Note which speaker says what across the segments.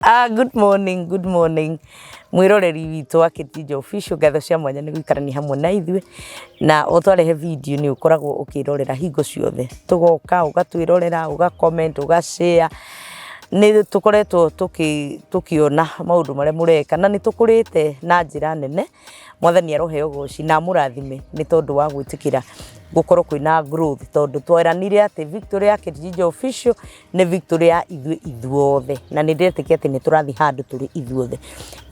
Speaker 1: Ah, good morning, good morning. Mwiroreri witũ wa Kĩtinjo Official, ngatho cia mwanya nĩ gũikarania hamwe na ithuĩ na o twarehe video nĩ ũkoragwo ũkĩrorera hingo ciothe, tũgoka ũgatwĩrorera, ũga comment, ũga share. Nĩ tũkoretwo tũkĩona maũndũ marĩa mũreka na nĩ tũkũrĩte na njĩra nene. Mwathani aroheo ũgoci na amũrathime nĩ tondũ wa gwĩtĩkĩra gũkorwo kwĩna growth, tondũ tweranire atĩ victory ya Kĩtinjo Official nĩ victory ya ithuĩ ithuothe, na nĩ ndĩretĩkia atĩ nĩ tũrathiĩ handũ tũrĩ ithuothe.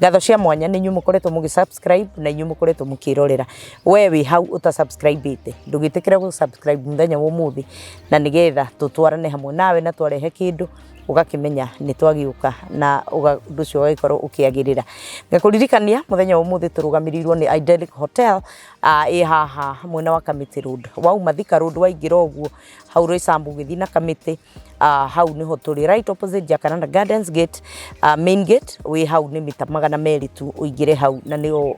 Speaker 1: Ngatho cia mwanya nĩ inyuĩ mũkoretwo mũgĩ subscribe na inyuĩ mũkoretwo mũkĩrorera. We wĩ hau ũta subscribe ĩte, ndũgĩtĩkĩre gũ subscribe mũthenya wa ũmũthĩ, na nĩgetha tũtwarane hamwe nawe na twarehe kĩndũ ũgakĩmenya nĩ twagĩũka na ũndũ ũcio ũgagĩkorwo ũkĩagĩrĩra. Ngakũririkania mũthenya wa ũmũthĩ tũrũgamĩrĩirwo nĩ Idyllic Hotel ĩ haha mwena wa Kamĩtĩ Road. Wauma Thika Road waingĩra ũguo hau Roysambu ũgĩthiĩ na Kamĩtĩ, hau nĩho tũrĩ, right opposite Jacaranda Gardens gate, main gate wĩ hau nĩ mita 200 tu ũingĩre hau na nĩho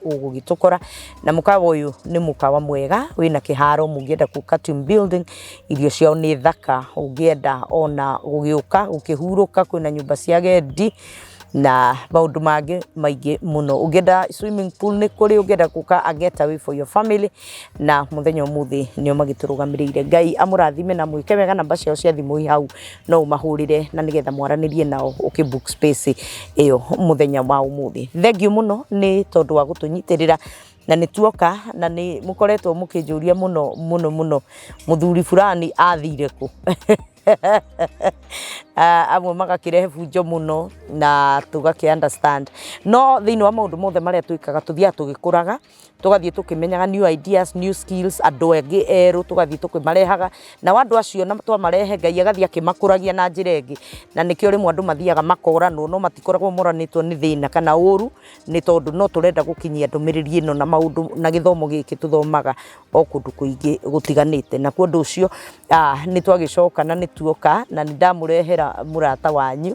Speaker 1: ũgũgĩtũkora. Na mũkawa ũyũ nĩ mũkawa mwega wĩna kĩharo, mũngĩenda gũka team building, irio ciao nĩ thaka, ũngĩenda ona gũgĩũka gũkĩhurũka, kwĩna nyũmba cia agendi na maũndũ mangĩ maingĩ mũno. Ũngĩenda swimming pool nĩ kũrĩ, ũngĩenda gũka a getaway for your family, na mũthenya ũmũthĩ nĩo magĩtũrũgamĩrĩire. Ngai amũrathime na mwĩke wega, namba ciao cia thimũ i hau no ũmahũrĩre na nĩgetha mwaranĩrie nao ũkĩ book space ĩyo mũthenya wa ũmũthĩ. Thengiũ mũno nĩ tondũ wa gũtũnyitĩrĩra na nĩ tuoka na nĩ mũkoretwo mũkĩnjũria mũno mũno mũno, mũthuri fulani athire kũ? Amwe magakĩrehe bunjo mũno na tũgakĩ understand, no thĩinĩ wa maũndũ mothe marĩa twĩkaga tũthiaga tũgĩkũraga, tũgathiĩ tũkĩmenyaga new ideas, new skills, andũ angĩ erũ tũgathiĩ tũkĩmarehaga, nao andũ acio twamarehe Ngai agathiĩ akĩmakũragia na njĩra ĩngĩ, na nĩkĩo rĩmwe andũ mathiaga makoranwo no matikoragwo moranĩtwo nĩ thĩna kana ũru, nĩ tondũ no tũrenda gũkinyia ndũmĩrĩri ĩno na maũndũ na gĩthomo gĩkĩ tũthomaga o kũndũ kũingĩ gũtiganĩte. Na kwa ũndũ ũcio nĩ twagĩcoka na nĩ tuoka na nĩ ndamũrehera mũrata wanyu,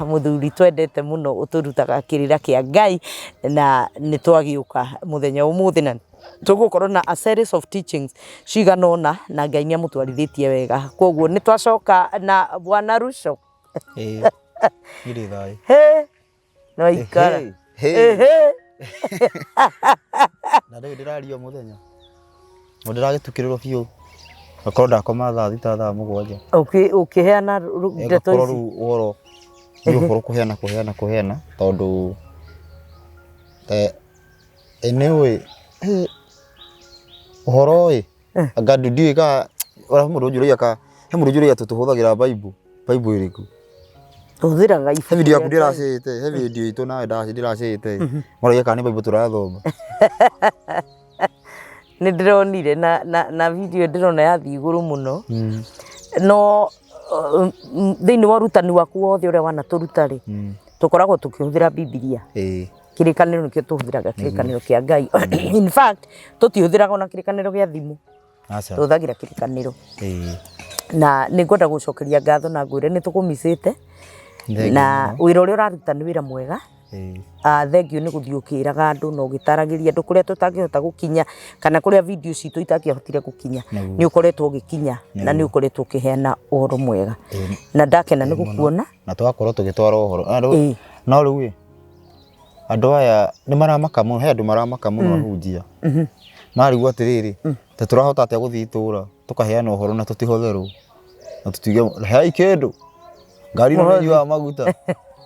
Speaker 1: mũthuri twendete mũno ũtũrutaga kĩrĩra kĩa Ngai, na nĩ twagĩũka mũthenya wa ũmũthĩ na tũgũkorwo na a series of teachings cigana ũna, na Ngai nĩ amũtwarithĩtie wega. Koguo nĩ twacoka na Bwana Ruco.
Speaker 2: Ĩĩ, irĩ thayũ.
Speaker 1: Hĩ, nĩ waikara.
Speaker 2: Hĩ,
Speaker 1: Ĩhĩ.
Speaker 2: Na rĩu ndĩraria o mũthenya. Na ndĩragĩtukĩrĩrwo biũ. Ngakorwo ndakoma thaa 6, thaa 7.
Speaker 1: Ũkĩheana ndeto
Speaker 2: Ngakorwo
Speaker 1: ici.
Speaker 2: rĩu ũhoro nĩ ũhoro kũheana kũheana kũheana tondũ nĩ ũĩ ũhoro ĩ anga ndiũĩ kana he mũndũ ũnjũragia kana he mũndũ ũnjũragia tũhũthagĩra Bible, Bible ĩrĩkũ?
Speaker 1: Tũhũthĩraga
Speaker 2: He
Speaker 1: ibuku
Speaker 2: video yaku
Speaker 1: rĩa Ngai.
Speaker 2: ndĩracĩte, he video itũ nawe ndĩracĩte, maroria kana nĩ Bible tũrathoma.
Speaker 1: Nĩ ndĩronire na video ndĩrona yathiĩ igũrũ mũno. No thĩinĩ wa ũrutani waku wothe ũrĩa wanatũruta rĩ, tũkoragwo tũkĩhũthĩra Bibilia.
Speaker 2: Ĩĩ.
Speaker 1: Kĩrĩkanĩro nĩkĩo tũhũthĩraga, kĩrĩkanĩro kĩa Ngai. In fact, tũtihũthĩraga ona kĩrĩkanĩro gĩa thimũ.
Speaker 2: Aca.
Speaker 1: Tũhũthagĩra kĩrĩkanĩro.
Speaker 2: Ĩĩ.
Speaker 1: Na nĩ ngwenda gũcokeria ngatho na ngwĩre nĩ tũkũmicĩte.
Speaker 2: Thengiũ
Speaker 1: Na
Speaker 2: mũno.
Speaker 1: wĩra ũrĩa ũraruta nĩ wĩra mwega.
Speaker 2: Ĩĩ.
Speaker 1: Thengiũ nĩ gũthiĩ ũkĩraga andũ na ũgĩtaragĩria andũ kũrĩa tũtangĩhota gũkinya kana kũrĩa video citũ itangĩahotire gũkinya.
Speaker 2: Nĩguo.
Speaker 1: Nĩ ũkoretwo ũgĩkinya na nĩ ũkoretwo ũkĩheana ũhoro mwega.
Speaker 2: Ĩĩ.
Speaker 1: Na ndakena nĩ
Speaker 2: Ĩĩ mũno.
Speaker 1: gũkuona.
Speaker 2: Na tũgakorwo tũgĩtwara ũhoro. Na rĩu-
Speaker 1: Ĩĩ.
Speaker 2: No rĩu ĩ, andũ aya nĩ maramaka mũno, he andũ maramaka mũno ahunjia. Marigwo atĩrĩrĩ, ta tũrahota atĩa gũthiĩ itũra tũkaheana ũhoro na tũtihotherwo na tũtige hei kĩndũ ngari ĩno nĩ ĩnyuaga maguta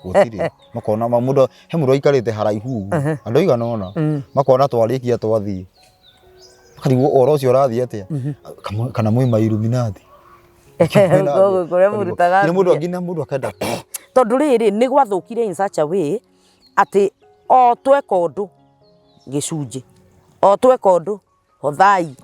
Speaker 2: gũtirĩ. Makona mũndũ, he mũndũ aikarĩte haraihu ũguo, andũ aigana ũna, makona twarĩkia twathiĩ, makarigwo ũhoro ũcio ũrathiĩ atĩa, kana mwĩ ma Illuminati.
Speaker 1: Koguo kũrĩa mũrutaga
Speaker 2: Nginya mũndũ
Speaker 1: mbia.
Speaker 2: nginya mũndũ akenda
Speaker 1: Tondũ rĩrĩ nĩ gwathũkire in such a way atĩ o tweka ũndũ gĩcunjĩ, o tweka ũndũ hothai,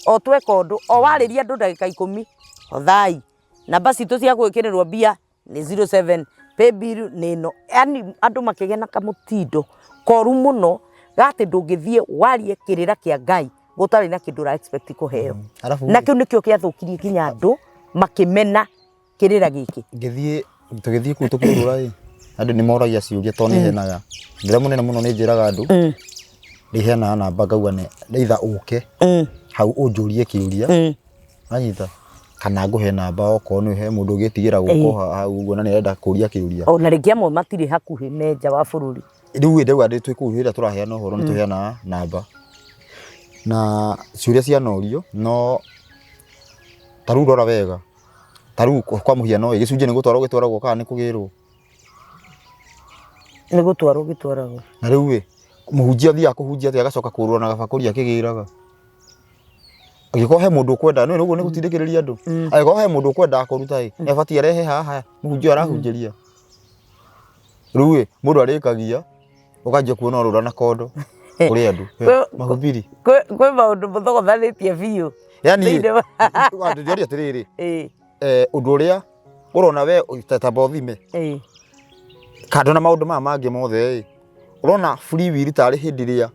Speaker 1: o tweka ũndũ, o warĩria andũ ndagĩka 10 hothai, namba citũ cia gwĩkĩrĩrwo mbia nĩ 07, paybill nĩ ĩno. Yaani andũ makĩgĩa na kamũtindo koru mũno ga atĩ ndũngĩthiĩ warie kĩrĩra kĩa Ngai gũtarĩ na kĩndũ ũra expect kũheo.
Speaker 2: Arabu
Speaker 1: Na kĩu nĩkĩo gĩathũkirie nginya andũ makĩmena kĩrĩra gĩkĩ.
Speaker 2: Ngĩthiĩ tũgĩthiĩ kũu tũkĩũrũra ĩ, andũ nĩ moragia ciũria tondũ nĩ heanaga. Ũndũ ũrĩa mũnene mũno nĩ njĩraga andũ, nĩ heanaga namba ngauga nĩ either ũke hau ũnjũrie kĩũria, wanyita, Kana ngũhe namba okorwo nĩ he mũndũ ũngĩtigĩra gũka hau ũguo na nĩ arenda kũria kĩũria.
Speaker 1: Ona rĩngĩ amwe matirĩ hakuhĩ, me nja wa bũrũri.
Speaker 2: Rĩu ĩ ndauga twĩ kũu hĩndĩ ĩrĩa tũraheana ũhoro nĩ tũheanaga namba na ciũria cianorio, no ta rĩu rora wega, ta rĩu kwa mũhiano ĩ, gĩcunjĩ nĩ gũtwarwo gĩtwaragwo kana nĩ kũgĩrwo?
Speaker 1: Nĩ gũtwarwo gĩtwaragwo.
Speaker 2: Na rĩu ĩ, mũhunjia athiaga kũhunjia atĩa agacoka kũrũra na gabakũri akĩgĩraga? Angĩkorwo he mũndũ ũkwenda, nĩ ũguo nĩ gũtindĩkĩrĩria andũ? Angĩkorwo he mũndũ ũkwendaga kũruta ĩ, nĩ abatiĩ arehe haha mũhunjia ũyũ arahunjĩria? Rĩu ĩ, mũndũ arĩkagia, ũkanjia kuona ũrũra na kondo kũrĩ andũ. Mahubiri.
Speaker 1: Kwĩ maũndũ mũthogothanĩtie biũ.
Speaker 2: Yani ndĩroria atĩrĩrĩ, ũndũ ũrĩa ũrona we ta bothime kando na maũndũ maya mangĩ mothe ĩ, ũrona free will tarĩ hĩndĩ ĩrĩa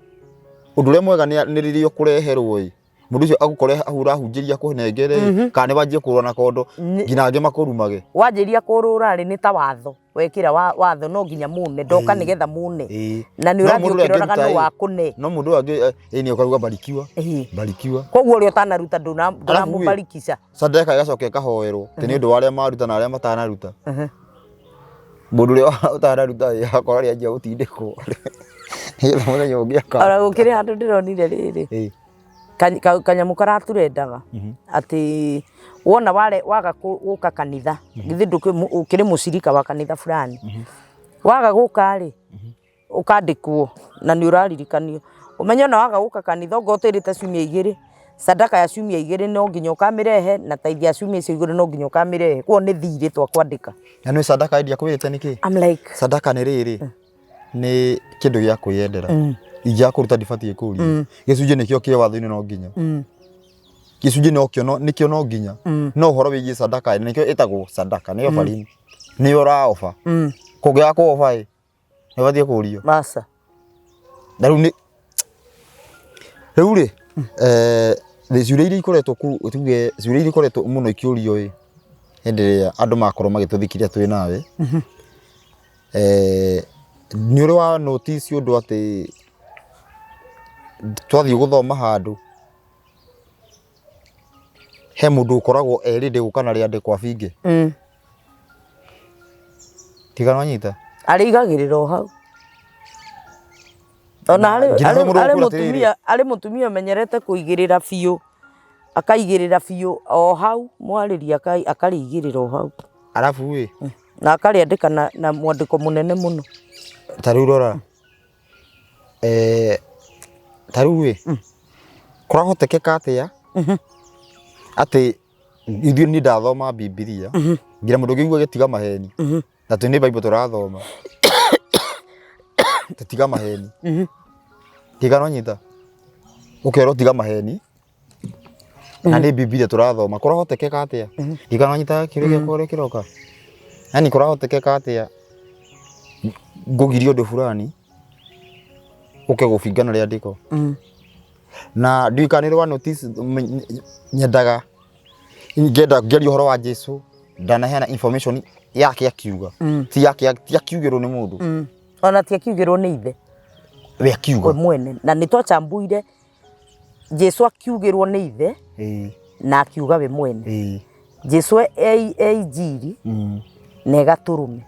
Speaker 2: ũndũ ũrĩa mwega nĩ rĩrĩa ũkũreherwo ĩ, mũndũ ũcio agũkore hau ũrahunjĩria akũnengere ĩ, kana nĩ wanjie kũrũra na kondo nginya angĩ makũrumage.
Speaker 1: Wanjĩria kũrũra rĩ, nĩ ta watho wekĩra watho no nginya mũne ndoka nĩgetha mũne. Na nĩ
Speaker 2: No
Speaker 1: ũrathiĩ
Speaker 2: mũndũ ũrĩa
Speaker 1: ũkĩroraga
Speaker 2: angĩruta
Speaker 1: nũ
Speaker 2: ĩ,
Speaker 1: wakũne.
Speaker 2: No mũndũ ũyũ angĩ ĩ nĩ ũkauga barikiwa, barikiwa.
Speaker 1: Koguo ũrĩa ũtanaruta
Speaker 2: Alafu ĩ,
Speaker 1: ndũramũbarikica.
Speaker 2: Sadaka ĩgacoka ĩkahoerwo atĩ nĩ ũndũ wa arĩa maruta na arĩa matanaruta. Mũndũ ũrĩa ũtanaruta ĩ akorwo nĩ anjia gũtindĩkwo nĩgetha mũthenya ũngĩ aka.
Speaker 1: Ona gũkĩrĩ handũ ndĩronire rĩrĩ, kanyamũ karaturendaga atĩ wona ware waga gũka kanitha, githĩ ũkĩrĩ mũcirika wa kanitha fulani, waga gũka rĩ, ũkandĩkwo na nĩ ũraririkanio, ũmenye ona waga gũka kanitha okorwo ũtĩrĩte ciumia igĩrĩ, sadaka ya ciumia igĩrĩ no nginya ũkamĩrehe na tithe ya ciumia icio igĩrĩ no nginya ũkamĩrehe, koguo nĩ thirĩ twakwandĩka.
Speaker 2: Na nĩ sadaka ndiakwĩrĩte nĩkĩ?
Speaker 1: I'm like
Speaker 2: Sadaka nĩ rĩrĩ, nĩ kĩndũ gĩa kwĩyendera. Ingĩaga kũruta ndibatiĩ kũrio. Gĩcunjĩ nĩkĩo kĩ watho-inĩ no nginya. Gĩcunjĩ nokĩo no nĩkĩo no nginya. No ũhoro wĩgiĩ sadaka nĩkĩo ĩtagwo sadaka, nĩ offering. Nĩ ũra offer. Kũngĩaga kũ offer ĩ, nĩ ũbatiĩ kũrio.
Speaker 1: Aca.
Speaker 2: Na rĩu nĩ rĩu rĩ, ciũria iria ikoretwo ku tuge ciũria iria ikoretwo mũno ikĩũrio ĩ, hĩndĩ ĩrĩa andũ makorwo magĩtũthikĩrĩria twĩ nawe, nĩ ũrĩ wa notice ũndũ atĩ twathiĩ gũthoma handũ, he mũndũ ũkoragwo e ready gũka na rĩandĩko abinge? Tiga nĩwanyita?
Speaker 1: Arĩigagĩrĩra o hau. Ona harĩ
Speaker 2: Nginya
Speaker 1: harĩ
Speaker 2: mũndũ
Speaker 1: harĩ
Speaker 2: ũkwĩra atĩrĩrĩ.
Speaker 1: mũtumia harĩ mũtumia ũmenyerete kũigĩrĩra biũ, akaigĩrĩra biũ o hau mwarĩrie akarĩigĩrĩra o hau.
Speaker 2: Arabu ĩ.
Speaker 1: Na akarĩandĩka na mwandĩko mũnene mũno.
Speaker 2: Ta rĩu rora, ta rĩu ĩ, kũrahotekeka atĩa atĩ ithuĩ niĩ ndathoma Bibilia nginya mũndũ ũngĩigua gĩtiga maheni na twĩ nĩ Bible tũrathoma tũtiga maheni tiga no nyita ũkerwo tiga maheni na nĩ Bibilia tũrathoma kũrahotekeka atĩa tiga no nyita kĩũria gĩakwa ũrĩa kĩroka yani kũrahotekeka atĩa ngũgirie ũndũ fulani ũke gũbingana rĩandĩko na ndiũĩ kana nĩ ũrĩ wa notice nyendaga ngenda ngĩaria ũhoro wa Jesu ndanaheana information yake akiuga ti yake ti akiugĩrwo nĩ mũndũ
Speaker 1: Ona ti akiugĩrwo nĩ ithe.
Speaker 2: We akiuga.
Speaker 1: We mwene na nĩ twacambuire Jesu akiugĩrwo nĩ ithe na akiuga we mwene. Jesu e injiri na ĩgatũrũme.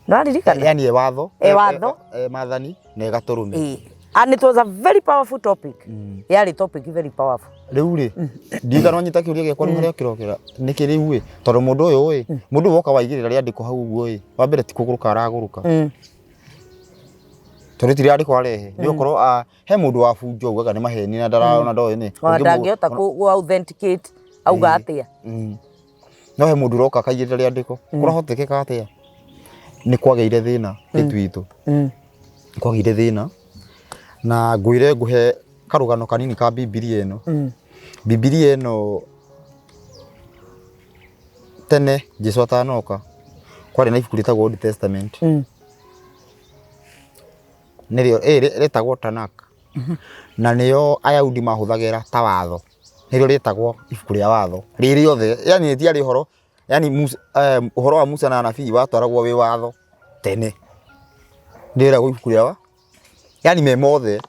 Speaker 1: Nĩwaririkana?
Speaker 2: Yani e watho.
Speaker 1: E watho.
Speaker 2: E maathani na ĩgatũrũme.
Speaker 1: And it was a very powerful topic. Yarĩ topic very powerful.
Speaker 2: Rĩu rĩ, ndiũĩ kana wanyita kĩũria gĩakwa rĩu harĩa kĩrokĩra, nĩkĩ rĩu ĩ, tondũ mũndũ ũyũ ĩ, mũndũ ũyũ woka waigĩrĩra rĩandĩko hau ũguo ĩ, wa mbere ti kũgũrũka aragũrũka. Tondũ ti rĩandĩko arehe, nĩ gũkorwo he mũndũ wabunjwo augaga nĩ maheni na ndarona ndoĩ nĩ.
Speaker 1: Ona ndangĩhota kũ authenticate auga atĩa.
Speaker 2: No he mũndũ ũroka akaigĩrĩra rĩandĩko, kũrahotekeka atĩa? Nĩ kwagĩire thĩna gĩtui itũ. Nĩ kwagĩire thĩna na ngwĩre ngũhe karũgano kanini ka Bibilia ĩno. Bibilia ĩno tene Jesu atanoka kwarĩ na ibuku rĩtagwo Old Testament. Nĩrĩo rĩtagwo Tanakh. Na nĩyo Ayahudi mahũthagĩra ta watho. Nĩrĩo rĩtagwo ibuku rĩa watho rĩ rĩothe, yani rĩtiarĩ ũhoro, yani Musa, ũhoro wa Musa na anabii watwaragwo wĩ watho tene. Rĩragwo ibuku rĩa yani me mothe.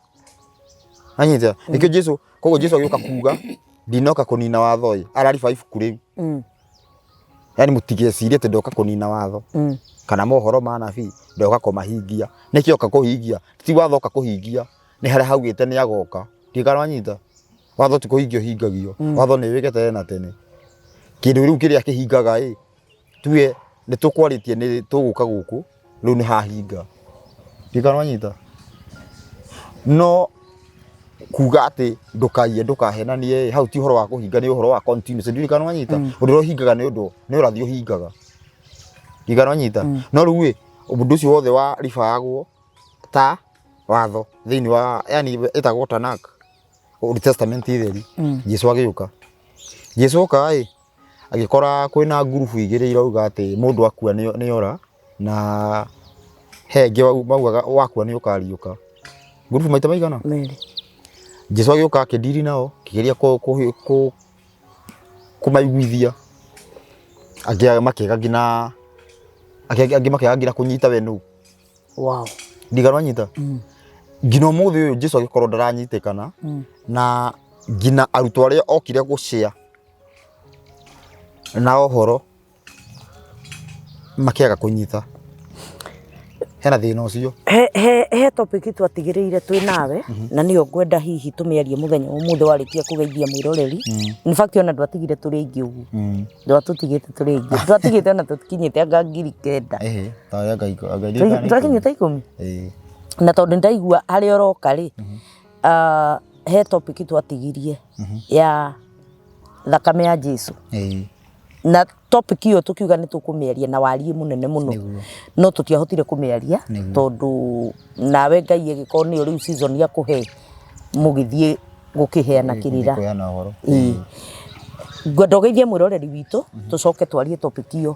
Speaker 2: Anyita? Nĩkĩo Jesu, koguo Jesu agĩũka kuga ndinoka kũnina watho ĩ, arariba ibuku rĩu. Yani mũtigecirie atĩ ndoka kũnina watho kana mohoro ma anabii, ndoka kũmahingia. Nĩkĩ oka kũhingia? Ti watho oka kũhingia, nĩ harĩa haugĩte nĩ agoka. Ndiũĩ kana wanyita. Watho ti kũhingia ũhingagio, watho nĩ wĩke tene na tene. Kĩndũ rĩu kĩrĩa kĩhingaga ĩ, tuge nĩ tũkwarĩtie nĩ tũgũka gũkũ, rĩu nĩ hahinga. Ndiũĩ kana wanyita. No kuga atĩ ndũkaiye ndũkahenanie ĩ, hau ti ũhoro wa kũhinga nĩ ũhoro wa continuous. Ndiũĩ kana wanyita. Ũndũ ũrĩa ũhingaga nĩ ũndũ nĩ ũrathi ũhingaga. Ndiũĩ kana wanyita. No rĩu ĩ, ũndũ ũcio wothe wa ribagwo ta watho thĩinĩ wa yani ĩtagwo Tanakh, Old Testament theri. Jesu agĩũka. Jesu oka ĩ, agĩkora kwĩna ngurubu igĩrĩ irauga atĩ mũndũ akua nĩ ora na he ĩngĩ maugaga wakua nĩ ũkariũka. Ngurubu maita maigana?
Speaker 1: Merĩ.
Speaker 2: Jesu agĩũka akĩndiri nao, akĩgeria kũmaiguithia. Angĩ makĩaga nginya angĩ makĩaga nginya kũnyita we nũ.
Speaker 1: Wow.
Speaker 2: Ndigana wanyita. Nginya ũmũthĩ ũyũ Jesu agĩkorwo ndaranyitĩkana na nginya arutwo arĩa okire gũcĩa na ũhoro makĩaga kũnyita. Hena thĩna ũcio.
Speaker 1: He topic twatigĩrĩire twĩ nawe na nĩyo ngwenda hihi tũmĩarie mũthenya wa ũmũthĩ warĩkia kũgeithia mwĩroreri. In fact ona ndwatigire tũrĩ aingĩ ũguo. Ndwatũtigĩte tũrĩ aingĩ. Ndwatigĩte ona tũtikinyĩte anga 9,000.
Speaker 2: Ĩhĩ, ta anga anga irikana
Speaker 1: Twakinyĩte 10.
Speaker 2: Ĩĩ.
Speaker 1: Na tondũ ndaigua harĩa ũroka rĩ, he topic twatigirie ya thakame ya Jesu.
Speaker 2: Ĩĩ.
Speaker 1: Na topic ĩyo tũkiuga nĩ tũkũmĩaria na wariĩ mũnene mũno.
Speaker 2: Nĩguo.
Speaker 1: No tũtiahotire kũmĩaria
Speaker 2: Nĩguo.
Speaker 1: tondũ nawe Ngai ĩgĩkorwo nĩyo rĩu season ya kũhe mũgĩthiĩ gũkĩheana kĩrĩra.
Speaker 2: Kũheana ũhoro.
Speaker 1: Ĩĩ. Ngwenda ũgeithie mwĩroreri witũ tũcoke twarie topic ĩyo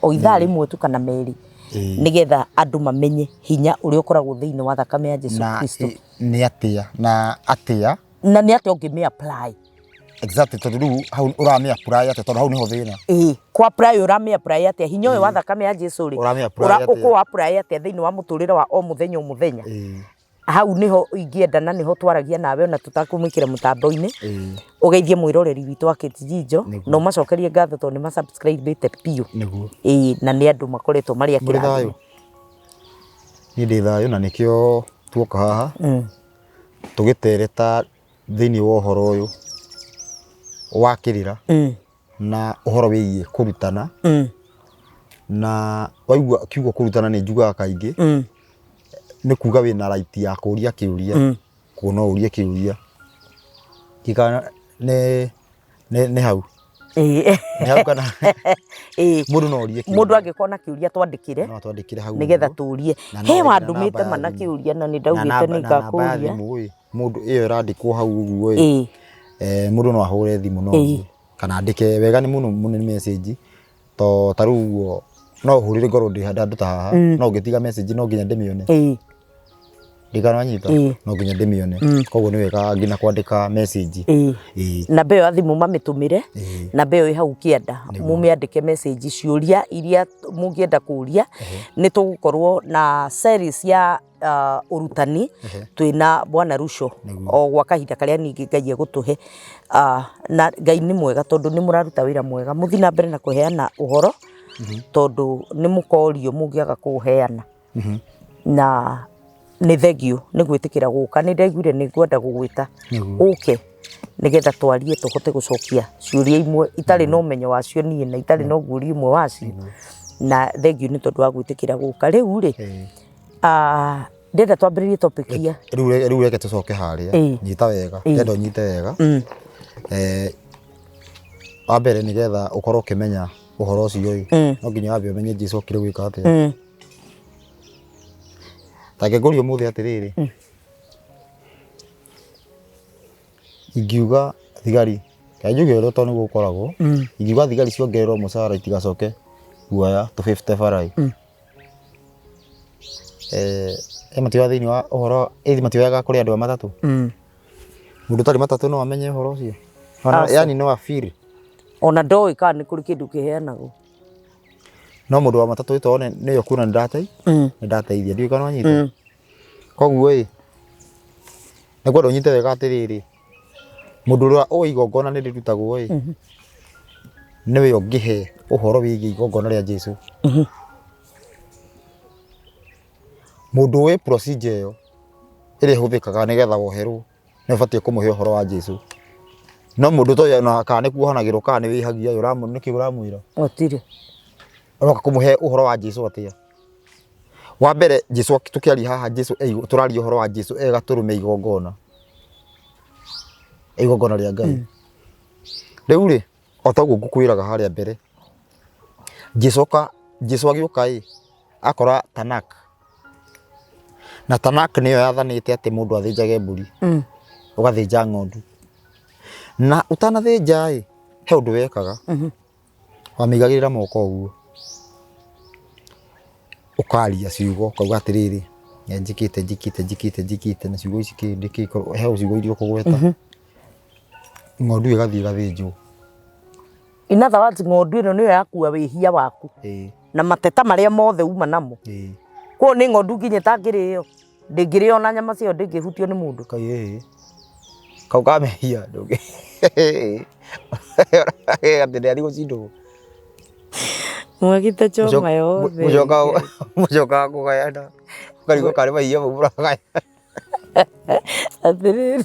Speaker 1: o ithaa rĩmwe tu kana merĩ
Speaker 2: Ĩĩ.
Speaker 1: nĩgetha andũ mamenye hinya ũrĩa ũkoragwo thĩinĩ wa thakame ya Jesu
Speaker 2: Na
Speaker 1: Kristo
Speaker 2: nĩ atĩa na atĩa
Speaker 1: na nĩ atĩa ũngĩmĩ apply.
Speaker 2: Exactly, tondũ rĩu hau ũramĩ apply atĩa, tondũ hau nĩho thĩna.
Speaker 1: Ĩĩ, kwa apply ũramĩ apply atĩa hinya ũyũ wa thakame ya Jesu rĩ,
Speaker 2: Ũramĩ apply atĩa?
Speaker 1: ũkũ apply atĩa thĩinĩ wa mũtũrĩre wa o mũthenya o mũthenya.
Speaker 2: Ĩĩ.
Speaker 1: Hau nĩho ingĩenda na nĩho twaragia nawe ona tũtakũmwĩkĩra mũtambo-inĩ.
Speaker 2: Ĩĩ.
Speaker 1: Ũgeithie mwĩroreri witũ wa Kate Jijo
Speaker 2: Nĩguo.
Speaker 1: na ũmacokerie ngatho tondũ nĩ ma subscribe ĩte biũ.
Speaker 2: Nĩguo.
Speaker 1: Ĩĩ, na nĩ andũ makoretwo marĩ a
Speaker 2: Mũrĩ thayũ?
Speaker 1: kĩrathimo.
Speaker 2: Niĩ ndĩ thayũ na nĩkĩo tuoka haha tũgĩtereta thĩinĩ wa ũhoro ũyũ wa kĩrĩra na ũhoro wĩgiĩ kũrutana. Na waigua kiugo kũrutana nĩ njugaga kaingĩ nĩ kuga wĩna right ya kũria kĩũria, koguo no ũrie kĩũria. Ndikana nĩ hau.
Speaker 1: Ĩĩ.
Speaker 2: Nĩ hau kana
Speaker 1: Ĩĩ.
Speaker 2: mũndũ no orie kĩũria.
Speaker 1: Mũndũ angĩkorwo na kĩũria twandĩkĩre
Speaker 2: no atwandĩkĩre hau
Speaker 1: nĩgetha
Speaker 2: ũguo.
Speaker 1: tũrie.
Speaker 2: Na no
Speaker 1: He
Speaker 2: wethe na
Speaker 1: wandũmĩte
Speaker 2: namba ya
Speaker 1: ma na
Speaker 2: thimũ.
Speaker 1: kĩũria na nĩ
Speaker 2: Na
Speaker 1: ndaugĩte
Speaker 2: namba
Speaker 1: nĩ
Speaker 2: na namba ya
Speaker 1: ngakũria.
Speaker 2: thimũ ĩ, mũndũ ĩyo ĩrandĩkwo hau ũguo ĩ,
Speaker 1: Ĩĩ.
Speaker 2: mũndũ no ahũre thimũ no
Speaker 1: Ĩĩ.
Speaker 2: orie kana andĩke wega nĩ mũno mũno nĩ message to ta rĩu ũguo no ũhũrĩre ngorwo ndĩ handũ ta haha no ũngĩtiga message no nginya ndĩmĩone.
Speaker 1: Ĩĩ.
Speaker 2: Ndikana wanyita
Speaker 1: Ĩĩ.
Speaker 2: no nginya ndĩmĩone koguo nĩ wega nginya kwandĩka message.
Speaker 1: Ĩĩ.
Speaker 2: Ĩĩ.
Speaker 1: Namba ĩyo ya thimũ mamĩtũmĩre
Speaker 2: Ĩĩ.
Speaker 1: namba ĩyo ĩ hau kĩanda mũmĩandĩke message ciũria iria mũngĩenda kũria nĩ tũgũkorwo na series ya ũrutani twĩna Bwana Ruco o gwa kahinda karĩa ningĩ Ngai egũtũhe. Na Ngai nĩ mwega tondũ nĩ mũraruta wĩra mwega, mũthiĩ na mbere na kũheana ũhoro tondũ nĩ mũkorio mũngĩaga kũũheana. Na nĩ thengiũ nĩ gwĩtĩkĩra gũka, nĩ ndaiguire nĩ ngwenda gũgwĩta ũke nĩgetha twarie tũhote gũcokia ciũria imwe itarĩ na ũmenyo wacio niĩ na itarĩ na ũguũrio ũmwe wacio. Na thengiũ nĩ tondũ wa gwĩtĩkĩra gũka. Rĩu rĩ, ndĩrenda twambĩrĩrie topic ya
Speaker 2: Rĩu reke tũcoke harĩa.
Speaker 1: Ĩĩ.
Speaker 2: Nyita wega.
Speaker 1: Ĩĩ.
Speaker 2: Ndĩrenda ũnyite wega. Wa mbere nĩgetha ũkorwo ũkĩmenya ũhoro ũcio ĩ, no nginya wambe ũmenye Jesũ okire gwĩka atĩa. Ta reke ngũrie ũmũthĩ atĩrĩrĩ, ingiuga thigari, reke njuge ũrĩa tondũ nĩguo gũkoragwo, ingiuga thigari ciongererwo mũcara itigacoke kuoya tũ fifty barai. Ĩ matioyaga thĩinĩ wa ũhoro, ĩ matioyaga kũrĩ andũ a matatũ? Mũndũ ũtarĩ matatũ no amenye ũhoro ũcio? Ona
Speaker 1: Aca.
Speaker 2: yani no a feel.
Speaker 1: Ona ndoĩ kana nĩ kũrĩ kĩndũ kĩheanagwo.
Speaker 2: No mũndũ wa matatũ ĩ tondũ nĩwe ũkuona nĩ ndateithia, ndiũĩ kana wanyita. Koguo ĩ, nĩ ngwenda ũnyite wega atĩrĩrĩ, mũndũ ũrĩa ũĩ igongona nĩ rĩrutagwo ĩ, Nĩwe ũngĩhe ũhoro wĩgiĩ igongona rĩa Jesu. Mũndũ ũĩ procedure ĩyo ĩrĩa ĩhũthĩkaga nĩgetha woherwo nĩ ũbatiĩ kũmũhe ũhoro wa Jesu. No mũndũ ũtoĩ ona kana nĩ kuohanagĩrwo kana nĩ wĩhagia ĩ, nĩkĩ ũramwĩra?
Speaker 1: Gũtirĩ.
Speaker 2: Ũroka kũmũhe ũhoro wa Jesu atĩa? Wa mbere Jesu tũkĩaria haha Jesu tũraria ũhoro wa Jesu e gatũrũme igongona. Igongona rĩa Ngai. Rĩu rĩ, o ta ũguo ngũkwĩraga harĩa mbere, Jesu oka, Jesu agĩũka ĩ, akora Tanakh. Na Tanakh nĩyo yathanĩte atĩ mũndũ athĩnjage mbũri, ũgathĩnja ng'ondu. Na ũtanathĩnja ĩ, he ũndũ wekaga, wamĩigagĩrĩra moko ũguo, ũkaria ciugo ũkauga atĩrĩrĩ, njĩkĩte njĩkĩte njĩkĩte njĩkĩte na ciugo ici kĩ ndĩkĩ, he ciugo iria ũkũgweta. Ng'ondu ĩgathiĩ ĩgathĩnjwo.
Speaker 1: In other words, ng'ondu ĩno nĩyo yakua wĩhia waku na mateta marĩa mothe uma namo. Koguo nĩ ng'ondu nginya ĩtangĩrĩo, ndĩngĩrĩo na nyama ciayo ndĩngĩhutio nĩ mũndũ.
Speaker 2: Kai ĩĩ. Kau ka mehia ndũngĩ. Atĩ nĩ gũcindwo.
Speaker 1: Mwagĩte choma yothe.
Speaker 2: Mũcokaga kũgayana. Ũkarigwo karĩ mahia mau mũragaya.
Speaker 1: Atĩrĩrĩ.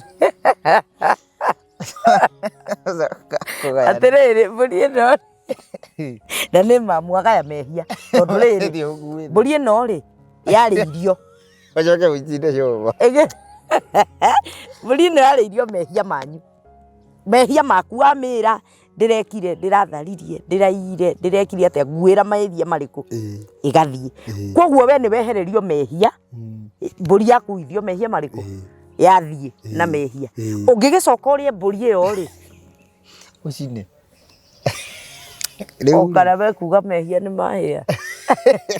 Speaker 1: Atĩrĩrĩ, mbũri ĩno na nĩ ma mwagaya mehia tondũ rĩrĩ mbũri ĩno rĩ yarĩ irio.
Speaker 2: Ũcoke ũcinde cũma.
Speaker 1: Mbũri ĩno yarĩ irio mehia manyu. Mehia maku wamĩra ndĩrekire, ndĩratharirie, ndĩraiyire, ndĩrekire atĩa, nguĩra mehia marĩkũ, ĩgathiĩ. Koguo we nĩ wehererio mehia, mbũri yakuithio mehia marĩkũ, yathiĩ na mehia. Ũngĩgĩcoka ũrĩe mbũri ĩyo rĩ,
Speaker 2: Ũcine.
Speaker 1: o kana mekuga mehia nĩ mahĩa.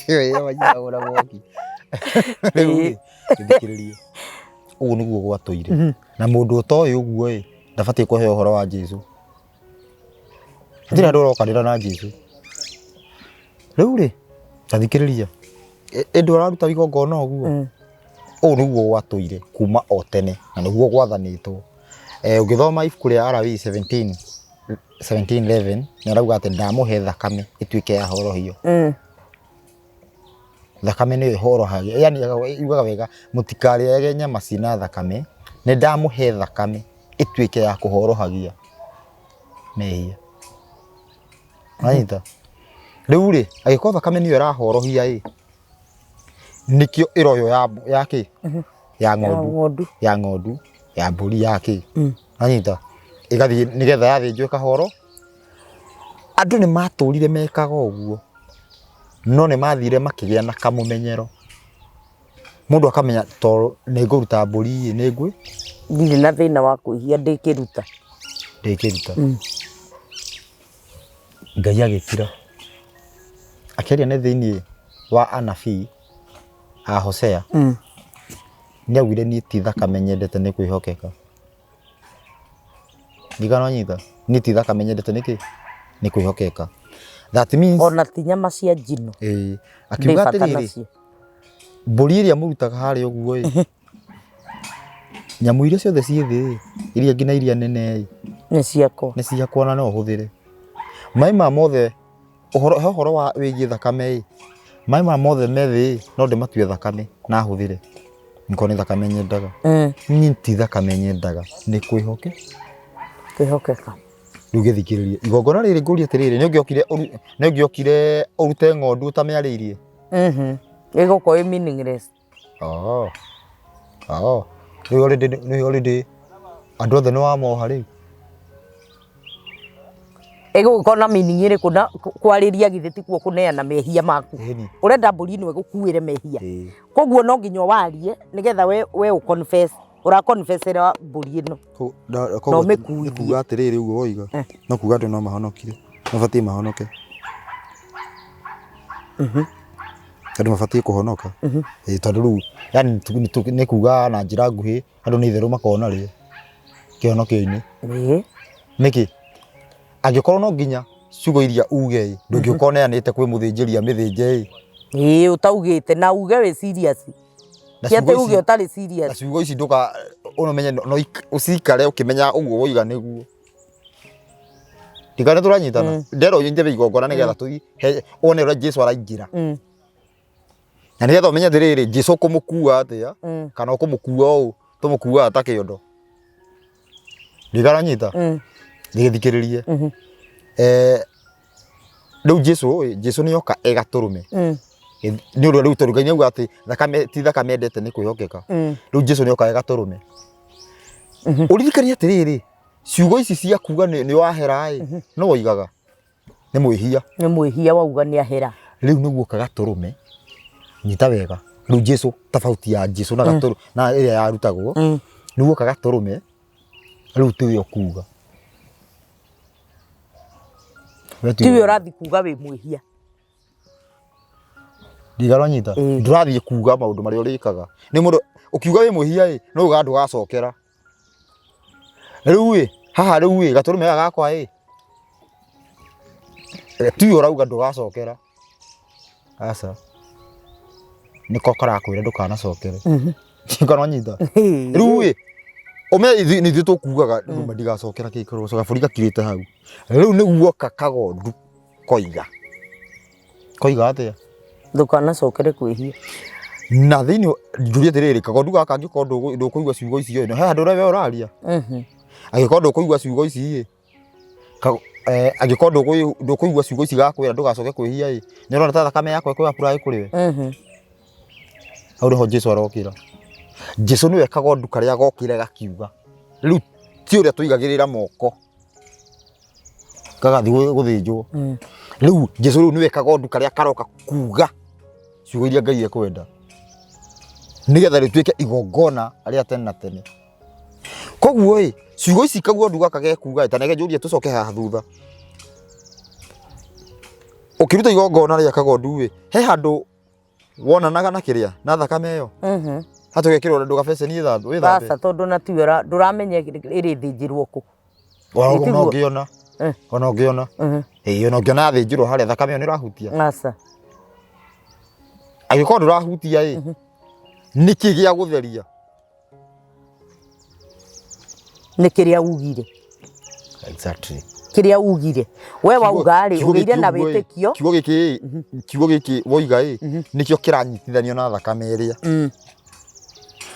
Speaker 2: Ĩyo macinagwo na mwaki. Rĩu rĩ, thikĩrĩria. Ũguo nĩguo gwatũire. Na mũndũ ũtoĩ ũguo ĩ, ndabatiĩ kũheo ũhoro wa Jesu. Hatirĩ andũ ũrokanĩra na Jesu. Rĩu rĩ, ta thikĩrĩria. Ĩndĩ ũraruta igongona ũguo. Ũũ nĩguo gwatũire kuma o tene na nĩguo gwathanĩtwo. Ũngĩthoma ibuku rĩa Alawii 17 17:11 nĩ arauga atĩ ndamũhe thakame ĩtuĩke ya horohio. Thakame nĩyo ĩhorohagia, yani yugaga wega mũtikarĩage nyama ciĩna thakame, nĩ ndamũhe thakame ĩtuĩke ya kũhorohagia mehia. Wanyita? Rĩu rĩ, angĩkorwo thakame nĩyo ĩrahorohia ĩ, nĩkĩo ĩroywo ya ya kĩ? Ya ng'ondu.
Speaker 1: Ng'ondu.
Speaker 2: Ya ng'ondu, ya mbũri, ya kĩ. Wanyita? Ĩgathiĩ nĩgetha yathĩnjwo ĩkahoro. Andũ nĩ matũrire mekaga ũguo, no nĩ mathire makĩgĩa na kamũmenyero. Mũndũ akamenya tondũ nĩ ngũruta mbũri ĩ, nĩ ngwĩ
Speaker 1: Ndirĩ na thĩna wa kwĩhia ndĩkĩruta.
Speaker 2: Ndĩkĩruta. Ngai agĩkira. Akĩaria nĩ thĩiniĩ wa anabii a Hosea. Nĩ augire niĩ ti thakame nyendete nĩ kwĩhokeka. Ndirikana wanyita? Niĩ ti thakame nyendete nĩkĩ? Nĩ kwĩhokeka. That means
Speaker 1: Ona ti nyama cia njino.
Speaker 2: Ĩĩ.
Speaker 1: Ndĩ
Speaker 2: Akiuga
Speaker 1: bata
Speaker 2: atĩrĩrĩ,
Speaker 1: nacio.
Speaker 2: mbũri ĩrĩa mũrutaga harĩa ũguo ĩ, nyamũ iria ciothe ciĩ thĩ ĩ, iria nginya iria nene ĩ,
Speaker 1: Nĩ ciakwa.
Speaker 2: nĩ ciakwa na no ũhũthĩre. Maĩ ma mothe, ũhoro, he ũhoro wa wĩgiĩ thakame ĩ, maĩ ma mothe me thĩ ĩ, no ndĩmatue thakame na hũthĩre. Nĩkorwo nĩ thakame nyendaga. Niĩ ti thakame nyendaga, nĩ kwĩhoke.
Speaker 1: Kwĩhokeka.
Speaker 2: Rĩu gĩthikĩrĩrie, igongona rĩrĩ ngũrie atĩrĩrĩ, nĩ ũngĩokire nĩ ũngĩokire ũrute ng'ondu ũtamĩarĩirie?
Speaker 1: Ĩgũkorwo ĩ meaningless.
Speaker 2: Oh. Oh. Rĩu already rĩu already andũ othe nĩ wamoha rĩu.
Speaker 1: Ĩgũgĩkorwo na meaning ĩrĩkũ na kwarĩria githĩ tikuo kũneana mehia maku.
Speaker 2: Ĩni.
Speaker 1: Ũrenda mbũri ĩno ĩgũkuĩre mehia.
Speaker 2: Ĩĩ.
Speaker 1: Koguo no nginya warie nĩgetha we ũ confess, ũra confessera mbũri ĩno. Na ũmĩkuithie.
Speaker 2: Nĩ kuga atĩrĩrĩ ũguo woiga. No kuga andũ no mahonokire. Mabatiĩ mahonoke. Andũ mabatiĩ kũhonoka. Ĩĩ tondũ rĩu yani nĩ kuga na njĩra nguhĩ andũ nĩ itherũ makona rĩo kĩhonokio-inĩ.
Speaker 1: Ĩĩ.
Speaker 2: Nĩkĩ? Angĩkorwo no nginya ciugo iria uge ĩ, ndũngĩũka ũneanĩte kwĩ mũthĩnjĩri amĩthĩnje ĩ.
Speaker 1: Ĩĩ ũtaugĩte na uge wĩ serious.
Speaker 2: Na
Speaker 1: Ti atĩ
Speaker 2: ciugo ici-
Speaker 1: uge ũtarĩ
Speaker 2: na
Speaker 1: serious.
Speaker 2: ciugo ici ndũka ũmenye no ũcikare ũkĩmenya ũguo woiga nĩguo. Ndikane tũranyitana. Nderwo njabe igongona nĩgetha tũthiĩ wone ũrĩa Jesu araingĩra. Na nĩgetha ũmenye atĩrĩrĩ, Jesu ũkũmũkua atĩa kana ũkũmũkua ũũ tũmũkuaga ta kĩondo. Ndikaranyita. Gĩthikĩrĩrie. Rĩu Jesu ĩ, Jesu nĩ oka e gatũrũme. Nĩ ũrĩa rĩu tondũ Ngai nĩauga atĩ thakame ti thakame endete nĩ kwĩhokeka. Rĩu Jesu nĩ oka e gatũrũme. Ũririkane atĩrĩrĩ, ciugo ici cia kuga nĩ wahera ĩ, no woigaga nĩ mwĩhia.
Speaker 1: Nĩ mwĩhia wauga nĩ ahera.
Speaker 2: Rĩu nĩguo ka gatũrũme, nyita wega, rĩu Jesu tofauti ya Jesu na gatũrũ na ĩrĩa yarutagwo, nĩguo ka gatũrũme rĩu tiwe ũkuga. We
Speaker 1: Tiwe ũrathiĩ kuga wĩ mwĩhia.
Speaker 2: Ndigaranyita. Ndũrathiĩ kuga maũndũ marĩa ũrĩkaga. Nĩ mũndũ ũkiuga wĩ mwĩhia ĩ, no uga ndũgacokera. Rĩu ĩ, haha rĩu ĩ, gatũrũme gaka gakwa ĩ, tiwe ũrauga ndũgacokera. Aca. Nĩko karakwĩra ndũkanacokere. Kana wanyita? Rĩu ĩ, ũmenye ithuĩ nĩ ithuĩ tũkugaga nduma ndigacokera kĩikaro gabũri gakirĩte hau. Rĩu nĩguoka kagondu koiga. Koiga atĩa?
Speaker 1: Ndũkanacokere kwĩhia.
Speaker 2: Na thĩinĩ njũrie atĩrĩrĩ, kagondu gaka angĩkorwo ndũkũigua ciugo icio ĩ, he handũ ũrĩa we ũraria? Angĩkorwo ndũkũigua ciugo ici ĩ, angĩkorwo ndũkũigua ciugo ici gakwĩra ndũgacoke kwĩhia ĩ, nĩ ũrona ta thakame yakwa ĩkũ apply kũrĩ we? Hau nĩho Jesu arokĩra. Jesu nĩwe kagondu karĩa gokire gakiuga. Rĩu ti ũrĩa tũigagĩrĩra moko gagathiĩ gũthĩnjwo. Rĩu Jesu rĩu nĩwe kagondu karĩa karoka kuga ciugo iria Ngai ekwenda nĩgetha rĩtuĩke igongona rĩa tene na tene. Koguo ĩ, ciugo ici kagondu gaka gekuga ĩ, ta reke njũrie tũcoke haha thutha. Ũkĩruta igongona rĩa kagondu ĩ, he handũ wonanaga na kĩrĩa na thakame ĩyo? Hata ũgekĩrwo ndũgabeceni wĩthambe?
Speaker 1: Aca, tondũ na tiwe ndũramenya ĩrĩthĩnjĩrwo kũ.
Speaker 2: Ona
Speaker 1: Ĩtiguo.
Speaker 2: ũngĩona. Ona ũngĩona. Ĩĩ, ona ũngĩona yathĩnjĩrwo harĩa thakame ĩyo nĩ ĩrahutia.
Speaker 1: Aca.
Speaker 2: Angĩkorwo ndũrahutia ĩ, nĩkĩ gĩa gũtheria?
Speaker 1: Nĩ kĩrĩa ugire.
Speaker 2: Exactly.
Speaker 1: Kĩrĩa ugire. We wauga rĩ,
Speaker 2: Kiugo
Speaker 1: ũgĩire
Speaker 2: gĩkĩ
Speaker 1: na
Speaker 2: ũguo ĩ,
Speaker 1: wĩtĩkio.
Speaker 2: Kiugo gĩkĩ ĩ, kiugo gĩkĩ woiga ĩ, nĩkĩo kĩranyitithanio na thakame ĩrĩa.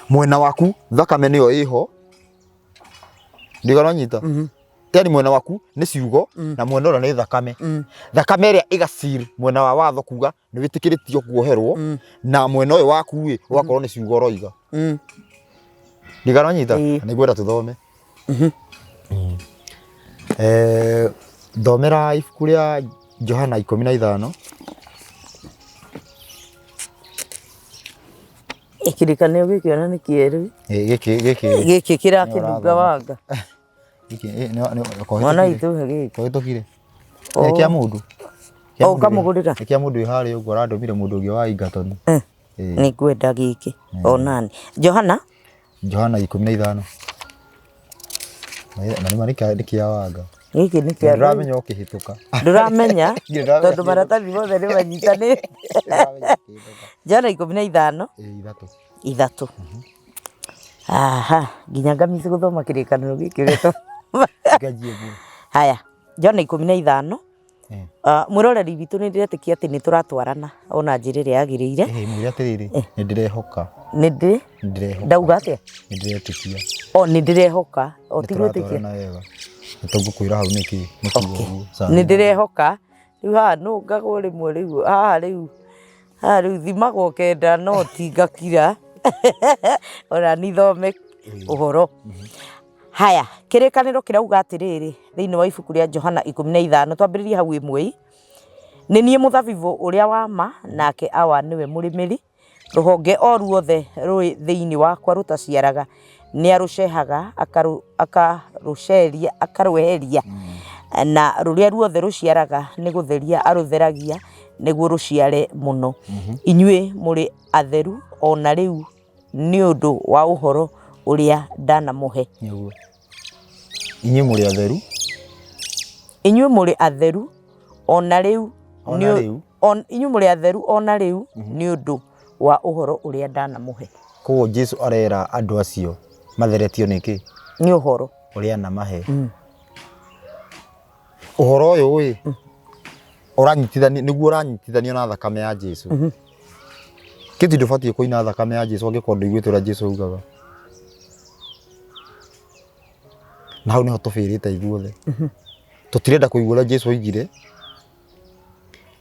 Speaker 2: Mwena waku thakame nĩyo ĩho. Ndigaranyita. Yani mwena waku nĩ ciugo na mwena ũrĩa nĩ thakame. Thakame ĩrĩa ĩga seal mwena wa watho kuga nĩ wĩtĩkĩrĩtio kuoherwo na mwena ũyũ waku ĩ ũgakorwo nĩ ciugo ũroiga. Ndigaranyita. Nĩ ngwenda tũthome. Thomera ibuku rĩa Johana 15.
Speaker 1: Kĩrĩkanĩro gĩkĩ ona nĩ kĩerũ.
Speaker 2: Gĩkĩ gĩkĩ
Speaker 1: Gĩkĩ kĩrakĩnunga
Speaker 2: Nĩ
Speaker 1: wanga.
Speaker 2: gĩkĩ nĩ
Speaker 1: Mwana witũ he gĩkĩ.
Speaker 2: Kũhĩtũkire. Nĩ kĩa mũndũ.
Speaker 1: O, ũkamũgũrĩra?
Speaker 2: Nĩ kĩa mũndũ wĩ harĩa ũguo arandũmire mũndũ ũngĩ wa Egerton.
Speaker 1: Nĩ ngwenda gĩkĩ onani. Johana?
Speaker 2: Johana 15. Na nĩ nĩ kĩa wanga.
Speaker 1: Gĩkĩ nĩ kĩa
Speaker 2: Ndũramenya ũkĩhĩtũka.
Speaker 1: Ndũramenya
Speaker 2: Ndũramenya
Speaker 1: tondũ maratathi mothe nĩ manyitanĩte.
Speaker 2: Ndũramenya ũkĩhĩtũka.
Speaker 1: Johana 15
Speaker 2: Ithatũ.
Speaker 1: Ithatũ. Aha, nginya ngamici gũthoma kĩrĩkanĩro gĩkĩ ũrĩa
Speaker 2: Nganjie ũguo.
Speaker 1: Haya, Johana 15. Mwĩroreri witũ nĩ ndĩretĩkia atĩ nĩ tũratwarana ona njĩra ĩrĩa yagĩrĩire.
Speaker 2: Mwĩre atĩrĩrĩ, nĩ ndĩrehoka.
Speaker 1: Nĩ ndĩ?
Speaker 2: Nĩ ndĩrehoka.
Speaker 1: Ndauga atĩa?
Speaker 2: Nĩ ndĩretĩkia.
Speaker 1: O, nĩ ndĩrehoka. O,
Speaker 2: Nĩ
Speaker 1: ti gwĩtĩkia.
Speaker 2: tũratwarana wega. Nĩ tũgũkwĩra hau nĩkĩ, nĩ kuga ũguo. Sawa.
Speaker 1: Nĩ ndĩrehoka. Rĩu haha nũngagwo rĩmwe rĩu, haha rĩu, haha rĩu thimagwo kenda no ti ngakira. Ona niĩ thome ũhoro. Haya, kĩrĩkanĩro kĩrauga atĩrĩrĩ, thĩinĩ wa ibuku rĩa Johana 15, twambĩrĩrie hau ĩmwe, nĩ niĩ mũthabibũ ũrĩa wa ma, nake Awa nĩwe mũrĩmĩri. Rũhonge o ruothe rwĩ thĩinĩ wakwa rũtaciaraga, nĩ arũcehaga, akarũceria, akarweheria, na rũrĩa ruothe rũciaraga nĩ gũtheria arũtheragia nĩguo rũciare mũno. Inyuĩ mũrĩ atheru o na rĩu nĩ ũndũ wa ũhoro ũrĩa ndanamũhe.
Speaker 2: Nĩguo. Inyuĩ mũrĩ atheru.
Speaker 1: Inyuĩ mũrĩ atheru o na rĩu
Speaker 2: O na rĩu.
Speaker 1: Inyuĩ mũrĩ atheru o na rĩu nĩ ũndũ wa ũhoro ũrĩa ndanamũhe.
Speaker 2: Koguo Jesu arera andũ acio matheretio nĩ kĩ?
Speaker 1: Nĩ ũhoro
Speaker 2: ũrĩa anamahe. Ũhoro ũyũ ĩ ũranyitithanio, nĩguo ũranyitithanio na thakame ya Jesu. Kĩti ndũbatiĩ kũina thakame ya Jesu angĩkorwo ndũiguĩte ũrĩa Jesu augaga. Na hau nĩho tũbĩrĩte ithuothe. Tũtirenda kũigua ũrĩa Jesu oigire,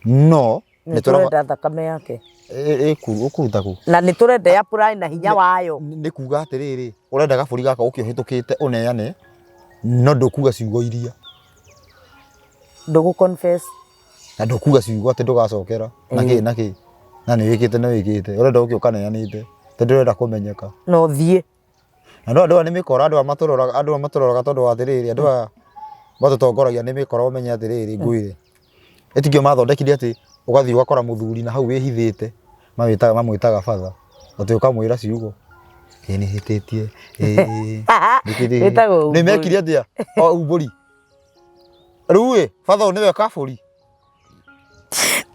Speaker 2: no
Speaker 1: nĩ tũrenda thakame yake.
Speaker 2: Ũkũruta kũ?
Speaker 1: Na nĩ tũrenda ya apply na hinya wayo.
Speaker 2: Nĩ kuga atĩrĩrĩ, ũrenda gabũri gaka ũke ũhĩtũkĩte ũneane, no ndũkuga ciugo iria.
Speaker 1: Ndũgũ confess.
Speaker 2: Na ndũkuga ciugo atĩ ndũgacokera na kĩ na kĩ, na nĩ wĩkĩte nĩ wĩkĩte, ũrenda ũke ũkaneanĩte tondũ ndũrenda kũmenyeka.
Speaker 1: Na ũthiĩ.
Speaker 2: Na no andũ aya nĩ mĩkora, andũ aya matũroraga, andũ aya matũroraga tondũ wa atĩrĩrĩ, andũ aya matũtongoragia nĩ mĩkora ũmenye atĩrĩrĩ, ngwĩre. Ĩtikĩo mathondekire atĩ ũgathiĩ ũgakora mũthuri na hau wĩhithĩte, mamwĩtaga mamwĩtaga batha, atĩ ũkamwĩra ciugo, ĩĩ nĩ hĩtĩtie, ĩĩ
Speaker 1: Wĩtagwo
Speaker 2: nĩ mekire atĩa? O umbũri. Rĩu ĩ, batha ũyũ nĩwe kabũri.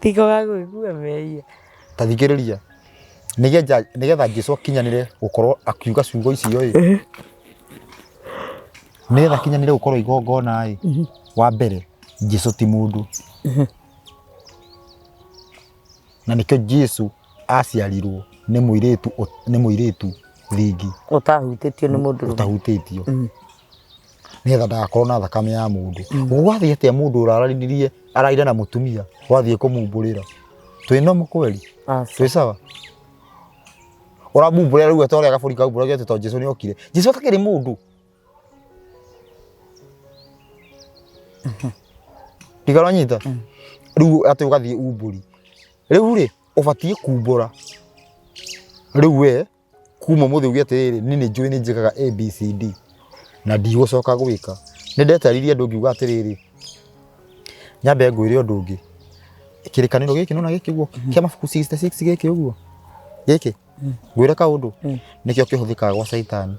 Speaker 1: Tiga wa gwĩkua mehia.
Speaker 2: Ta thikĩrĩria, nĩgetha nĩgetha Jesu akinyanĩre gũkorwo akiuga ciugo icio ĩ, nĩgetha akinyanĩre gũkorwo igongona ĩ, wa mbere Jesu ti mũndũ. Na nĩkĩo Jesu aciarirwo nĩ mũirĩtu nĩ mũirĩtu thingi.
Speaker 1: Ũtahutĩtio nĩ mũndũ.
Speaker 2: Ũtahutĩtio. Nĩgetha ndagakorwo na thakame ya mũndũ. Gwathiĩ atĩa mũndũ ũraranirie araire na mũtumia wathiĩ kũmumbũrĩra? Twĩ normal kweli?
Speaker 1: Aca.
Speaker 2: Twĩ sawa? Ũramumbũrĩra rĩu ta ũrĩa gabũri kaumbũragia atĩ tondũ Jesu nĩ okire. Jesu atakĩrĩ mũndũ. Ndikaranyita? Rĩu atĩ ũgathiĩ umbũri. Rĩu rĩ, ũbatiĩ kumbũra. Rĩu we kuma ũmũthĩ uge atĩrĩrĩ, niĩ nĩ njũĩ nĩ njĩkaga ABCD na ndigũcoka gwĩka. Nĩ ndetarĩirie andũ ngiuga atĩrĩrĩ, nyambe ngwĩre ũndũ ũngĩ, kĩrĩkanĩro gĩkĩ nĩwona gĩkĩ ũguo kĩa mabuku 66 gĩkĩ ũguo, gĩkĩ, ngwĩre kaũndũ, nĩkĩo kĩhũthĩkaga gwa caitani,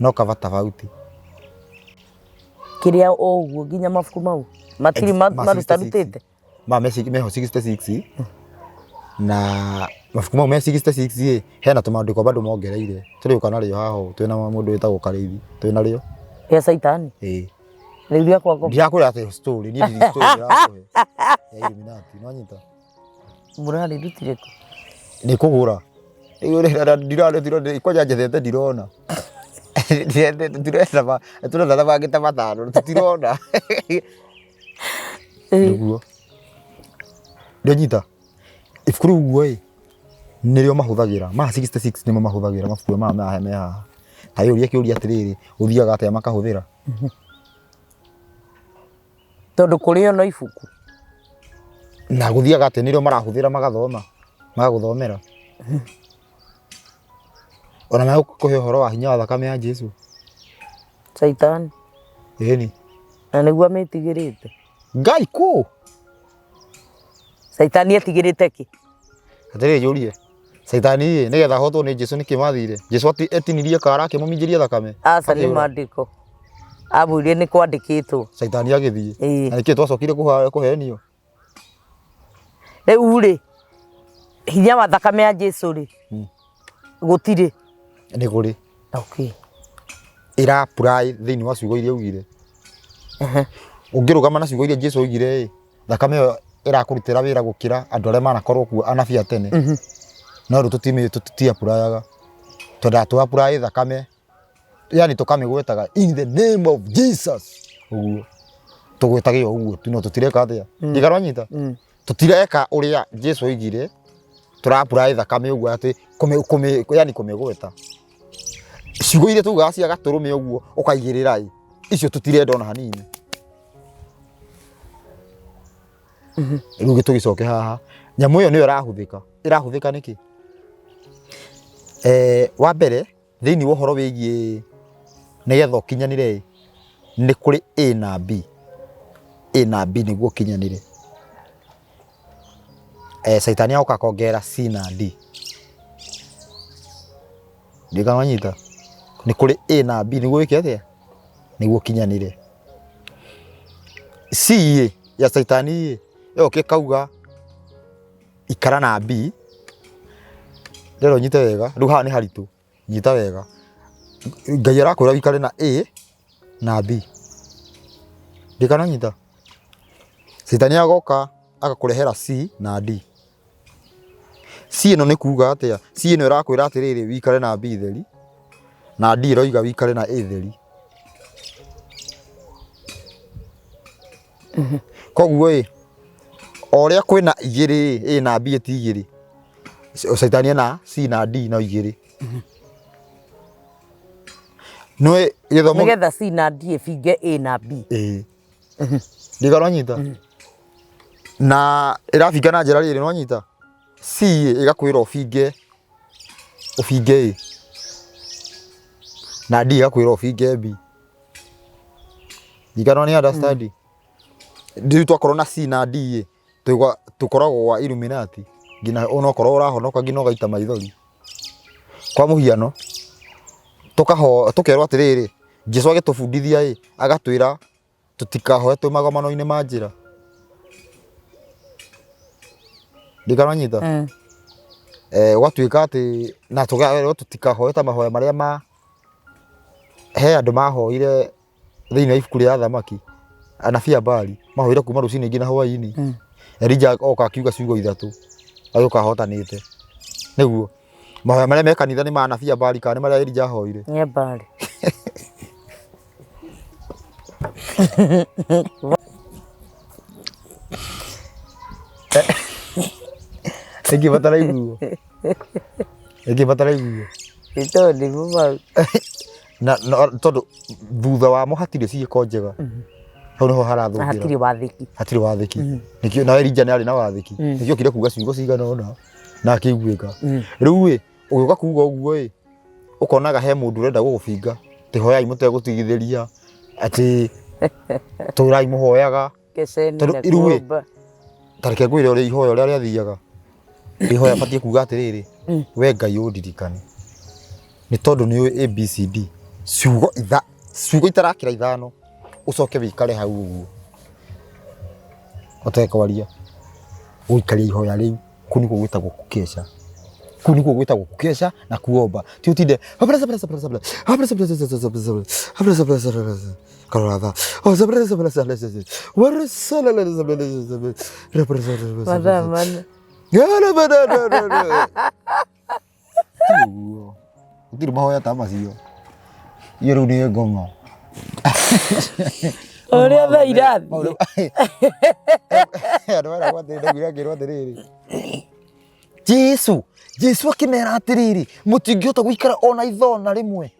Speaker 2: no kaba tofauti.
Speaker 1: Kĩrĩa o ũguo nginya mabuku mau matirĩ marutarutĩte?
Speaker 2: Ma meho 66 na mabuku mau me 66 ĩ, hena tũmandĩko bado mongereire tũrĩũka narĩo haha ũũ twĩna mũndũ wĩtagwo Karĩithi twĩna rĩo.
Speaker 1: Rĩa caitani?
Speaker 2: Ĩĩ.
Speaker 1: Rĩu rĩa kwa ngoma?
Speaker 2: Ndirakwĩra atĩ story, niĩ ndirĩ story ndĩrakũhe ya Illuminati, nĩwanyita?
Speaker 1: Mũrarĩrutire kũ?
Speaker 2: Nĩ kũgũra. Rĩu kwanja njethete ndirona. Tũretha mangĩ ta matano tũtirona. Nĩguo. Ndĩnyita. Ibuku rĩu ũguo ĩ, nĩrĩo mahũthagĩra. Ma 66 nĩmo mahũthagĩra mabuku maya maya me haha. Ta ũria kĩũria atĩrĩrĩ, gũthiaga atĩa makahũthĩra?
Speaker 1: Tondũ kũrĩ o no ibuku.
Speaker 2: Na gũthiaga atĩa nĩrĩo marahũthĩra magathoma, magagũthomera. Ona megũkũhe ũhoro wa hinya wa thakame ya Jesu.
Speaker 1: Caitani.
Speaker 2: Ĩni.
Speaker 1: Na nĩguo amĩtigĩrĩte.
Speaker 2: Ngai kũ?
Speaker 1: Caitani etigĩrĩte kĩ?
Speaker 2: Atĩrĩrĩ njũrie. Caitani ĩ, nĩgetha ahotwo nĩ Jesu nĩkĩ mathire? Jesu etinirie kara akĩmũminjĩria thakame.
Speaker 1: Aca nĩ
Speaker 2: Akĩũra.
Speaker 1: maandĩko. Amwĩrire nĩ kwandĩkĩtwo.
Speaker 2: Caitani agĩthiĩ.
Speaker 1: Ĩĩ.
Speaker 2: Na nĩkĩ twacokire kũhenio?
Speaker 1: Rĩu rĩ, hinya wa thakame ya Jesu rĩ, gũtirĩ.
Speaker 2: Nĩ kũrĩ.
Speaker 1: Okay.
Speaker 2: Ĩra apply thĩinĩ wa ciugo iria augire. Ũngĩrũgama na ciugo iria Jesu augire ĩ, thakame ĩyo ĩrakũrutĩra wĩra gũkĩra andũ arĩa manakorwo kuo anabii a tene. No rĩu tũti apply-aga. Twendaga tũ apply thakame yani tũkamĩgwetaga in the name of Jesus ũguo tũgwetage o ũguo tu no tũtireka atĩa ndigara nyita tũtireka ũrĩa Jesu oigire tũra apply thakame ũguo atĩ kũmĩ kũmĩ yani kũmĩgweta ciugo iria tugaga cia gatũrũme ũguo ũkaigĩrĩra ĩ icio tũtirenda ona hanini rĩu tũgĩcoke haha nyamũ ĩyo nĩyo ĩrahũthĩka ĩrahũthĩka nĩkĩ eh, wa mbere Thĩinĩ wa ũhoro wĩgiĩ nĩgetha ũkinyanĩre ĩ, nĩ kũrĩ A na B. A na B nĩguo ũkinyanĩre. Caitani agoka akongerera C na D. Ndiũĩ kana wanyita. Nĩ kũrĩ A na B nĩguo wĩke atĩa? Nĩguo ũkinyanĩre. C ĩ, ya caitani ĩ, ĩgoka ĩkauga ikara na B, ndĩrenda ũnyite wega, rĩu haha nĩ haritũ, nyita wega. Ngai arakwĩra ũikare na A na B. Ndikananyita. Caitani agoka agakũrehera C na D. C ĩno nĩ kuga atĩa? C ĩno ĩrakwĩra atĩrĩrĩ wikare na B theri na D ĩroiga wikare na A theri. Koguo ĩ o ũrĩa kwĩna igĩrĩ ĩ A na B ti igĩrĩ. Caitani ena C na D no igĩrĩ. Nĩ gĩthomo
Speaker 1: Nĩgetha C na D ĩbinge A na B.
Speaker 2: Ĩĩ. Ndiga nwanyita na ĩrabinga na njĩra rĩrĩ nwanyita C ĩgakwĩra ũbinge ũbinge A na D ĩgakwĩra ũbinge B. Ndiga nĩ understand. Rĩu twakorwo na C na D ĩ tũkoragwo gwa Illuminati nginya onokorwo ũrahonoka nginya ũgaita maithori. Kwa mũhiano tũkaho tũkerwo atĩrĩrĩ Jesu agĩtũbundithia ĩ agatwĩra tũtikahoe twĩ magomano-inĩ ma njĩra. Ndikananyita eh, ũgatuĩka atĩ na tũkerwo tũtikahoe ta mahoya marĩa ma he andũ mahoire thĩinĩ wa ibuku rĩa athamaki anabii a Baali mahoire kuma rũcinĩ nginya hwaĩ-inĩ. Elija oka akiuga ciugo ithatũ agĩũka ahotanĩte. Nĩguo mahoya marĩa me kanitha nĩ ma anabii a Baali kana nĩ marĩa Elija ahoire?
Speaker 1: Nĩ a Baali.
Speaker 2: Ĩngĩbatara iguo ĩngĩbatara iguo
Speaker 1: Nĩ tondũ nĩmo mau.
Speaker 2: Na, na tondũ thutha wamo hatirĩ ciĩko njega hau nĩho
Speaker 1: Na
Speaker 2: harathũkĩra.
Speaker 1: hatirĩ wathĩki.
Speaker 2: Hatirĩ wathĩki. Nĩkĩo na Elija nĩ arĩ na wathĩki, nĩkĩo okire kuga ciugo cigana ũna na akĩiguĩka. Rĩu ĩ ũgĩũka kuga ũguo ĩ ũkonaga he mũndũ ũrenda gũgũbinga atĩ hoyai mũtegũtigithĩria, atĩ tũrai mũhoyaga.
Speaker 1: Keceni
Speaker 2: Tondũ
Speaker 1: na
Speaker 2: rĩu ĩ,
Speaker 1: kuomba.
Speaker 2: Ta reke ngwĩre ũrĩa ihoya ũrĩa rĩathiaga. Ihoya batiĩ kuga atĩrĩrĩ, we Ngai ũndirikane nĩ tondũ nĩ ũĩ ABCD, ciugo itha ciugo itarakĩra ithano ũcoke wĩikare hau ũguo ũtekwaria, ũikarie ihoya rĩu. Kũu nĩkuo gwĩtagwo kũkeca. Kũu nĩkuo gwĩtagwo kũkeca na kuomba. Ti ũtinde karora thaa
Speaker 1: Mathaa mana.
Speaker 2: Ti ũguo. Gũtirĩ mahoya ta macio. Iyo rĩu nĩ ngoma.
Speaker 1: Ũrĩa thaa irathiĩ.
Speaker 2: Andũ maragwo atĩrĩ, ndaiguire akĩrwo atĩrĩrĩ. Jesu, Jesu akĩmera atĩrĩrĩ, mũtingĩhota gũikara ona ithaa ona rĩmwe.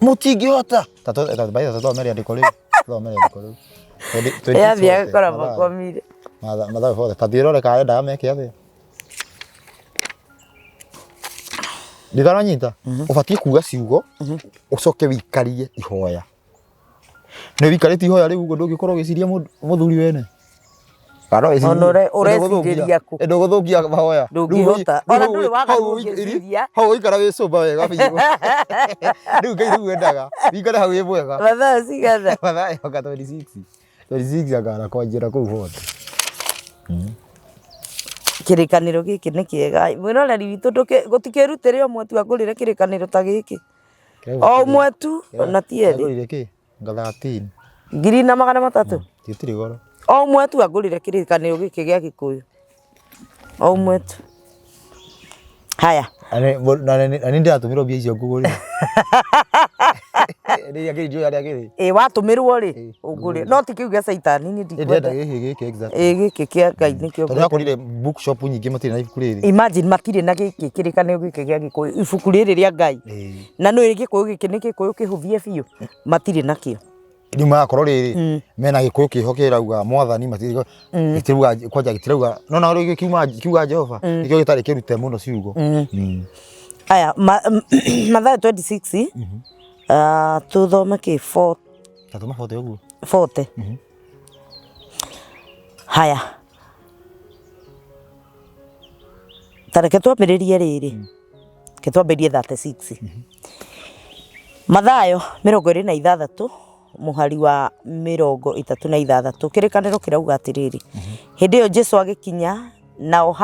Speaker 2: Mũtingĩhota. Ta tũthome rĩandĩko rĩu. Tũthome rĩandĩko rĩu.
Speaker 1: Yathiĩ agakora makomire.
Speaker 2: Mathayo 40. Ta thiĩ ũrore kana endaga meke atĩa. Ndikaranyita. Ũbatiĩ kuga ciugo, ũcoke wikarie ihoya. Nĩ wikarĩtie ihoya rĩu ũguo ndũngĩkorwo ũgĩciria mũthuri wene. Kana no wĩcirie.
Speaker 1: Ona ũrecirĩria kũ?
Speaker 2: Ndũgũthũkia mahoya.
Speaker 1: Ndũngĩhota. Ona ndũrĩ waga kũngĩciria.
Speaker 2: Hau ũikara wĩ cũmba wega biũ. Rĩu Ngai rĩu endaga wikare hau wĩ mwega.
Speaker 1: Mathaa cigana?
Speaker 2: Mathaa anga 26. 26 anga kwanjĩra kũu 40.
Speaker 1: Kĩrĩkanĩro gĩkĩ nĩ kĩega. Mwĩroreri witũ gũtikĩrutĩre ũmwe tu angũrĩre kĩrĩkanĩro ta gĩkĩ. O ũmwe tu ona ti erĩ.
Speaker 2: Ndagũrire kĩ? Nga 13.
Speaker 1: 4300.
Speaker 2: Gĩtirĩ goro.
Speaker 1: O ũmwe tu angũrĩre kĩrĩkanĩro gĩkĩ gĩa Gĩkũyũ. O ũmwe tu. Haya.
Speaker 2: Na nĩ ndĩratũmĩrwo mbia icio ngũgũrĩre. Rĩrĩa kĩrĩ ndiũĩ harĩa kĩrĩ.
Speaker 1: Ĩ watũmĩrwo rĩ, ũngũrĩre. No ti kĩu gĩa caitani niĩ
Speaker 2: ndikwenda.
Speaker 1: Ndĩrenda
Speaker 2: gĩkĩ gĩkĩ exactly.
Speaker 1: Ĩ gĩkĩ kĩa Ngai nĩkĩo
Speaker 2: Tondũ
Speaker 1: ngwenda.
Speaker 2: akorire bookshop nyingĩ matirĩ na ibuku rĩrĩ.
Speaker 1: Imagine matirĩ na gĩkĩ kĩrĩkanĩro gĩkĩ gĩa Gĩkũyũ, ibuku rĩrĩ rĩa Ngai. Na nĩ Gĩkũyũ gĩkĩ nĩ Gĩkũyũ kĩhũthie biũ, matirĩ nakĩo.
Speaker 2: Rĩu magakorwo rĩrĩ mena Gĩkũyũ kĩho kĩrauga mwathani matirĩ gĩtirauga kwanja gĩtirauga no na rĩu kiuma kiuga Jehova nĩkĩo gĩtarĩ kĩrute mũno ciugo.
Speaker 1: Aya, Mathayo 26, tũthome kĩ
Speaker 2: Ta tũma 40 ũguo.
Speaker 1: 40. Haya. Ta reke twambĩrĩrie rĩrĩ. Reke twambĩrĩrie 36. Mathayo 26 mũhari wa 36 kĩrĩkanĩro kĩrauga atĩrĩrĩ, hĩndĩ ĩyo Jesu agĩkinya nao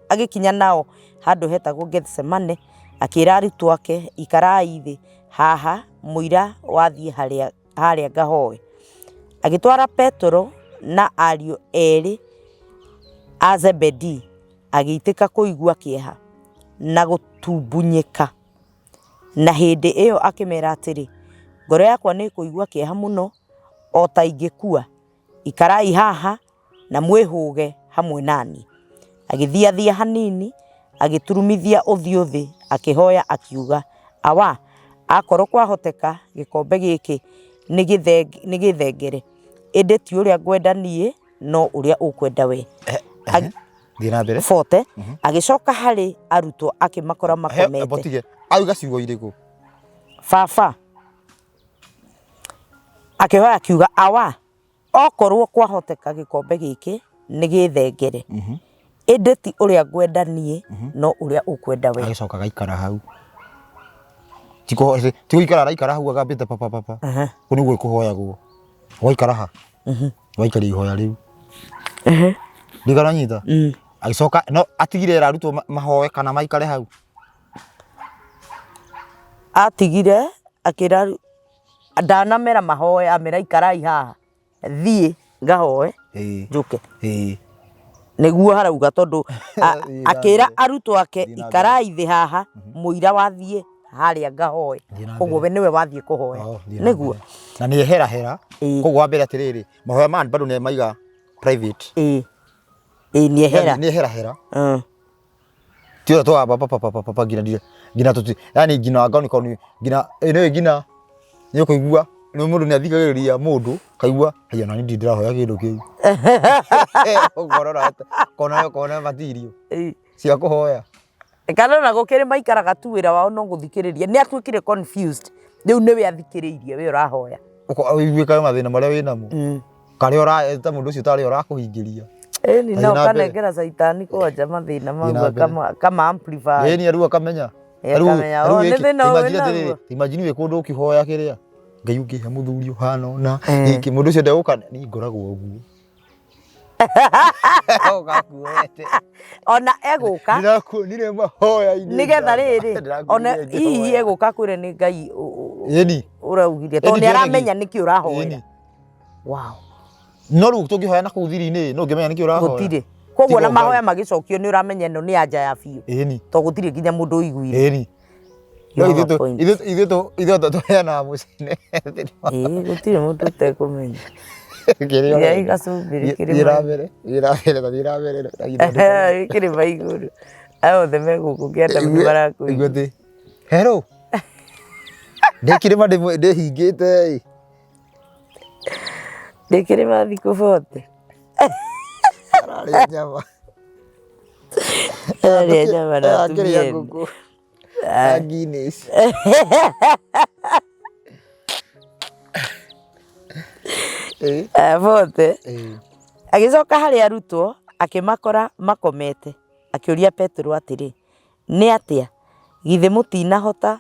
Speaker 1: agĩkinya nao handũ hetagwo Gethsemane, akĩra arutwo ake, ikarai thĩ haha mũira wathiĩ harĩa harĩa ngahoe. Agĩtwara Petero na ariũ erĩ a Zebedii, agĩitĩka kũigua kĩeha na gũtumbunyĩka. Na hĩndĩ ĩyo akĩmera atĩrĩ, Ngoro yakwa nĩ ĩkũigua kĩeha mũno, o ta ingĩkua. Ikarai haha na mwĩhũge hamwe na niĩ. Agĩthiathia hanini, agĩturumithia ũthiũ thĩ, akĩhoya akiuga, Awa, akorwo kwahoteka gĩkombe gĩkĩ nĩ gĩthengere, ĩndĩ ti ũrĩa ngwenda niĩ, no ũrĩa ũkwenda we.
Speaker 2: Thiĩ na mbere.
Speaker 1: Bote, agĩcoka harĩ arutwo akĩmakora makomete.
Speaker 2: Botige, auga ciugo irĩkũ?
Speaker 1: Baba, akĩhoya akiuga, Awa, Okorwo kwahoteka gĩkombe gĩkĩ nĩ gĩthengere, ĩndĩ ti ũrĩa ngwenda niĩ, no ũrĩa ũkwenda we.
Speaker 2: Agĩcoka agaikara hau. Ti gũikara araikara hau agambĩte papa papa. Kũu nĩguo kũhoyagwo. Waikara ha? Waikaria ihoya rĩu. Ndigana nyita. Agĩcoka no atigire era arutwo mahoe kana maikare hau.
Speaker 1: Atigire akĩra ndanamera mahoe amera ikarai haha thiĩ ngahoe
Speaker 2: Ĩĩ.
Speaker 1: njũke
Speaker 2: Ĩĩ.
Speaker 1: nĩguo harauga tondũ
Speaker 2: Thiĩ na
Speaker 1: akĩra
Speaker 2: mbere.
Speaker 1: arutwo ake
Speaker 2: Thiĩ na mbere.
Speaker 1: ikarai thĩ haha mũira wathiĩ harĩa ngahoe
Speaker 2: Thiĩ na
Speaker 1: koguo
Speaker 2: mbere.
Speaker 1: we nĩwe wathiĩ kũhoya
Speaker 2: Oh, thiĩ na
Speaker 1: nĩguo
Speaker 2: mbere. Na nĩ eherahera.
Speaker 1: Ĩĩ.
Speaker 2: Koguo wa mbere atĩrĩrĩ, mahoya maya bado nĩ maiga private.
Speaker 1: ĩĩ ĩĩ nĩ ehera
Speaker 2: Nĩ eherahera. Ti ũrĩa tũgamba pa pa pa pa pa pa nginya ndire nginya tũti yani nginya ngoni koni nginya ĩno nginya nĩ ũkũigua nĩ mũndũ nĩ athikagĩrĩria mũndũ kaigua haiya nani ndirĩ ndĩrahoya kĩndũ kĩu ũkorora kona kona matirio cia kũhoya.
Speaker 1: Kana ona gũkĩrĩ maikaraga tu wĩra wao no gũthikĩrĩria nĩ atuĩkire confused rĩu nĩwe athikĩrĩirie we ũrahoya.
Speaker 2: Ũiguĩkaga mathĩna marĩa wĩnamo karĩa ũra ta mũndũ ũcio tarĩ ũrakũhingĩria.
Speaker 1: Ĩni
Speaker 2: Thiĩ
Speaker 1: no
Speaker 2: na mbere.
Speaker 1: kanengera caitani kwanja mathĩna
Speaker 2: Thiĩ
Speaker 1: mau
Speaker 2: na mbere.
Speaker 1: akama amplify.
Speaker 2: Ĩni rĩu akamenya.
Speaker 1: Ĩ,
Speaker 2: Rĩu-
Speaker 1: akamenya,
Speaker 2: rĩu
Speaker 1: "Oh, nĩ
Speaker 2: gĩkĩ-
Speaker 1: thĩna ũyũ
Speaker 2: imagine atĩrĩrĩ,
Speaker 1: naguo."
Speaker 2: imagine wĩ kũndũ ũkĩhoya kĩrĩa Ngai ũngĩhe mũthuri ũhana ũna
Speaker 1: Eh.
Speaker 2: gĩkĩ mũndũ ũcio ndegũka niĩ ngoragwo ũguo Ũgakuoete.
Speaker 1: Ona egũka
Speaker 2: Ndĩrakuonire mahoya-inĩ
Speaker 1: nĩgetha rĩrĩ ona
Speaker 2: Ndĩrakuonire
Speaker 1: hihi
Speaker 2: ngĩhoya.
Speaker 1: egũka kwĩre nĩ Ngai
Speaker 2: Ĩni.
Speaker 1: ũraugire
Speaker 2: Ĩni
Speaker 1: tondũ nĩ
Speaker 2: ndĩrona
Speaker 1: aramenya nĩkĩ ũrahoya.
Speaker 2: Ĩni.
Speaker 1: Wow.
Speaker 2: No rĩu tũngĩhoya na kũu thiri-inĩ no ũngĩmenya nĩkĩ ũrahoya.
Speaker 1: Gũtirĩ. Koguo
Speaker 2: Tiga
Speaker 1: na
Speaker 2: Ngai.
Speaker 1: mahoya magĩcokio nĩ ũramenya ĩno nĩ anja ya biũ.
Speaker 2: Ĩni.
Speaker 1: Tondũ gũtirĩ nginya mũndũ ũiguire.
Speaker 2: Ĩni.
Speaker 1: You
Speaker 2: No
Speaker 1: have a
Speaker 2: ithuĩ tũ-
Speaker 1: point.
Speaker 2: ithuĩ ithuĩ tũ- ithuĩ tũ- tũheanaga mũcene.
Speaker 1: Ĩĩ gũtirĩ mũndũ ũtekũmenya.
Speaker 2: Kĩrĩa
Speaker 1: Iai
Speaker 2: ũrenda.
Speaker 1: gacumbĩrĩ kĩrĩ
Speaker 2: Thiĩ na
Speaker 1: ma-
Speaker 2: mbere, thiĩ na mbere, ta thiĩ na mbere, na githondeko.
Speaker 1: Kĩrĩ ma igũrũ. Aya othe me gũkũ kĩanda nĩ
Speaker 2: Igue
Speaker 1: marakũigua.
Speaker 2: atĩ, Hello. Ndĩ kĩrĩma ndĩhingĩte ĩ.
Speaker 1: Ndĩ kĩrĩma thikũ bote.
Speaker 2: Ararĩa nyama.
Speaker 1: Ararĩa nyama na
Speaker 2: Akĩrĩa
Speaker 1: atumia ene.
Speaker 2: ngũkũ. Na Guinness. Ĩ,
Speaker 1: Aya bote.
Speaker 2: ĩ.
Speaker 1: Agĩcoka harĩ arutwo akĩmakora makomete, akĩũria Petero atĩrĩ, Nĩ atĩa? Githĩ mũtinahota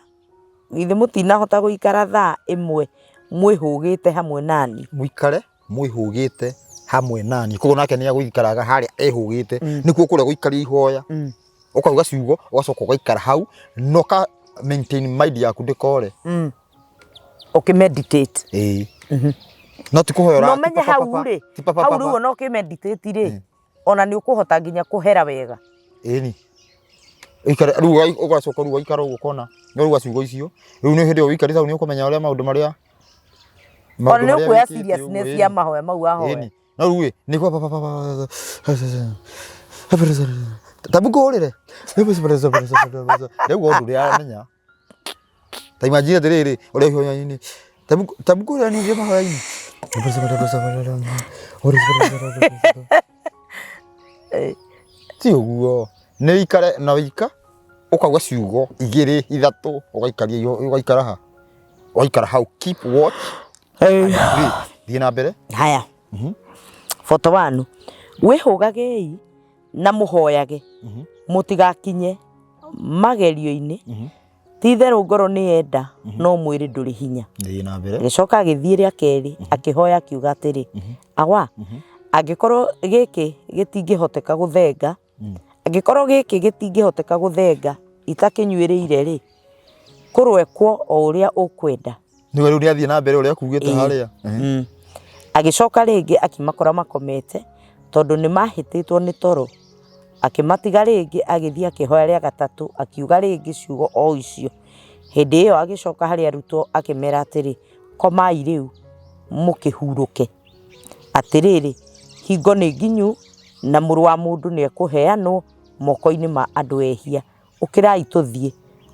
Speaker 1: Githĩ mũtinahota gũikara thaa ĩmwe mwĩhũgĩte hamwe na niĩ?
Speaker 2: Mũikare mwĩhũgĩte hamwe na niĩ. Koguo nake nĩ agũikaraga harĩa ehũgĩte. Nĩkuo kũrĩa gũikaria ihoya. Ũkauga ciugo ũgacoka ũgaikara hau na ũka maintain mind yaku ndĩkore.
Speaker 1: Ũkĩ meditate.
Speaker 2: Ĩĩ. No ti kũhoya
Speaker 1: Na
Speaker 2: ũra-
Speaker 1: ũmenye
Speaker 2: ti
Speaker 1: hau
Speaker 2: papa,
Speaker 1: rĩ,
Speaker 2: ti papa,
Speaker 1: hau
Speaker 2: papa.
Speaker 1: rĩu ona ũkĩ meditate rĩ, ona nĩ ũkũhota nginya kũhera wega.
Speaker 2: Ĩni. Ũikare rĩu ũgacoka rĩu waikara ũguo ũkona nĩ wauga ciugo icio rĩu nĩ hĩndĩ ĩyo ũikarĩte hau nĩ ũkũmenya ũrĩa maũndũ marĩa
Speaker 1: Ona
Speaker 2: maũndũ
Speaker 1: nĩ
Speaker 2: marĩa
Speaker 1: ũkuoya
Speaker 2: wĩkĩte ũguo,
Speaker 1: seriousness ya
Speaker 2: ĩni.
Speaker 1: mahoya mau wahoya.
Speaker 2: Ĩni. No rĩu ĩ nĩ kwa papa papa tabu ngũhũrĩre rĩu ũndũ ũrĩa aramenya ta imagine atĩrĩrĩ ũrĩa ihoya-inĩ tabu ngũhũrĩra ningĩ mahoya-inĩ ti ũguo nĩ ikare na wĩika ũkauga ciugo igĩrĩ ithatũ ũgaikaria ũgaikara ha ũgaikara hau keep watch and pray. Thiĩ na mbere.
Speaker 1: Haya. Foto wanu wĩhũgagei na mũhoyage mũtigakinye magerio-inĩ ti-itherũ ngoro nĩ yenda no mwĩrĩ ndũrĩ hinya.
Speaker 2: Thiĩ na mbere.
Speaker 1: Agĩcoka agĩthiĩ rĩa kerĩ akĩhoya akiuga atĩrĩ, Awa, angĩkorwo gĩkĩ gĩtingĩhoteka gũthenga, angĩkorwo gĩkĩ gĩtingĩhoteka gũthenga itakĩnyuĩrĩire-rĩ, kũroekwo o ũrĩa ũkwenda.
Speaker 2: Nĩwe rĩu nĩathiĩ na mbere ũrĩa akugĩte harĩa.
Speaker 1: Agĩcoka rĩngĩ akĩmakora makomete, tondũ nĩ maahĩtĩtwo nĩ toro. Akĩmatiga rĩngĩ agĩthiĩ akĩhoya rĩa gatatũ, akiuga rĩngĩ ciugo o icio. Hĩndĩ ĩyo agĩcoka harĩ arutwo akĩmeera atĩrĩ, Komai rĩu mũkĩhurũke. Atĩrĩrĩ, hingo nĩ nginyu, na Mũrũ wa Mũndũ nĩekũheanwo moko-inĩ ma andũ ehia. Ũkĩrai tũthiĩ.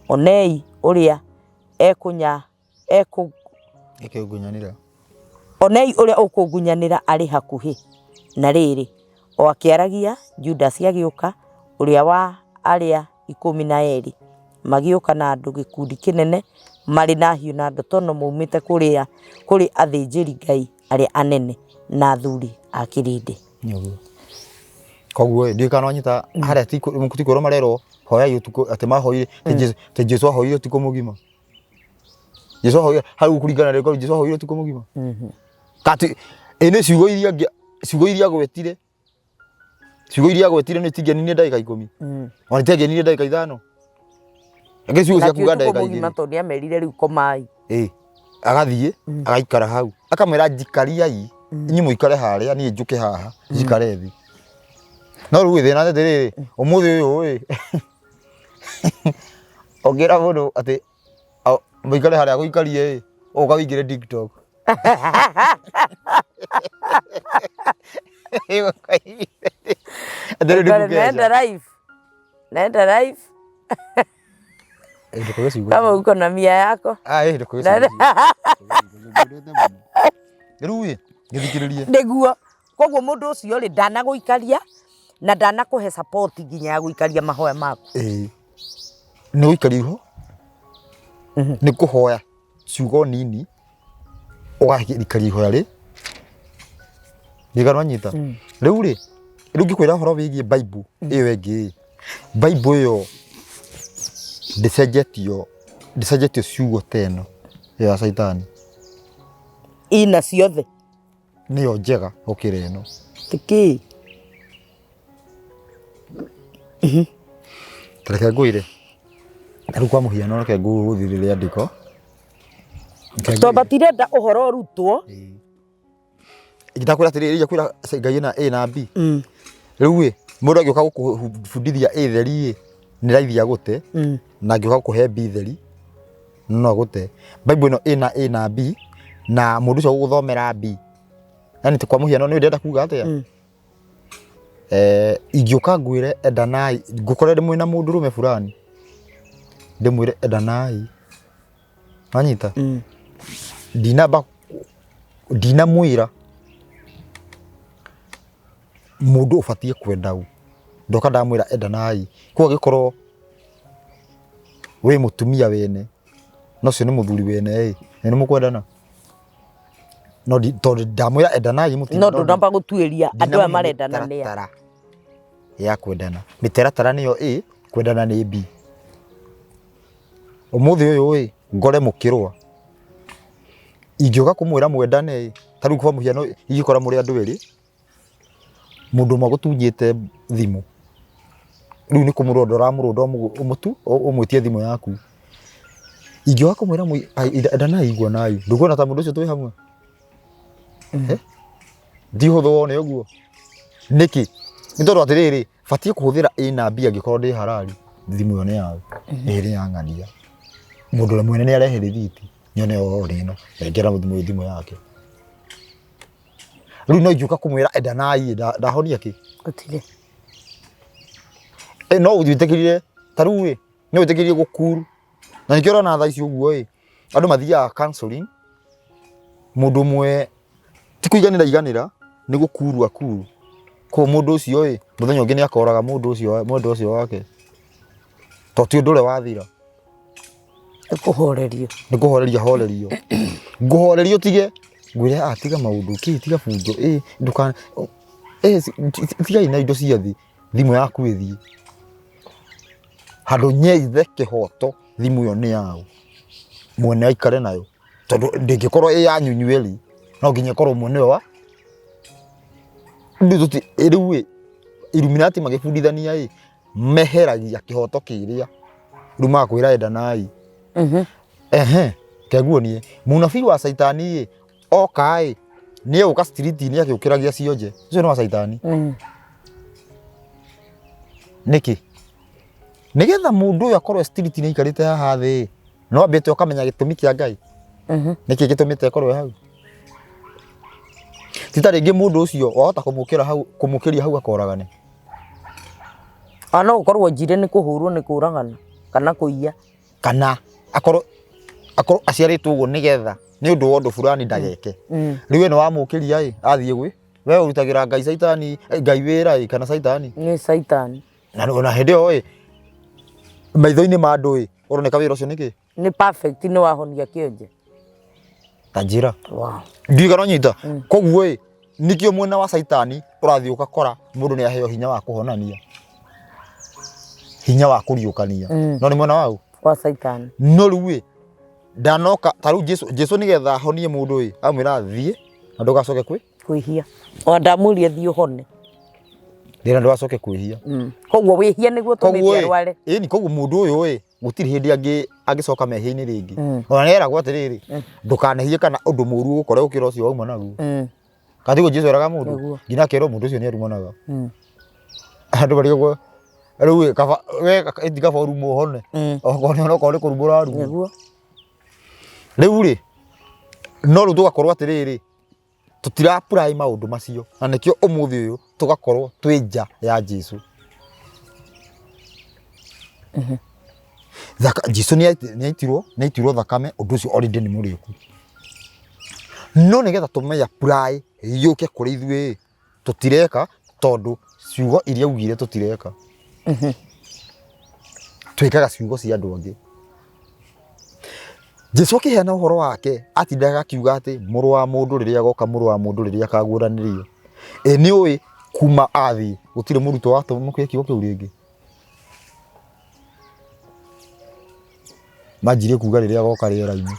Speaker 1: Onei ũrĩa ekũnya ekũ
Speaker 2: Ĩkĩngunyanĩra.
Speaker 1: Onei ũrĩa ũkũngunyanĩra arĩ hakuhĩ. Na rĩrĩ, o akĩaragia, Judasi agĩũka, ũrĩa wa arĩa 12, magĩũka na andũ gĩkundi kĩnene marĩ na hiũ na ndotono moimĩte kũrĩa kũrĩ athĩnjĩri-Ngai arĩa anene na athuri a kĩrĩndĩ.
Speaker 2: Nĩguo. Koguo ĩ, ndiũĩ kana wanyita harĩa ti kwĩrwo marerwo hoyai ũtukũ atĩ mahoire atĩ Jesu ahoire ũtukũ mũgima. Jesu ahoire hau kũringana na rĩko Jesu ahoire ũtukũ mũgima. Kati ĩ nĩ ciugo iria ciugo iria agwetire ciugo iria agwetire nĩ itingĩaninie ndagĩka 10. Ona itiangĩaninie ndagĩka 5. Reke ciugo
Speaker 1: Na
Speaker 2: cia
Speaker 1: ti
Speaker 2: kuga
Speaker 1: ũtukũ
Speaker 2: ndagĩka
Speaker 1: mũgima
Speaker 2: 2.
Speaker 1: tondũ nĩamerire rĩu komai.
Speaker 2: Ĩ agathiĩ agaikara hau akamwĩra njikariai inyuĩ mũikare harĩa niĩ njũke haha njikare thĩ. No rĩu thĩna nĩ atĩrĩrĩ ũmũthĩ ũyũ ĩ ũngĩra mũndũ atĩ mũikare harĩa agũikarie ĩ ũka ũingĩre TikTok. Atĩrĩ
Speaker 1: Naenda
Speaker 2: ndikukeca.
Speaker 1: live. Naenda live
Speaker 2: Eh, ndũkauge ciugo
Speaker 1: kama
Speaker 2: icio.
Speaker 1: uko na mia yako.
Speaker 2: Ah, eh, ndũkauge
Speaker 1: Naenda-
Speaker 2: ciugo icio. Rĩu ĩ gĩthikĩrĩrie.
Speaker 1: Nĩguo. Koguo mũndũ ũcio rĩ ndanagũikaria na ndanakũhe support nginya ya gũikaria mahoya maku.
Speaker 2: Ĩĩ. Nĩ gũikaria ho nĩ kũhoya ciugo nini ũgaikaria ihoya rĩ ndigana wanyita rĩu rĩ rĩu ngĩkwĩra ũhoro wĩgiĩ Bible ĩyo ĩngĩ ĩ Bible ĩyo ndĩcenjetio ndĩcenjetio ciugo ta ĩno ĩyo ya caitani
Speaker 1: Ina ciothe.
Speaker 2: nĩyo njega gũkĩra ĩno.
Speaker 1: Tikĩ.
Speaker 2: Ta reke ngwĩre, ta rĩu kwa mũhiano reke ngũthĩre rĩandĩko. Reke ngwĩre.
Speaker 1: Twamba tirenda ũhoro ũrutwo.
Speaker 2: Ndakwĩra atĩrĩrĩ, ndakwĩra Ngai ĩna A na B. Rĩu ĩ, mũndũ angĩũka gũkũbundithia A theri ĩ, nĩ raithi agũte, na angĩũka gũkũhe B theri, no agũte. Bible ĩno ĩna A na B, na mũndũ ũcio ũgũgũthomera B, yani kwa mũhiano nĩ ndĩrenda kuga atĩa? Eh, ingĩũka ngwĩre endanai, ngũkore mwĩna mũndũrũme fulani, ndĩmwĩre endanai, wanyita? Ndinamba ndinamwĩra mũndũ ũbatiĩ kwenda ũ, ndoka ndamwĩra endanai, koguo angĩkorwo wĩ mũtumia wene na ũcio nĩ mũthuri wene ĩ, na nĩ mũkwendana? No tondũ ndamwĩra endanai
Speaker 1: No ndũnamba gũtuĩria andũ aya marendana nĩ a.
Speaker 2: mĩtaratara ya kwendana. Mĩtaratara nĩyo A, kwendana nĩ B. Ũmũthĩ ũyũ ĩ, ngore mũkĩrũa, ingĩũka kũmwĩra mwendane ĩ, ta rĩu kwa mũhiano ingĩkora mũrĩ andũ erĩ, mũndũ ũmwe agũtunyĩte thimũ, rĩu nĩ kũmũronda ũramũronda ũmwĩtie thimũ yaku. Ingĩũka kũmwĩra endanai iguanai, ndũkuona ta mũndũ ũcio twĩ hamwe? Eh? Ti hũthũ wone ũguo. Nĩkĩ? Nĩ tondũ atĩrĩrĩ, batiĩ kũhũthĩra A na B angĩkorwo ndĩ harari, thimũ ĩyo nĩ yaũ? Ĩĩ nĩ ya ng'ania. Mũndũ ũrĩa mwene nĩ arehe rĩthiti, nyone oo nĩ ĩno, nengera thimũ yake. Rĩu no ingĩũka kũmwĩra endanai ndahonia kĩ?
Speaker 1: Gũtirĩ.
Speaker 2: Ĩ no wĩtĩkĩrire ta rĩu ĩ, no wĩtĩkĩrie gũkuru. Na nĩkĩo ũrona thaa ici ũguo ĩ, andũ mathiaga counseling, mũndũ ũmwe ti kũiganĩra aiganĩra, nĩ gũkuru akuru. Koguo mũndũ ũcio ĩ, mũthenya ũngĩ nĩ akoraga mũndũ ũcio mwendwa ũcio wake. To ti ũndũ ũrĩa wathira.
Speaker 1: Nĩ kũhorerio.
Speaker 2: Nĩ kũhorerio ahorerio. Ngũhorerio ũtige, ngwĩre ah tiga maũndũ, kĩ tiga bunjo, ĩ ndũka, ĩ tigai na indo cia thĩ, thimũ yaku ĩthiĩ. Handũ nyethe kĩhoto thimũ ĩyo nĩ yaũ, mwene aikare nayo. Tondũ ndĩngĩkorwo ĩ yanyu inyuerĩ, no nginya ĩkorwo mwene nĩwe wa, rĩu ĩ, Illuminati magĩbundithania ĩ, meheragia kĩhoto kĩrĩa rĩu magakwĩra endanai. Ehe, reke nguonie mũnabii wa caitani ĩ oka ĩ Nĩ egũka street-inĩ agĩũkĩragia cionje, ũcio nĩ wa caitani. Nĩkĩ? Nĩgetha mũndũ ũyũ akorwo e street-inĩ aikarĩte haha thĩ, no ambĩte ũkamenya gĩtũmi kĩa Ngai. Nĩkĩ gĩtũmĩte akorwo e hau? Ti ta rĩngĩ mũndũ ũcio wahota kũmũkĩra hau, kũmũkĩria hau akoragane.
Speaker 1: Ona no ũkorwo njire nĩ kũhũrwo nĩ kũragana kana kũiya.
Speaker 2: Kana akorwo akorwo aciarĩtwo ũguo nĩgetha nĩ ũndũ wa ũndũ fulani ndageke. Rĩu we nĩ wamũkĩria ĩ, athiĩ gwĩ we ũrutagĩra Ngai caitani, Ngai wĩra ĩ, kana caitani.
Speaker 1: Nĩ caitani.
Speaker 2: Na ona hĩndĩ ĩyo ĩ, maitho-inĩ ma andũ ĩ, ũroneka wĩra ũcio nĩkĩ?
Speaker 1: Nĩ perfect nĩ wahonia kĩonje.
Speaker 2: Ta njĩra.
Speaker 1: Wow.
Speaker 2: Ndiũĩ kana ũnyita. Koguo ĩ, nĩkĩo mwena wa caitani ũrathiĩ ũgakora mũndũ nĩ aheo hinya wa kũhonania, hinya wa kũriũkania. No nĩ mwena wa ũ?
Speaker 1: Wa caitani.
Speaker 2: No rĩu ĩ, ndanoka ta rĩu Jesu, Jesu nĩgetha ahonie mũndũ ĩ, amwĩra thiĩ na ndũgacoke kwĩ
Speaker 1: Kwĩhia. Ona ndamwĩrire thiĩ ũhone.
Speaker 2: Thiĩ na ndũgacoke kwĩhia.
Speaker 1: Koguo wĩhia nĩguo
Speaker 2: Koguo
Speaker 1: ũtũmĩte
Speaker 2: ĩ,
Speaker 1: arware.
Speaker 2: ĩni koguo mũndũ ũyũ ĩ, gũtirĩ hĩndĩ angĩcoka mehia-inĩ rĩngĩ. Ona nĩ eragwo atĩrĩrĩ, ndũkanehie kana ũndũ mũru ũgũkore gũkĩra ũcio wauma naguo. Kana tiguo Jesu eraga mũndũ?
Speaker 1: Nĩguo.
Speaker 2: Nginya akerwo mũndũ ũcio nĩ arumanaga. Andũ marigagwo rĩu ĩ, kaba we ĩti kaba ũrumwo ũhone. Okorwo nĩ onokorwo nĩ kũrumwo ũrarumwo.
Speaker 1: Nĩguo.
Speaker 2: Rĩu rĩ, no rĩu tũgakorwo atĩrĩrĩ, tũtira apply maũndũ macio na nĩkĩo ũmũthĩ ũyũ tũgakorwo twĩ nja ya Jesu. Jesu nĩ aitirwo thakame, ũndũ ũcio already nĩ mũrĩku. No nĩgetha tũmĩ apply yũke kũrĩ ithuĩ tũtireka tondũ ciugo iria augire tũtireka. Twĩkaga ciugo cia andũ angĩ. Jesu akĩheana ũhoro wake atindaga akiuga atĩ mũrũ wa mũndũ rĩrĩa agoka, mũrũ wa mũndũ rĩrĩa akaguũranĩrio. Ĩ nĩ ũĩ kuma athiĩ gũtirĩ mũrutwo watũmũkĩra kiugo kĩu rĩngĩ? Manjirie kuga rĩrĩa agoka rĩera-inĩ.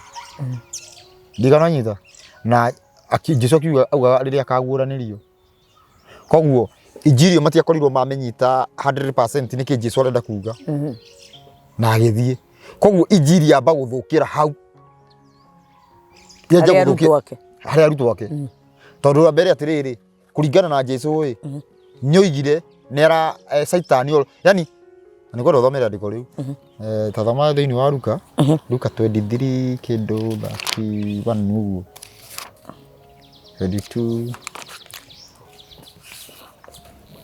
Speaker 2: Ndirikana wanyita? Na Jesu akiuga augaga rĩrĩa akaguũranĩrio. Koguo injiri ĩyo matiakorirwo mamĩnyita 100% nĩkĩ Jesu arenda kuga. Na agĩthiĩ. Koguo injiri yamba gũthũkĩra hau. Yanjia
Speaker 1: Harĩ arutwo
Speaker 2: gũthũkĩra
Speaker 1: ake.
Speaker 2: harĩ arutwo ake. Tondũ wa mbere atĩrĩrĩ, kũringana na Jesu ĩ, nĩoigire nĩara Caitani yani na nĩngwenda ũthome rĩandĩko rĩu. Ta thoma thĩinĩ wa Luka, Luka 23 kĩndũ 31 ũguo. 22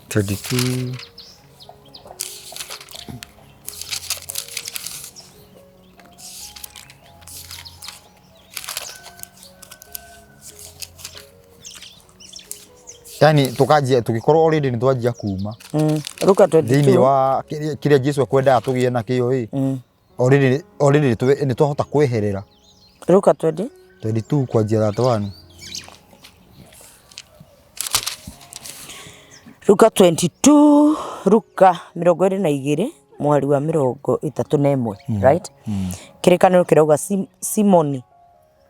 Speaker 2: 22 yani tukanjia tugikorwo already nĩ twanjia kuma
Speaker 1: Luka 22
Speaker 2: thĩinĩ wa kĩrĩa Jesu ekwendaga tũgĩe nakĩo ĩ, already already nĩ twahota kweherera.
Speaker 1: Luka 20
Speaker 2: 22 kwanjia 31.
Speaker 1: Luka 22 Luka 22 mũhari wa 31, right? Kĩrĩkanĩro kĩrauga Simoni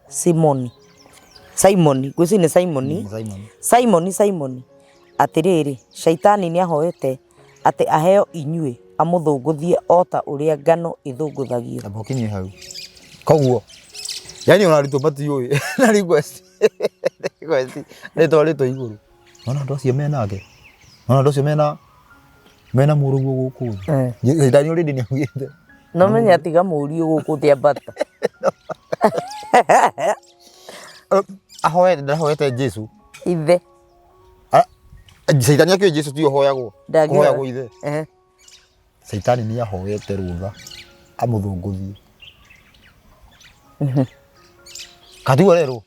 Speaker 1: Simoni Simoni ngwĩciria nĩ Simoni.
Speaker 2: Simon.
Speaker 1: Simoni Simoni atĩrĩrĩ, Shaitani nĩahoete atĩ aheo inyuĩ amũthũngũthie o ta ũrĩa ngano ĩthũngũthagio.
Speaker 2: Amba ũkinyie hau. Koguo yani ona arutwo matiũĩ na request request nĩtwarĩtwo igũrũ. Nona andũ acio menake, nona andũ acio mena mena mũrũguo gũkũ thĩ. Shaitani already nĩaugĩte.
Speaker 1: No menye atiga mũriũ gũkũ thĩ ambata.
Speaker 2: Ahoete ndahoete Jesu.
Speaker 1: Ithe.
Speaker 2: Shaitani akĩũĩ Jesu ti ũhoyagwo.
Speaker 1: Ndangĩhoya.
Speaker 2: Kũhoyagwo ithe.
Speaker 1: Ehe.
Speaker 2: Shaitani nĩ ahoete rũtha amũthũngũthie. Katiguo rerwo.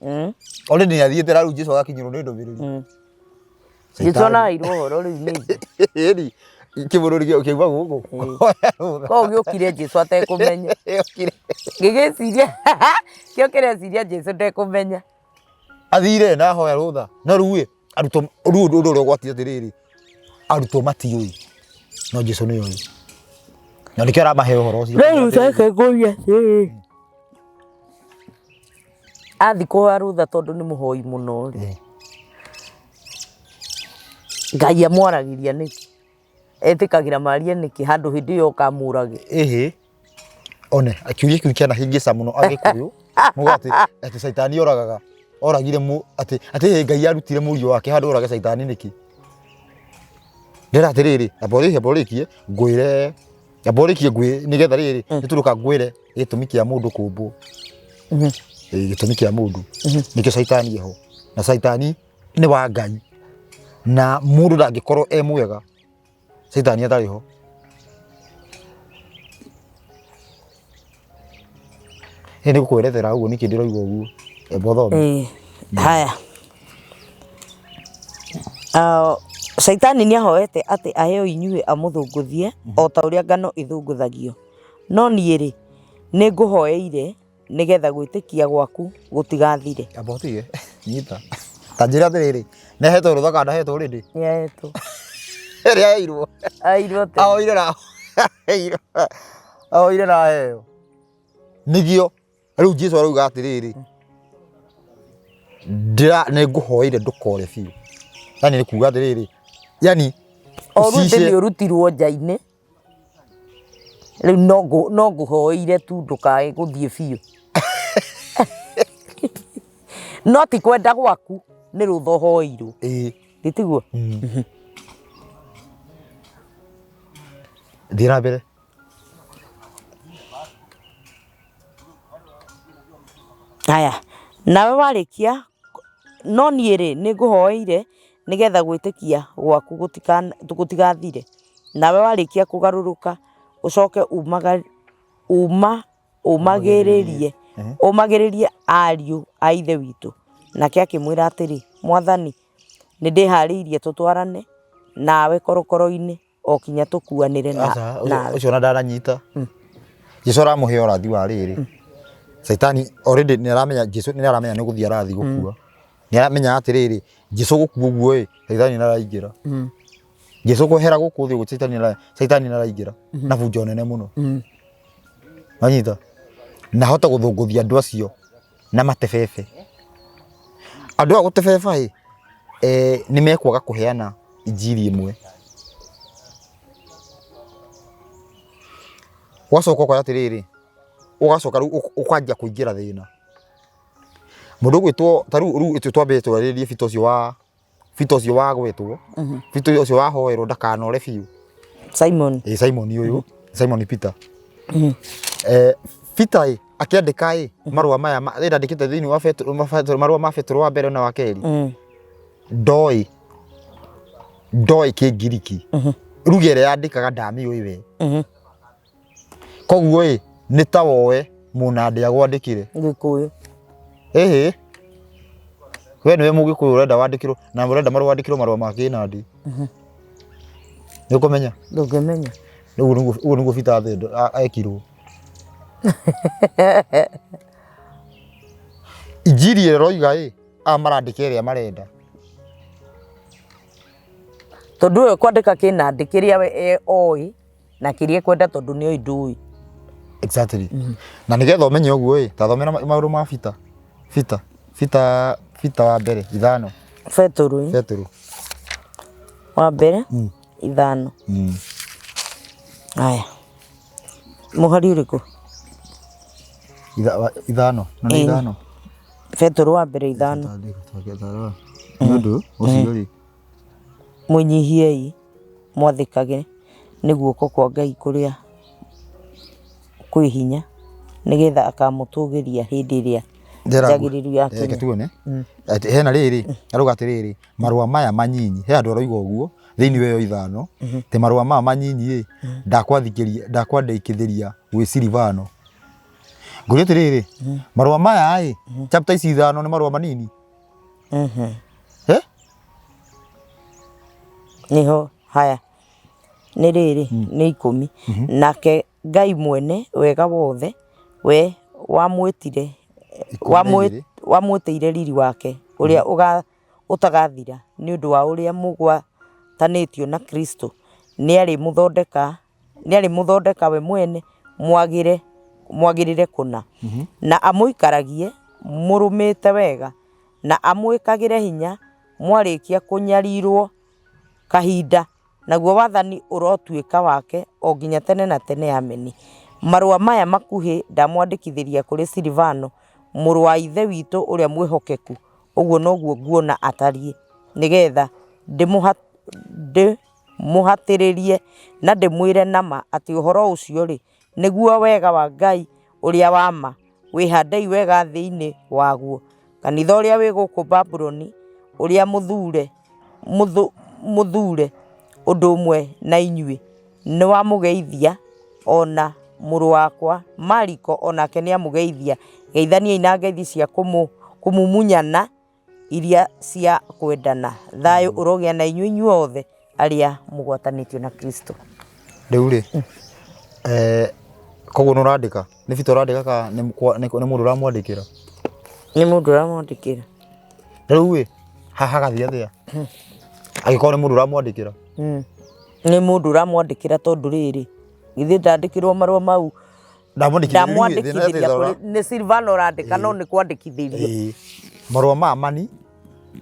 Speaker 2: Already nĩ athiĩte na rĩu Jesu agakinyĩrwo nĩ ndũmĩrĩri.
Speaker 1: Jesu ona aheirwo ũhoro rĩu nĩ ithe.
Speaker 2: Ĩni kĩbũrũri kĩauma gũkũ. Kũhoya rũtha.
Speaker 1: Koguo gĩũkire Jesu atekũmenya.
Speaker 2: Gĩokire.
Speaker 1: Gĩgĩciria kĩo kĩreciria Jesu ndekũmenya.
Speaker 2: Athire na ahoya rũtha. No rĩu ĩ arutwo rĩu ũndũ ũrĩa ũgwati atĩrĩrĩ, arutwo matiũĩ no Jesu nĩ oĩ, na nĩkĩo aramahe ũhoro ũcio.
Speaker 1: Rĩu reke ngũrie atĩrĩrĩ, athiĩ kũhoya rũtha tondũ nĩ mũhoi mũno rĩ, Ngai amwaragĩria nĩkĩ? Etĩkagĩra marie nĩkĩ handũ hĩndĩ ĩyo oka amũrage?
Speaker 2: Ĩhĩ, one kĩũria kĩu kĩanahĩngĩca mũno Agĩkũyũ, muga atĩ atĩ caitani oragaga. Oragire mu atĩ atĩ Ngai arutire mũriũ wake handũ orage caitani nĩkĩ? Ndĩra atĩrĩrĩ, amba ũrĩkie, amba ũrĩkie ngwĩre, amba ũrĩkie ngwĩre nĩgetha rĩrĩ nĩtũrũka ngwĩre gĩtũmi kĩa mũndũ kũmbwo. Ĩĩ, gĩtũmi kĩa mũndũ nĩkĩo caitani eho, na caitani nĩ wa Ngai, na mũndũ ndangĩkorwo e mwega caitani atarĩ ho. Ĩ nĩ gũkwerethera ũguo nĩkĩ ndĩroiga ũguo, amba ũthome.
Speaker 1: Ĩĩ. Haya. Ah, Caitani nĩ ahoete atĩ aheo inyuĩ amũthũngũthie o ta ũrĩa ngano ĩthũngũthagio. No niĩ-rĩ, nĩ ngũhoeire nĩ getha gwĩtĩkia gwaku gũtigathire.
Speaker 2: Amba ũtige, nyita. Ta njĩra atĩrĩrĩ, nĩ ahetwo rũtha kana ndahetwo already?
Speaker 1: Nĩ ahetwo.
Speaker 2: Ĩrĩa aheirwo.
Speaker 1: Aheirwo tene.
Speaker 2: Ahoire na ahoire na aheo. Nĩgĩo rĩu Jesu arauga atĩrĩrĩ, ndĩra nĩ ngũhoeire ndũkore biũ. Yani nĩ kuga atĩrĩrĩ, yani
Speaker 1: O rĩu
Speaker 2: ũcice
Speaker 1: nĩ ũrutirwo nja-inĩ. Rĩu no ngũhoeire tu ndũkae gũthiĩ biũ. No ti kwenda gwaku nĩ rũtha ũhoeirwo.
Speaker 2: Ĩĩ.
Speaker 1: Ĩ tiguo?
Speaker 2: Thiĩ na mbere.
Speaker 1: Haya, nawe warĩkia, no niĩ-rĩ, nĩngũhoeire nĩ getha gwĩtĩkia gwaku gũtigathire. Nawe warĩkia kũgarũrũka, ũcoke ũmagĩrĩrie ũmagĩrĩrie ariũ a ithe witũ. Nake akĩmwĩra atĩrĩ, Mwathani, nĩndĩharĩirie tũtwarane nawe korokoro-inĩ o kinya tũkuanĩre na
Speaker 2: Aca, ũcio
Speaker 1: nawe.
Speaker 2: ũcio ona ndananyita. Jesu aramũhe ũrathi wa rĩrĩ. Caitani already nĩ aramenya Jesu nĩ aramenya nĩ gũthiĩ arathiĩ gũkua. Nĩ aramenya atĩrĩrĩ, Jesu gũkua ũguo ĩ, Caitani nĩ araingĩra. Jesu kwehera gũkũ thĩ ũguo Caitani nĩ araingĩra na bunjo nene mũno. Wanyita? Na ahote gũthũngũthia andũ acio na matebebe. Andũ aya gũtebeba ĩ, nĩ mekwaga kũheana injiri ĩmwe. Ũgacoka ũkoya atĩrĩrĩ, ũgacoka rĩu ũkanjia kũingĩra thĩna. Mũndũ ũgwĩtwo ta rĩu rĩu twambe twarĩrĩrie bita ũcio wa bita ũcio wagwetwo, bita ũcio wahoerwo ndakanore biũ.
Speaker 1: Simon.
Speaker 2: Ĩ Simon ũyũ, Simon Peter. Peter ĩ akĩandĩka ĩ marũa maya ndandĩkĩte thĩinĩ wa Petero, marũa ma Petero wa mbere na wa kerĩ. Ndoĩ ndoĩ Kĩngiriki. Ruga ĩrĩa yandĩkaga ndamĩũĩ we. Koguo ĩ nĩ ta woe mũnandĩ agwandĩkĩre.
Speaker 1: Gĩkũyũ.
Speaker 2: Ĩhĩ. We nĩwe mũgĩkũyũ ũrenda wandĩkĩrwo na ũrenda marũa wandĩkĩrwo marũa ma kĩnandĩ. Nĩ ũkũmenya?
Speaker 1: Ndũngĩmenya.
Speaker 2: Ũguo nĩguo ũguo nĩguo Peter ekirwo. Injiri ĩrĩa ĩroiga ĩ, aya marandĩka ĩrĩa marenda.
Speaker 1: Tondũ ũyũ kwandĩka kĩnandĩ kĩrĩa we oĩ na kĩrĩa ekwenda tondũ nĩ oĩ ndũĩ.
Speaker 2: Exactly. Na nĩgetha ũmenye ũguo ĩ, ta thomera maũndũ ma Peter. Peter, Peter, Peter wa mbere ithano.
Speaker 1: Betũrũ ĩ.
Speaker 2: Betũrũ.
Speaker 1: Wa mbere ithano. Haya. Mũhari ũrĩkũ?
Speaker 2: Ithano. Na nĩ
Speaker 1: Ĩĩ.
Speaker 2: ithano.
Speaker 1: Betũrũ wa mbere ithano.
Speaker 2: Nĩ ũndũ ũcio rĩ,
Speaker 1: Mwĩnyihiei mwathĩkage nĩ guoko kwa Ngai kũrĩa kwĩ hinya, nĩgetha akamũtũgĩria hĩndĩ ĩrĩa njagĩrĩru
Speaker 2: Reke
Speaker 1: yakinya.
Speaker 2: tuone. Atĩ hena rĩrĩ, arauga atĩrĩrĩ, marũa maya manyinyi, he handũ arauga ũguo, thĩinĩ wa ĩyo ithano, atĩ marũa maya manyinyi ĩ, ndakwandĩkithĩria ndakwandĩkithĩria gwĩ Silivano. Ngũria atĩrĩrĩ, marũa maya ĩ, chapter ici ithano nĩ marũa manini? Eh?
Speaker 1: Nĩho haya nĩ rĩrĩ nĩ ikũmi. Nake Ngai mwene wega wothe we wamwĩtire
Speaker 2: Ikũmi na igĩrĩ.
Speaker 1: wamwĩtĩire riri wake ũrĩa ũtagathira nĩ ũndũ wa ũrĩa mũgwatanĩtio na Kristo nĩarĩmũthondeka nĩarĩmũthondeka we mwene mwagĩre mwagĩrĩre kũna na amũikaragie mũrũmĩte wega na amwĩkagĩre hinya mwarĩkia kũnyarirwo kahinda, naguo wathani ũrotuĩka wake o nginya tene na tene. Ameni. Marũa maya makuhĩ ndamwandĩkithĩria kũrĩ Silivano, mũrũ wa Ithe witũ ũrĩa mwĩhokeku Ũguo noguo nguona atariĩ, nĩgetha ndĩmũhatĩrĩrie na ndĩmwĩre na ma atĩ ũhoro ũcio-rĩ, nĩguo wega wa Ngai ũrĩa wa ma, wĩhandei wega thĩinĩ waguo. Kanitha ũrĩa wĩ gũkũ Babuloni, ũrĩa mũthure, mũthure ũndũ ũmwe na inyuĩ, nĩwamũgeithia, o na mũrũ wakwa Mariko o nake nĩamũgeithia. Geithaniai na ngeithi cia kũmumunyana iria cia kwendana. Thayũ ũrogĩa na inyuĩ inyuothe arĩa mũgwatanĩtio na Kristo.
Speaker 2: Rĩu rĩ, koguo nĩ ũrandĩka? Nĩ Peter ũrandĩka kana nĩ mũndũ ũramwandĩkĩra?
Speaker 1: Nĩ mũndũ ũramwandĩkĩra.
Speaker 2: Rĩu ĩ, haha hagathiĩ atĩa? Angĩkorwo nĩ mũndũ ũramwandĩkĩra?
Speaker 1: Nĩ mũndũ ũramwandĩkĩra tondũ rĩrĩ, githĩ ndandĩkĩrwo marũa mau ndamwandĩkithĩria kũrĩ nĩ Silvano ũrandĩka no nĩ kwandĩkithĩrio.
Speaker 2: Ĩĩ. Marũa maya mani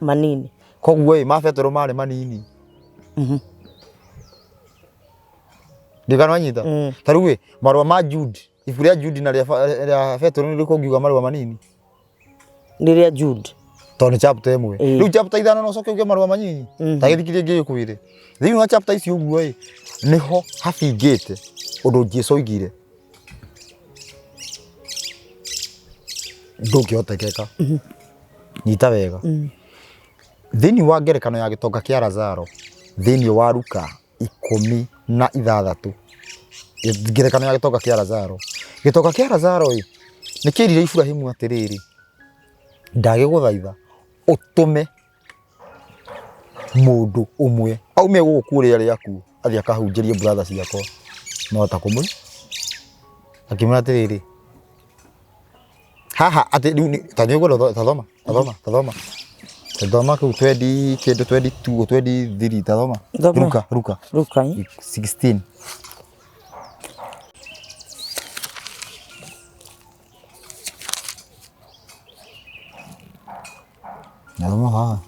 Speaker 1: manini.
Speaker 2: Koguo ĩ, ma Petero marĩ manini. Ndikana wanyita? Ta rĩu ĩ, marũa ma Jude, ibuku rĩa Jude na rĩa Petero nĩ rĩrĩkũ ũngiuga marũa manini?
Speaker 1: Nĩ rĩa Jude.
Speaker 2: Tondũ nĩ chapter ĩmwe.
Speaker 1: Ĩĩ.
Speaker 2: Rĩu chapter ithano no ũcoke uge marũa manyinyi. Ta gĩthikithia ngĩgĩkwĩre. Thĩinĩ wa chapter ici ũguo ĩ, nĩho habingĩte ũndũ Jesu oigire ndũngĩhotekeka. Nyita wega. Thĩinĩ wa ngerekano ya gĩtonga kĩa Lazaro, thĩinĩ wa Luka 16, ngerekano ya gĩtonga kĩa Lazaro. Gĩtonga kĩa Lazaro ĩ, nĩ kĩerire Iburahimu atĩrĩrĩ, ndagĩgũthaitha ũtũme mũndũ ũmwe aume gũkũ kũrĩa arĩa akuũ athiĩ akahunjĩrie brother ciakwa mahota kũmũ. Akĩmwĩra atĩrĩrĩ, haha atĩ rĩu ta nĩ ũkwenda ta thoma ta thoma ta thoma ta thoma kũu twendi kĩndũ twendi tu twendi thiri ta thoma
Speaker 1: Thoma.
Speaker 2: Luka Luka
Speaker 1: Luka, eh?
Speaker 2: 16 Thoma haha.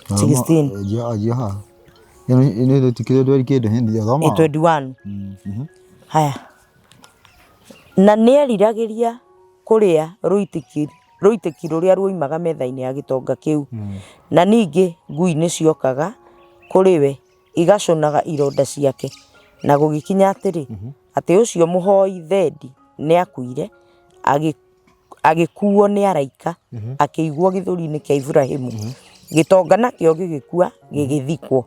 Speaker 1: 16.
Speaker 2: Anjia haha. Ĩno ĩtikĩrĩ ndweri kĩndũ hindi thoma.
Speaker 1: 21. Haya. Na nĩeriragĩria kũrĩa rũitĩki rũrĩa ruoimaga metha-inĩ ya gĩtonga kĩu. Na ningĩ ngui nĩciokaga kũrĩ we igacũnaga ironda ciake. Na gũgĩkinya atĩrĩ, atĩ ũcio mũhoi thendi nĩakuire, agĩkuuo nĩ araika, akĩigwo gĩthũri-inĩ kĩa Iburahimu. Gĩtonga nakĩo gĩgĩkua, gĩgĩthikwo.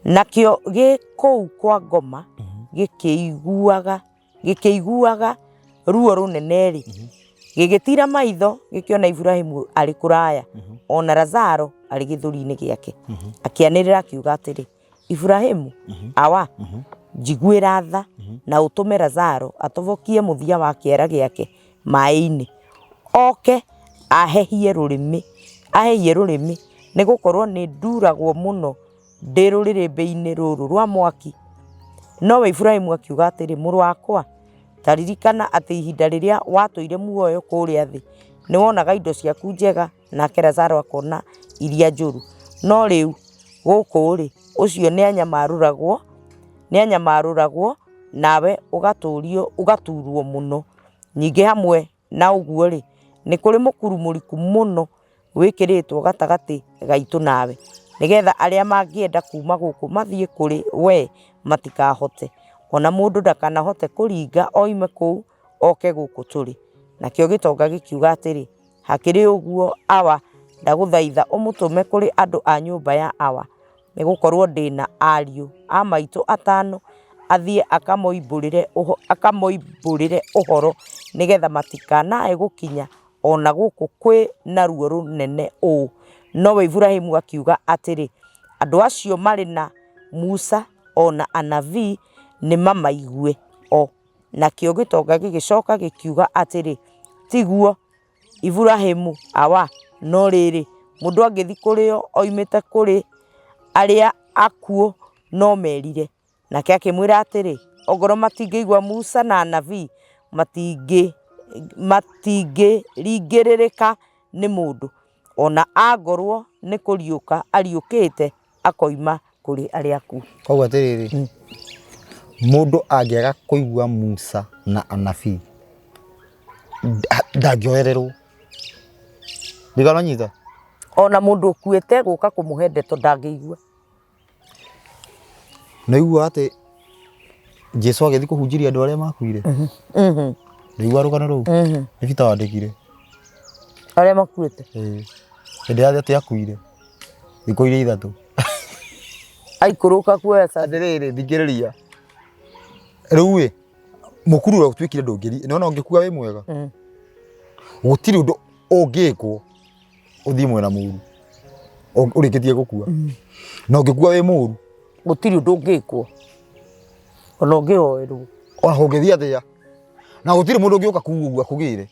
Speaker 1: Nakĩo gĩ kũu kwa ngoma gĩkĩiguaga gĩkĩiguaga ruo rũnene-rĩ, gĩgĩtiira maitho gĩkĩona Iburahimu arĩ kũraya, o na Lazaro arĩ gĩthũri-inĩ gĩake. Akĩanĩrĩra akiuga atĩrĩ, Iburahimu, awa, njiguĩra tha na ũtũme Lazaro atobokie mũthia wa kĩara gĩake maĩ-inĩ, oke ahehie rũrĩmĩ, ahehie rũrĩmĩ, nĩ gũkorwo nĩ nduragwo mũno ndĩ rũrĩrĩmbĩ-inĩ rũrũ rwa mwaki. Nowe Iburahimu akiuga atĩrĩ, Mũrũ wakwa, ta ririkana atĩ ihinda rĩrĩa watũire muoyo kũrĩa thĩ, nĩwonaga indo ciaku njega, nake Lazaro akona iria njũru. No rĩu gũkũ-rĩ, ũcio nĩanyamarũragwo, nĩanyamarũragwo, nawe ũgatũrio, ũgaturwo mũno. Ningĩ hamwe na ũguo-rĩ, nĩ kũrĩ mũkuru mũriku mũno wĩkĩrĩtwo gatagatĩ gaitũ nawe, nĩgetha arĩa mangĩenda kuuma gũkũ mathiĩ kũrĩ wee matikahote, o na mũndũ ndakanahote kũringa oime kũu oke gũkũ tũrĩ. Nakĩo gĩtonga gĩkiuga atĩrĩ, Hakĩrĩ ũguo, Awa, ndagũthaitha ũmũtũme kũrĩ andũ a nyũmba ya Awa, nĩ gũkorũo ndĩ na ariũ a maitũ atano, athiĩ akamoimbũrĩre ũhoro, nĩ getha matikanae gũkinya o na gũkũ kwĩ na ruo rũnene ũũ. Nowe Iburahimu akiuga atĩrĩ, Andũ acio marĩ na Musa o na anabii, nĩmamaigue o. Nakĩo gĩtonga gĩgĩcoka gĩkiuga atĩrĩ, Tiguo, Iburahimu, awa, no rĩrĩ, mũndũ angĩthiĩ kũrĩ o oimĩte kũrĩ arĩa akuũ no merire. Nake akĩmwĩra atĩrĩ, Ongorwo matingĩigua Musa na anabii, matingĩringĩrĩrĩka nĩ mũndũ, o na angorwo nĩ kũriũka ariũkĩte akoima kũrĩ arĩa akuũ.
Speaker 2: Koguo atĩrĩrĩ, mũndũ angĩaga kũigua Musa na anabii, ndangĩoererwo. Ndigana nyita.
Speaker 1: Ona mũndũ ũkuĩte gũka kũmũhe ndeto ndangĩigua.
Speaker 2: Nĩigua atĩ Jesu agĩthiĩ kũhunjĩria andũ arĩa makuire. Nĩigua rũgano rũu? Nĩ Peter wandĩkire.
Speaker 1: Arĩa makuĩte.
Speaker 2: Ĩĩ. Hĩndĩ ya atĩ akuire. Thikũ iria ithatũ.
Speaker 1: Aikũrũka kuoya candi.
Speaker 2: Atĩrĩrĩ, thikĩrĩria. Rĩu ĩ, mũkuru ũrĩa ũtuĩkire ndũngĩri, nĩwona ũngĩkua wĩ mwega. Gũtirĩ ũndũ ũngĩkwo ũthiĩ mwena mũru. Ũrĩkĩtie gũkua. Na ũngĩkua wĩ mũru.
Speaker 1: Gũtirĩ ũndũ ũngĩkwo. Ona ũngĩhoerwo.
Speaker 2: Ona kũngĩthiĩ atĩa. Na gũtirĩ mũndũ ũngĩũka kuga ũguo akũgĩre.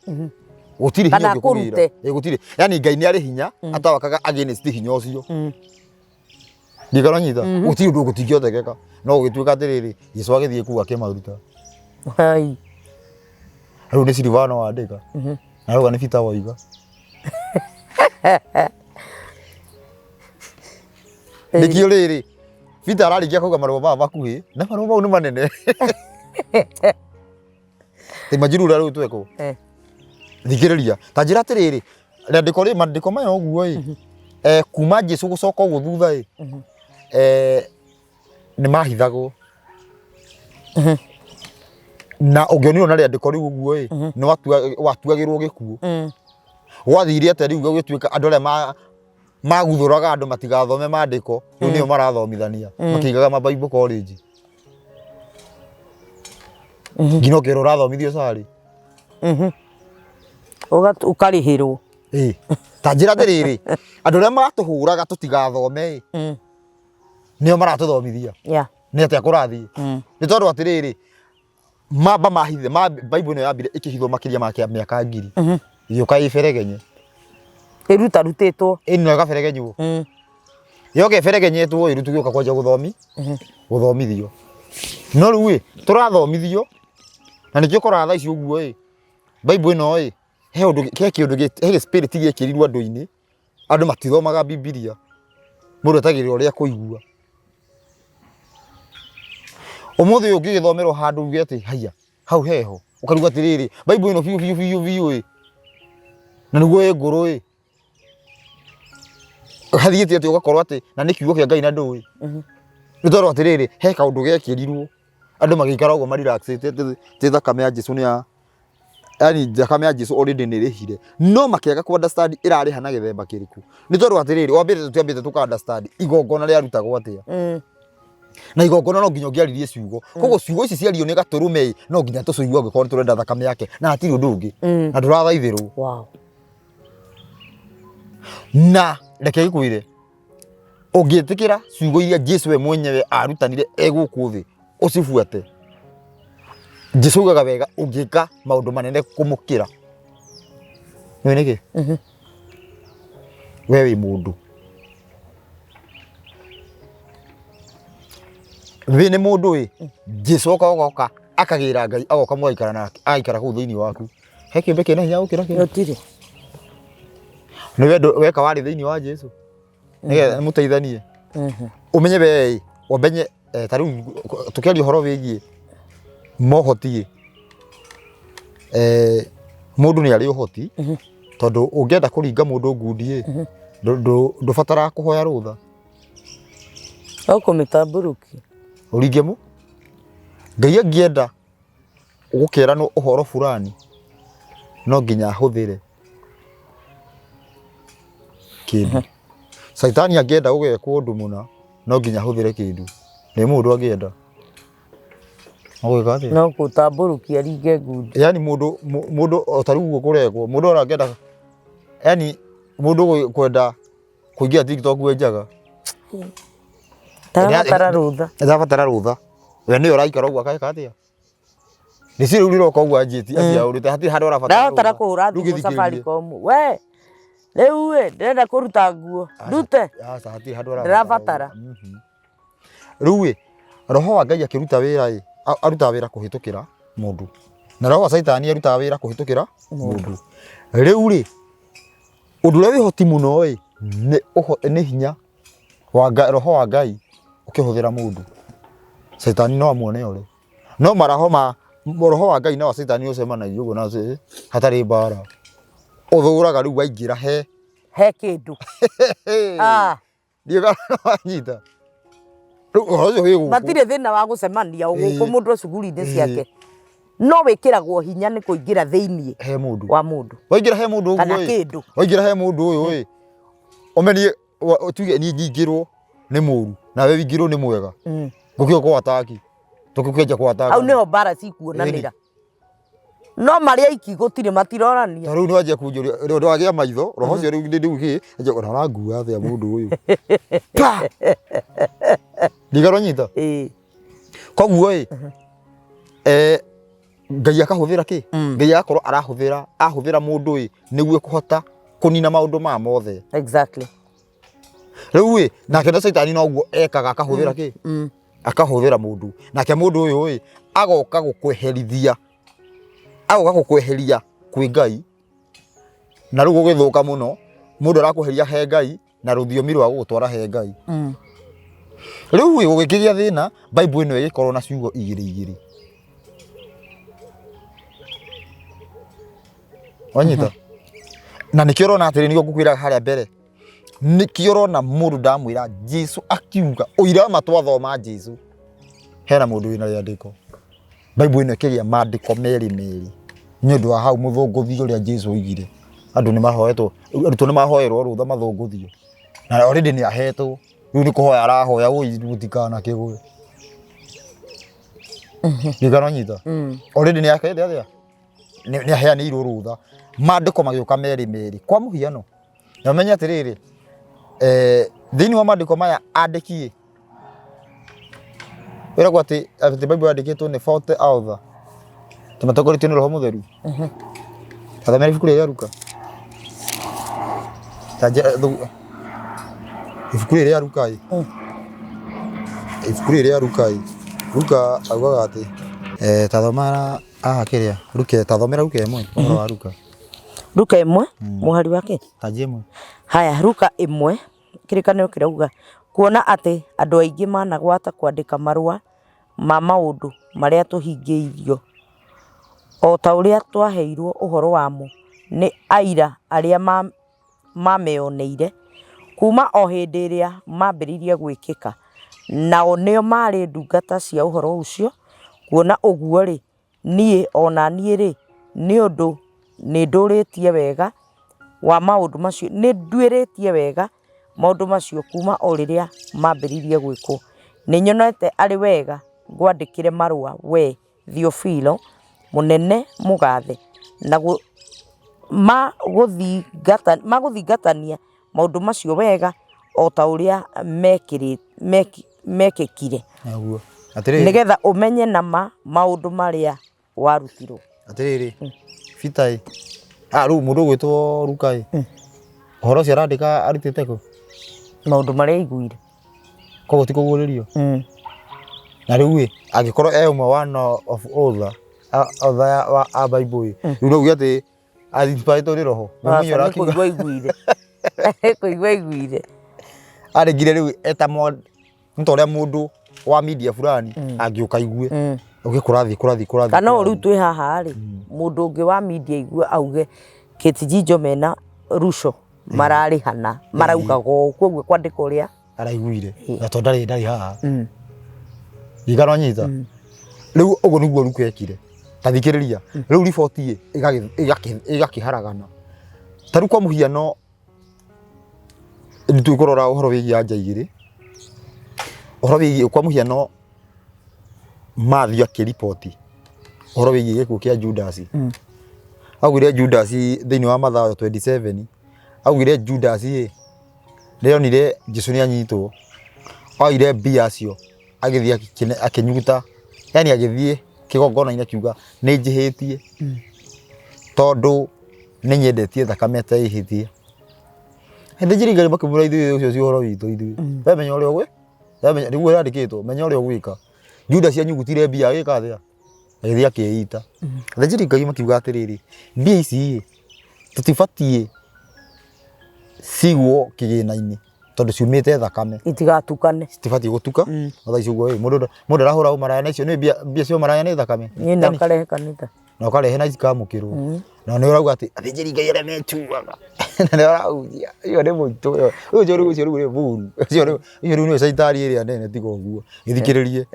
Speaker 2: Gũtirĩ hinya
Speaker 1: Kana
Speaker 2: ũngĩkũgĩra.
Speaker 1: akũrute.
Speaker 2: Ĩ gũtirĩ. Yaani Ngai nĩ arĩ hinya atawakaga against hinya ũcio. Ndikana nyita. Gũtirĩ ũndũ gũtingĩhotekeka. No gũgĩtuĩka atĩrĩrĩ, Jesu agĩthiĩ kũu akĩmaruta.
Speaker 1: Hai.
Speaker 2: Rĩu nĩ Silvano wandĩka. Na rauga nĩ Peter woiga. Nĩkĩo rĩrĩ, Peter ararĩkia kuga marũa maya makuhĩ, na marũa mau nĩ manene. Imagine ũrĩa rĩu twekwo. Thikĩrĩria, ta njĩra atĩrĩrĩ, rĩandĩko rĩ, mandĩko maya ũguo ĩ, kuma Jesu gũcoka ũguo thutha ĩ, nĩ mahithagwo. Na ũngĩonirwo na rĩandĩko rĩu ũguo ĩ, nĩ watuagĩrwo gĩkuũ. Gwathire atĩa rĩu gũgĩtuĩka andũ arĩa maguthũraga andũ matigathome mandĩko, rĩu nĩo marathomithania, makĩigaga ma Bible college. Nginya ũkerwo ũrathomithio carĩ.
Speaker 1: Ũkarĩhĩrwo.
Speaker 2: Ĩ, ta njĩra atĩrĩrĩ, andũ arĩa matũhũraga tũtigathome ĩ, nĩo maratũthomithia. Nĩ atĩa kũrathiĩ? Nĩ tondũ atĩrĩrĩ, mamba mahithe, Bible ĩno yambire ĩkĩhithwo makĩria ma mĩaka ngiri. Ĩgĩũka ĩberegenye.
Speaker 1: Ĩrutarutĩtwo.
Speaker 2: Ĩno ĩgaberegenywo. Yoka ĩberegenyetwo ĩ, rĩu tũgĩũka kwanjia gũthomithio. No rĩu ĩ, tũrathomithio, na nĩkĩo ũkoraga thaa ici ũguo ĩ, Bible ĩno ĩ, he ũndũ, he kĩũndũ, he gĩ spirit gĩekĩrirwo andũ-inĩ, andũ matithomaga Bibilia, mũndũ etagĩrĩra ũrĩa akũigua. Ũmũthĩ ũyũ ũngĩgĩthomerwo handũ uge atĩ haiya, hau heho, ũkarigwo atĩrĩrĩ, Bible ĩno biũ biũ biũ biũ ĩ, na nĩguo ĩ ngũrũ ĩ, hathiĩte atĩa ũgakorwo atĩ na nĩ kiugo kĩa Ngai na ndũĩ. Nĩ tondũ atĩrĩrĩ, he kaũndũ gekĩrirwo, andũ magĩikara ũguo marelaxĩte atĩ thakame ya Jesu nĩ ya yani thakame ya Jesu already nĩ ĩrĩhire no makĩaga ku understand ĩrarĩha na gĩthemba kĩrĩkũ nĩ tondũ atĩrĩrĩ wambĩte tũtiambĩte tũka understand igongona rĩarutagwo atĩa na igongona no nginya ũngĩaririe ciugo koguo ciugo ici ciario nĩ gatũrũme ĩ, no nginya tũciigue angĩkorwo nĩ tũrenda thakame yake na hatirĩ ũndũ ũngĩ na ndũrathaithĩrwo Na reke ngwĩre, ũngĩtĩkĩra ciugo iria Jesu we mwenyewe arutanire e gũkũ thĩ ũcibuate, Jesu augaga wega ũngĩka maũndũ manene kũmũkĩra. Nĩũĩ nĩkĩ? We wĩ mũndũ. Wĩ nĩ mũndũ ĩ, Jesu oka ogoka akagĩra Ngai agoka mũgaikara nake, agaikara kũu thĩinĩ waku. He kĩũmbe kĩna hinya gũkĩra kĩu?
Speaker 1: Gũtirĩ.
Speaker 2: Nĩ wendo weka warĩ thĩinĩ wa Jesu. Nĩgetha mũteithanie. Ũmenye we ĩ, ũmenye ta rĩu tũkĩaria ũhoro wĩgiĩ mohoti ĩ, mũndũ nĩ arĩ ũhoti tondũ ũngĩenda kũringa mũndũ ngundi ĩ, ndũbataraga kũhoya rũtha.
Speaker 1: No kũmĩtambũrũkia.
Speaker 2: Ũringe mũ. Ngai angĩenda gũkeranwo ũhoro fulani no nginya ahũthĩre kĩndũ. Caitani angĩenda gũgekwo ũndũ mũna no nginya ahũthĩre kĩndũ. Nĩ mũndũ angĩenda. No gwĩka atĩa?
Speaker 1: No gũtambũrũkia ringe ngundi.
Speaker 2: Yani mũndũ mũndũ o ta rĩu ũguo kũrekwo mũndũ ona angĩenda yani mũndũ kwenda kũingĩra TikTok we njaga.
Speaker 1: Ndarabatara rũtha.
Speaker 2: Ndarabatara rũtha. We nĩwe ũraikara ũguo akeka atĩa? Rĩciria rĩu rĩroka ũguo anjĩtie aciaũrĩte hatirĩ handũ arabatara
Speaker 1: Ndarabatara
Speaker 2: rũtha.
Speaker 1: kũhũra
Speaker 2: Rĩu
Speaker 1: thimũ
Speaker 2: gĩthikĩrĩrie.
Speaker 1: Safaricom. We rĩu ĩ ndĩrenda kũruta nguo. Ndute.
Speaker 2: Aca hatirĩ handũ arabatara.
Speaker 1: Ndĩrabatara.
Speaker 2: Rĩu ĩ roho wa Ngai akĩruta wĩra ĩ arutaga wĩra kũhĩtũkĩra mũndũ. Na roho wa Caitani arutaga wĩra kũhĩtũkĩra mũndũ. Rĩu rĩ ũndũ ũrĩa wĩ ũhoti mũno ĩ nĩ hinya wa Ngai, roho wa Ngai ũkĩhũthĩra mũndũ. Caitani no amuone ore. No maroho ma roho wa Ngai na wa Caitani ũcemanagia ũguo na hatarĩ mbara. Ũthũraga rĩu waingĩra he
Speaker 1: He kĩndũ. Ah.
Speaker 2: Ndiũĩ kana wanyita. Rĩu ũhoro ũcio wĩ gũkũ.
Speaker 1: Matirĩ thĩna wa gũcemania o gũkũ mũndũ e cuguri-inĩ ciake. No wĩkĩragwo hinya nĩ kũingĩra thĩiniĩ
Speaker 2: He mũndũ.
Speaker 1: wa mũndũ.
Speaker 2: Waingĩra he mũndũ ũguo
Speaker 1: Kana
Speaker 2: ĩ.
Speaker 1: kĩndũ.
Speaker 2: Waingĩra he mũndũ ũyũ ĩ. Ũmenie tuge niĩ nyingĩrwo nĩ mũru nawe wingĩrwo nĩ mwega. Ngũkĩo kwa ataki. Tũkĩkwenja kwa ataki.
Speaker 1: Hau nĩho mbara cikuonanĩra. No marĩ aiki gũtirĩ matirorania.
Speaker 2: Ta rĩu nĩwanjia kũnjũria rĩu ndwagĩa maitho roho ũcio rĩu rĩu kĩ anjia ona arangua atĩa mũndũ ũyũ. Pa! Ndigaro nyita.
Speaker 1: Ĩĩ.
Speaker 2: Koguo ĩ eh, Ngai akahũthĩra kĩ? Ngai agakorwo arahũthĩra ahũthĩra mũndũ ĩ nĩguo kũhota kũnina maũndũ maya mothe.
Speaker 1: Exactly.
Speaker 2: Rĩu ĩ nake na Caitani noguo ekaga akahũthĩra kĩ? Akahũthĩra mũndũ. Nake mũndũ ũyũ ĩ agoka gũkweherithia agoka gũkweheria kwĩ Ngai na rĩu gũgĩthũka mũno mũndũ arakweheria he Ngai na rũthiomi rwa gũgũtwara he Ngai. Rĩu ĩ gũgĩkĩgĩa thĩna Bible ĩno ĩgĩkorwo na ciugo igĩrĩ igĩrĩ. Wanyita? Na nĩkĩo ũrona atĩrĩ nĩguo ngũkwĩraga harĩa mbere. Nĩkĩo ũrona mũndũ ndamwĩra Jesu akiuga ũira ma twathoma Jesu hena mũndũ wĩna rĩandĩko. Bible ĩno ĩkĩgĩa mandĩko merĩ merĩ nĩ ũndũ wa hau mũthũngũthio ũrĩa Jesu oigire. Andũ nĩ mahoetwo, arutwo nĩ mahoerwo rũtha mathũngũthio. Na already nĩ ahetwo. Rĩu nĩ kũhoya arahoya wũi mũtikanakĩgwe. Ndigana nyita. Already nĩ akende atĩa? Nĩ aheanĩirwo rũtha. Mandĩko magĩũka merĩ merĩ. Kwa mũhiano, na ũmenye atĩrĩrĩ, eh, thĩinĩ wa mandĩko maya andĩki ĩ, wĩragwo atĩ atĩ Bible yandĩkĩtwo nĩ 40 author ta matongoretio nĩ Roho Mũtheru. Tathomera ibuku rĩrĩa Luka. Ta ibuku rĩrĩa rĩa Luka ĩ. Ibuku rĩrĩ rĩa Luka ĩ. Luka augaga atĩ eh, tathoma haha kĩrĩa Luka, tathomera Luka ĩmwe ũhoro wa Luka.
Speaker 1: Luka ĩmwe mũhari wake.
Speaker 2: Tanjia ĩmwe.
Speaker 1: Haya, Luka ĩmwe kĩrĩkanĩro kĩrauga kuona atĩ andũ aingĩ managwata kwandĩka marũa ma maũndũ marĩa tũhingĩirio, o ta ũrĩa twaheirwo ũhoro wamo nĩ aira arĩa mameoneire, kuuma o hĩndĩ ĩrĩa maambĩrĩirie gwĩkĩka, nao nĩo maarĩ ndungata cia ũhoro ũcio, kuona ũguo-rĩ, niĩ o na niĩ-rĩ, nĩ ũndũ nĩndũrĩtie wega wa maũndũ macio, nĩnduĩrĩtie wega maũndũ macio kuuma o rĩrĩa maambĩrĩirie gwĩkwo, nĩnyonete arĩ wega ngwandĩkĩre marũa wee Theofilo, mũnene mũgathe, na ma gũthingatania maũndũ macio wega o ta ũrĩa mekĩkire,
Speaker 2: Nĩguo. Atĩrĩrĩ.
Speaker 1: nĩgetha ũmenye na ma maũndũ marĩa warutirwo.
Speaker 2: Atĩrĩrĩ, Peter ĩ, ah rĩu mũndũ ũgwĩtwo Luka ĩ, ũhoro ũcio arandĩka arutĩte kũ?
Speaker 1: Maũndũ marĩa aiguire.
Speaker 2: Koguo ti kũguũrĩrio? Na rĩu ĩ, angĩkorwo e ũmwe one of author, author wa a Bible ĩ, rĩu no uge atĩ inspired nĩ roho. We
Speaker 1: Aca,
Speaker 2: mwenyewe
Speaker 1: nĩ
Speaker 2: ũrakiuga.
Speaker 1: kũigua aiguire. Nĩ kũigua aiguire.
Speaker 2: Arĩngire rĩu eta nĩ ta ũrĩa mũndũ wa media fulani angĩũka aigue. Ũge kũrathiĩ kũrathiĩ kũrathiĩ.
Speaker 1: Kana o rĩu
Speaker 2: kũrathiĩ.
Speaker 1: twĩ haha rĩ, mũndũ ũngĩ wa media aigue auge Kate Jijo mena Ruco mararĩhana maraugaga ũũ koguo kwandĩka ũrĩa
Speaker 2: Araiguire. Na tondũ ndarĩ ndarĩ haha. Ndigana wanyita. Rĩu ũguo nĩguo Luka ekire. Ta thikĩrĩria. Rĩu riboti ĩ ĩgakĩharagana. Ta rĩu kwa mũhiano nĩ tũkũrora ũhoro wĩgiĩ anja igĩrĩ. Ũhoro wĩgiĩ kwa mũhiano Matthew akĩriboti ũhoro wĩgiĩ gĩkuũ kĩa Judas. Augire Judas thĩinĩ wa Mathayo 27, augire Judas ĩ nĩonire Jesu nĩ anyitwo, oire mbia acio agĩthiĩ akĩnyuguta, yani agĩthiĩ kĩgongona-inĩ akiuga nĩ njĩhĩtie tondũ nĩ nyendetie thakame ĩtarĩ ihĩtia. Athĩnjĩri Ngai makĩmwĩra ithuĩ ũcio ti ũhoro witũ ithuĩ, we menya ũrĩa ũgwĩ, we menya nĩguo yandĩkĩtwo menya ũrĩa ũgwĩka. Judas anyugutire mbia agĩka atĩa? Agĩthiĩ akĩĩita. Athĩnjĩri Ngai makiuga atĩrĩrĩ, mbia ici ĩ, tũtibatiĩ cigwo kĩgĩna-inĩ tondũ ciumĩte thakame.
Speaker 1: Itigatukane.
Speaker 2: Citibatiĩ gũtuka. Na thaa ici ũguo ĩ, mũndũ arahũra ũmaraya na icio nĩ mbia, mbia cia ũmaraya nĩ thakame.
Speaker 1: Niĩ no karehe kanitha.
Speaker 2: Na ũkarehe na ikamũkĩrwo. Na nĩ ũrauga atĩ athĩnjĩri Ngai arĩa metuaga. Na nĩ ũrahunjia. Ũcio nĩ mũitũ ũyũ. Ũcio rĩu ũcio rĩu nĩ mũru. Ũcio rĩu ũcio rĩu nĩwe caitani ĩrĩa nene tiga ũguo. Gĩthikĩrĩrie.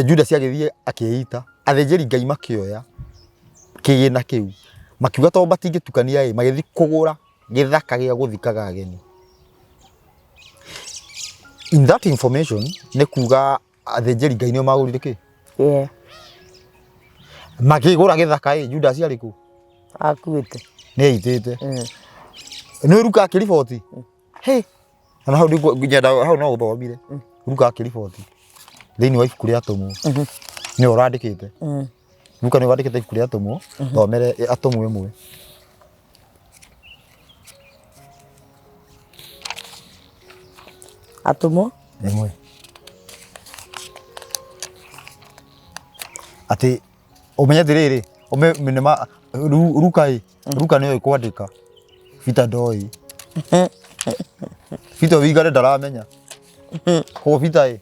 Speaker 2: Judas agĩthiĩ akĩĩita. Athĩnjĩri Ngai makĩoya kĩgĩna kĩu. Makiuga tondũ matingĩtukania ĩ, magĩthiĩ kũgũra gĩthaka gĩa gũthikaga ageni. In that information nĩ kuga athĩnjĩri Ngai nĩo magũrire kĩ?
Speaker 1: Yeah.
Speaker 2: Makĩgũra gĩthaka ĩ, Judas arĩ kũ?
Speaker 1: Akuĩte.
Speaker 2: Nĩ eitĩte. Nĩ Luka akĩriboti? Hĩ. Na hau nyenda hau no ũthomire. Luka akĩriboti thĩinĩ wa ibuku rĩa atũmwo. Nĩwe ũrandĩkĩte. Luka nĩwe wandĩkĩte ibuku rĩa atũmwo. Thomere atũmwo ĩmwe.
Speaker 1: Atũmwo?
Speaker 2: Ĩmwe. Atĩ ũmenye atĩrĩrĩ, Luka ĩ, Luka nĩoĩ kwandĩka, Peter ndoĩ. Peter wigare ndaramenya. Koguo Peter ĩ,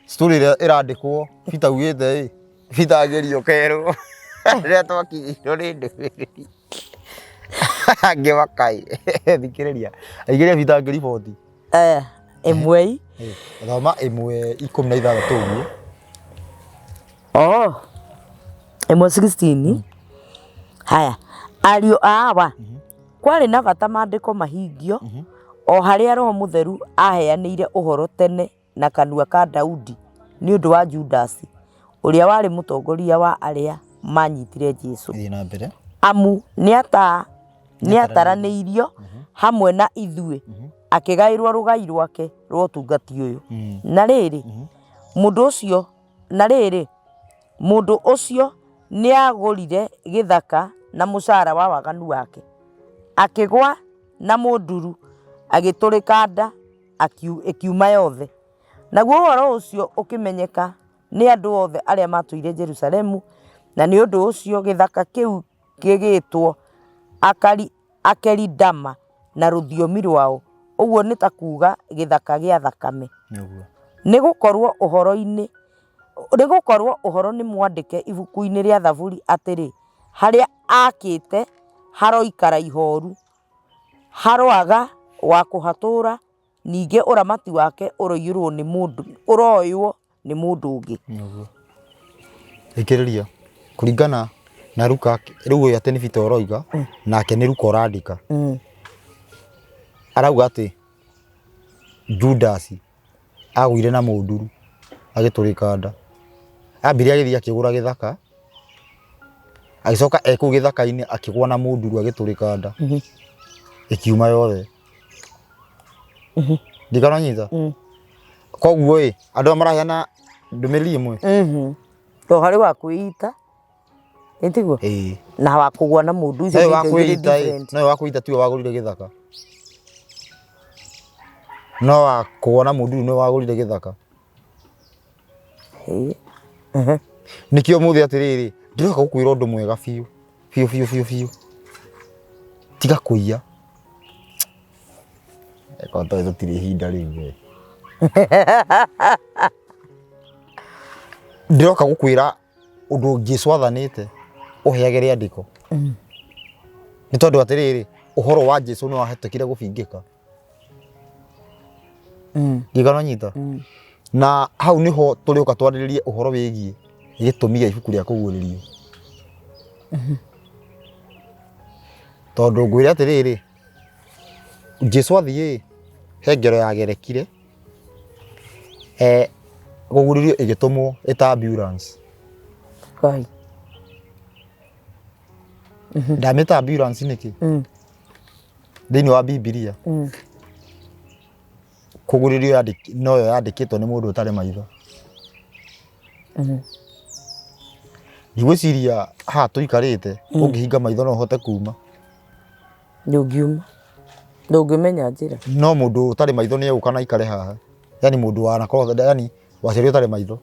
Speaker 2: story ĩrĩa ĩrandĩkwo Peter augĩte ĩ, Peter agerio kerwo rĩrĩa twakinyĩirwo nĩ ndũmĩrĩri ngĩmaka ĩ, thikĩrĩria, aigĩrĩria Peter ngĩriboti.
Speaker 1: Ĩmwe.
Speaker 2: Thoma 1:16 ũguo.
Speaker 1: Oh, 1:16. Haya, ariũ a Awa, kwarĩ na bata maandĩko mahingio o harĩa Roho Mũtheru aaheanĩire ũhoro tene na kanua ka Daudi nĩ ũndũ wa Judasi, ũrĩa warĩ mũtongoria wa arĩa maanyitire Jesu.
Speaker 2: Thiĩ na mbere.
Speaker 1: Amu nĩataranĩirio hamwe na ithuĩ, akĩgaĩrwo rũgai rwake rwa ũtungati ũyũ. Na rĩrĩ, mũndũ ũcio na rĩrĩ, mũndũ ũcio nĩagũrire gĩthaka na mũcara wa waganu wake, akĩgwa na mũnduru, agĩtũrĩka nda ĩkiuma yothe. Naguo ũhoro ũcio ũkĩmenyeka nĩ andũ othe arĩa maatũire Jerusalemu, na nĩ ũndũ ũcio gĩthaka kĩu gĩgĩtwo Akelidama na rũthiomi rwao, ũguo nĩ ta kuuga Gĩthaka gĩa Thakame. Nĩ gũkorũo ũhoro nĩ mwandĩke ibuku-inĩ rĩa Thaburi atĩrĩ, 'Harĩa aakĩte haroikara ihooru, haroaga wa kũhatũũra, ningĩ ũramati wake ũroiyũrwo nĩ mũndũ, ũroywo nĩ mũndũ ũngĩ.
Speaker 2: Nĩguo. Thikĩrĩria, kũringana na Luka, rĩu ũyũ atĩ nĩ Peter ũroiga, nake nĩ Luka ũrandĩka. Arauga atĩ Judas agũire na mũnduru agĩtũrĩka nda. Ambire agĩthiĩ akĩgũra gĩthaka, agĩcoka e kũu gĩthaka-inĩ akĩgũa na mũnduru agĩtũrĩka nda, ĩkiuma yothe. Ndikananyita. Koguo ĩ, andũ aya maraheana ndũmĩrĩri ĩmwe.
Speaker 1: To harĩ wa kwĩita, ĩ tiguo?
Speaker 2: Ĩĩ.
Speaker 1: Na wa kũgũa na mũndũ icio
Speaker 2: Noyũ
Speaker 1: nĩ
Speaker 2: wa
Speaker 1: indo igĩrĩ
Speaker 2: kwĩita ĩ,
Speaker 1: different.
Speaker 2: noyũ wa kwĩita tiwe wagũrire gĩthaka. No wa kũgũa na mũnduru nĩwe wagũrire gĩthaka.
Speaker 1: Ĩĩ.
Speaker 2: Nĩkĩo ũmũthĩ atĩrĩrĩ, ndĩroka gũkwĩra ũndũ mwega biũ biũ biũ biũ biũ. Tiga kũiya. Eko tondũ tũtirĩ ihinda rĩu we. Ndĩroka gũkwĩra ũndũ Jesu athanĩte ũheage rĩandĩko. Nĩ tondũ atĩrĩrĩ, ũhoro wa Jesu nĩ wahĩtũkire gũbingĩka. Ndirikana nyita. Na hau nĩho tũrĩũka twarĩrĩrie ũhoro wĩgiĩ gĩtũmi gĩa ibuku rĩa kũguũrĩrio. Tondũ ngwĩre atĩrĩrĩ, Jesu athiĩ he ngero yagerekire, kũguũrĩrio ĩgĩtũmwo ĩta ambulance.
Speaker 1: Ngai.
Speaker 2: Ndamĩta ambulance nĩkĩ? Thĩinĩ wa Bibilia kũgurĩrio noyo yandĩkĩtwo nĩ mũndũ ũtarĩ maitho. Ndigwĩciria haha tũikarĩte ũngĩhinga maitho no ũhote kuma.
Speaker 1: Ndũngiuma. Ndũngĩmenya njĩra.
Speaker 2: No mũndũ ũtarĩ maitho nĩ egũka na aikare haha. Yani mũndũ wanakorwo yani waciarirwo ũtarĩ maitho.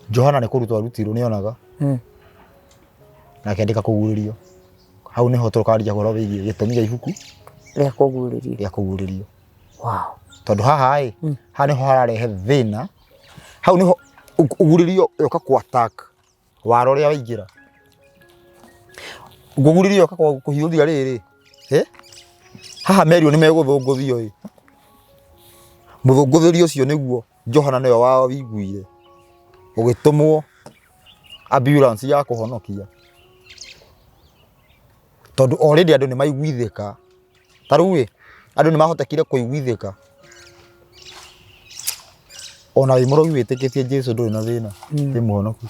Speaker 2: Johana nĩ kũrutwo arutirwo nĩ onaga na akĩandĩka kũguũrĩrio. Hau nĩho tũkaria ũhoro wĩgiĩ gĩtũmi gĩa ibuku
Speaker 1: Rĩa kũguũrĩrio.
Speaker 2: rĩa kũguũrĩrio.
Speaker 1: Wow.
Speaker 2: Tondũ haha ĩ, haha nĩho hararehe thĩna. Hau nĩho Ũgurĩrio yoka kũ attack wara ũrĩa waingĩra. Ngũgurĩrio yoka kũhiũthia rĩrĩ, ĩ haha merirwo nĩ megũthũngũthio ĩ, mũthũngũthĩrio ũcio nĩguo Johana nĩwe wawĩiguire, ũgĩtũmwo ambulance ya kũhonokia. Tondũ already andũ nĩ maiguithĩka. Ta rĩu ĩ, andũ nĩ mahotekire kũiguithĩka ona wĩ mũrogi wĩtĩkĩtie Jesũ ndũrĩ na thĩna, wĩ mũhonoku.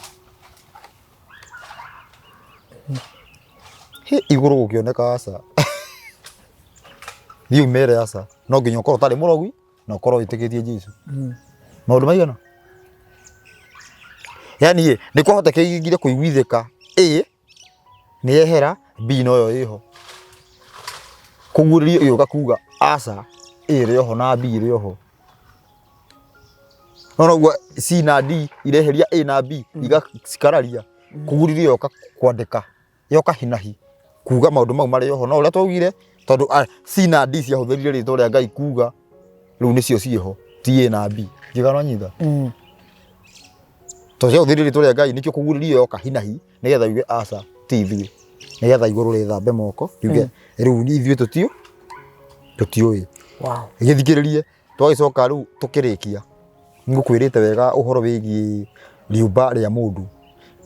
Speaker 2: Hĩ, igũrũ gũkĩoneka aca. Thiĩ ũmere aca, no nginya ũkorwo ũtarĩ mũrogi na ũkorwo wĩtĩkĩtie Jesũ. Maũndũ maigana? Yaani ĩ, nĩ kwahotekekire kũiguithĩka A nĩ yehera, B noyo ĩho. Kũguũrĩrio ĩgĩũka kuga aca, A ĩrĩ oho na B ĩrĩ oho. Nona ũguo C na D ireheria A na B igacikararia. Kũguũrĩrio yoka kwandĩka, yoka hinahi kuga maũndũ mau marĩ oho. No ũrĩa twaugire tondũ C na D ciahũthĩrire rĩtwa rĩa Ngai kuga rĩu nĩcio ciĩho ti A na B. Ndiũĩ kana nĩwanyita? Tondũ ciahũthĩrire rĩtwa rĩa Ngai nĩkĩo kũguũrĩrio yoka hinahi nĩgetha yuge aca ti ithuĩ. Nĩgetha igũrũ rĩthambe moko riuge rĩu ithuĩ tũtiũĩ.
Speaker 1: Wow.
Speaker 2: Gĩthikĩrĩrie twagĩcoka rĩu tũkĩrĩkia nĩngũkwĩrĩte wega ũhoro wĩgiĩ rĩũmba rĩa mũndũ.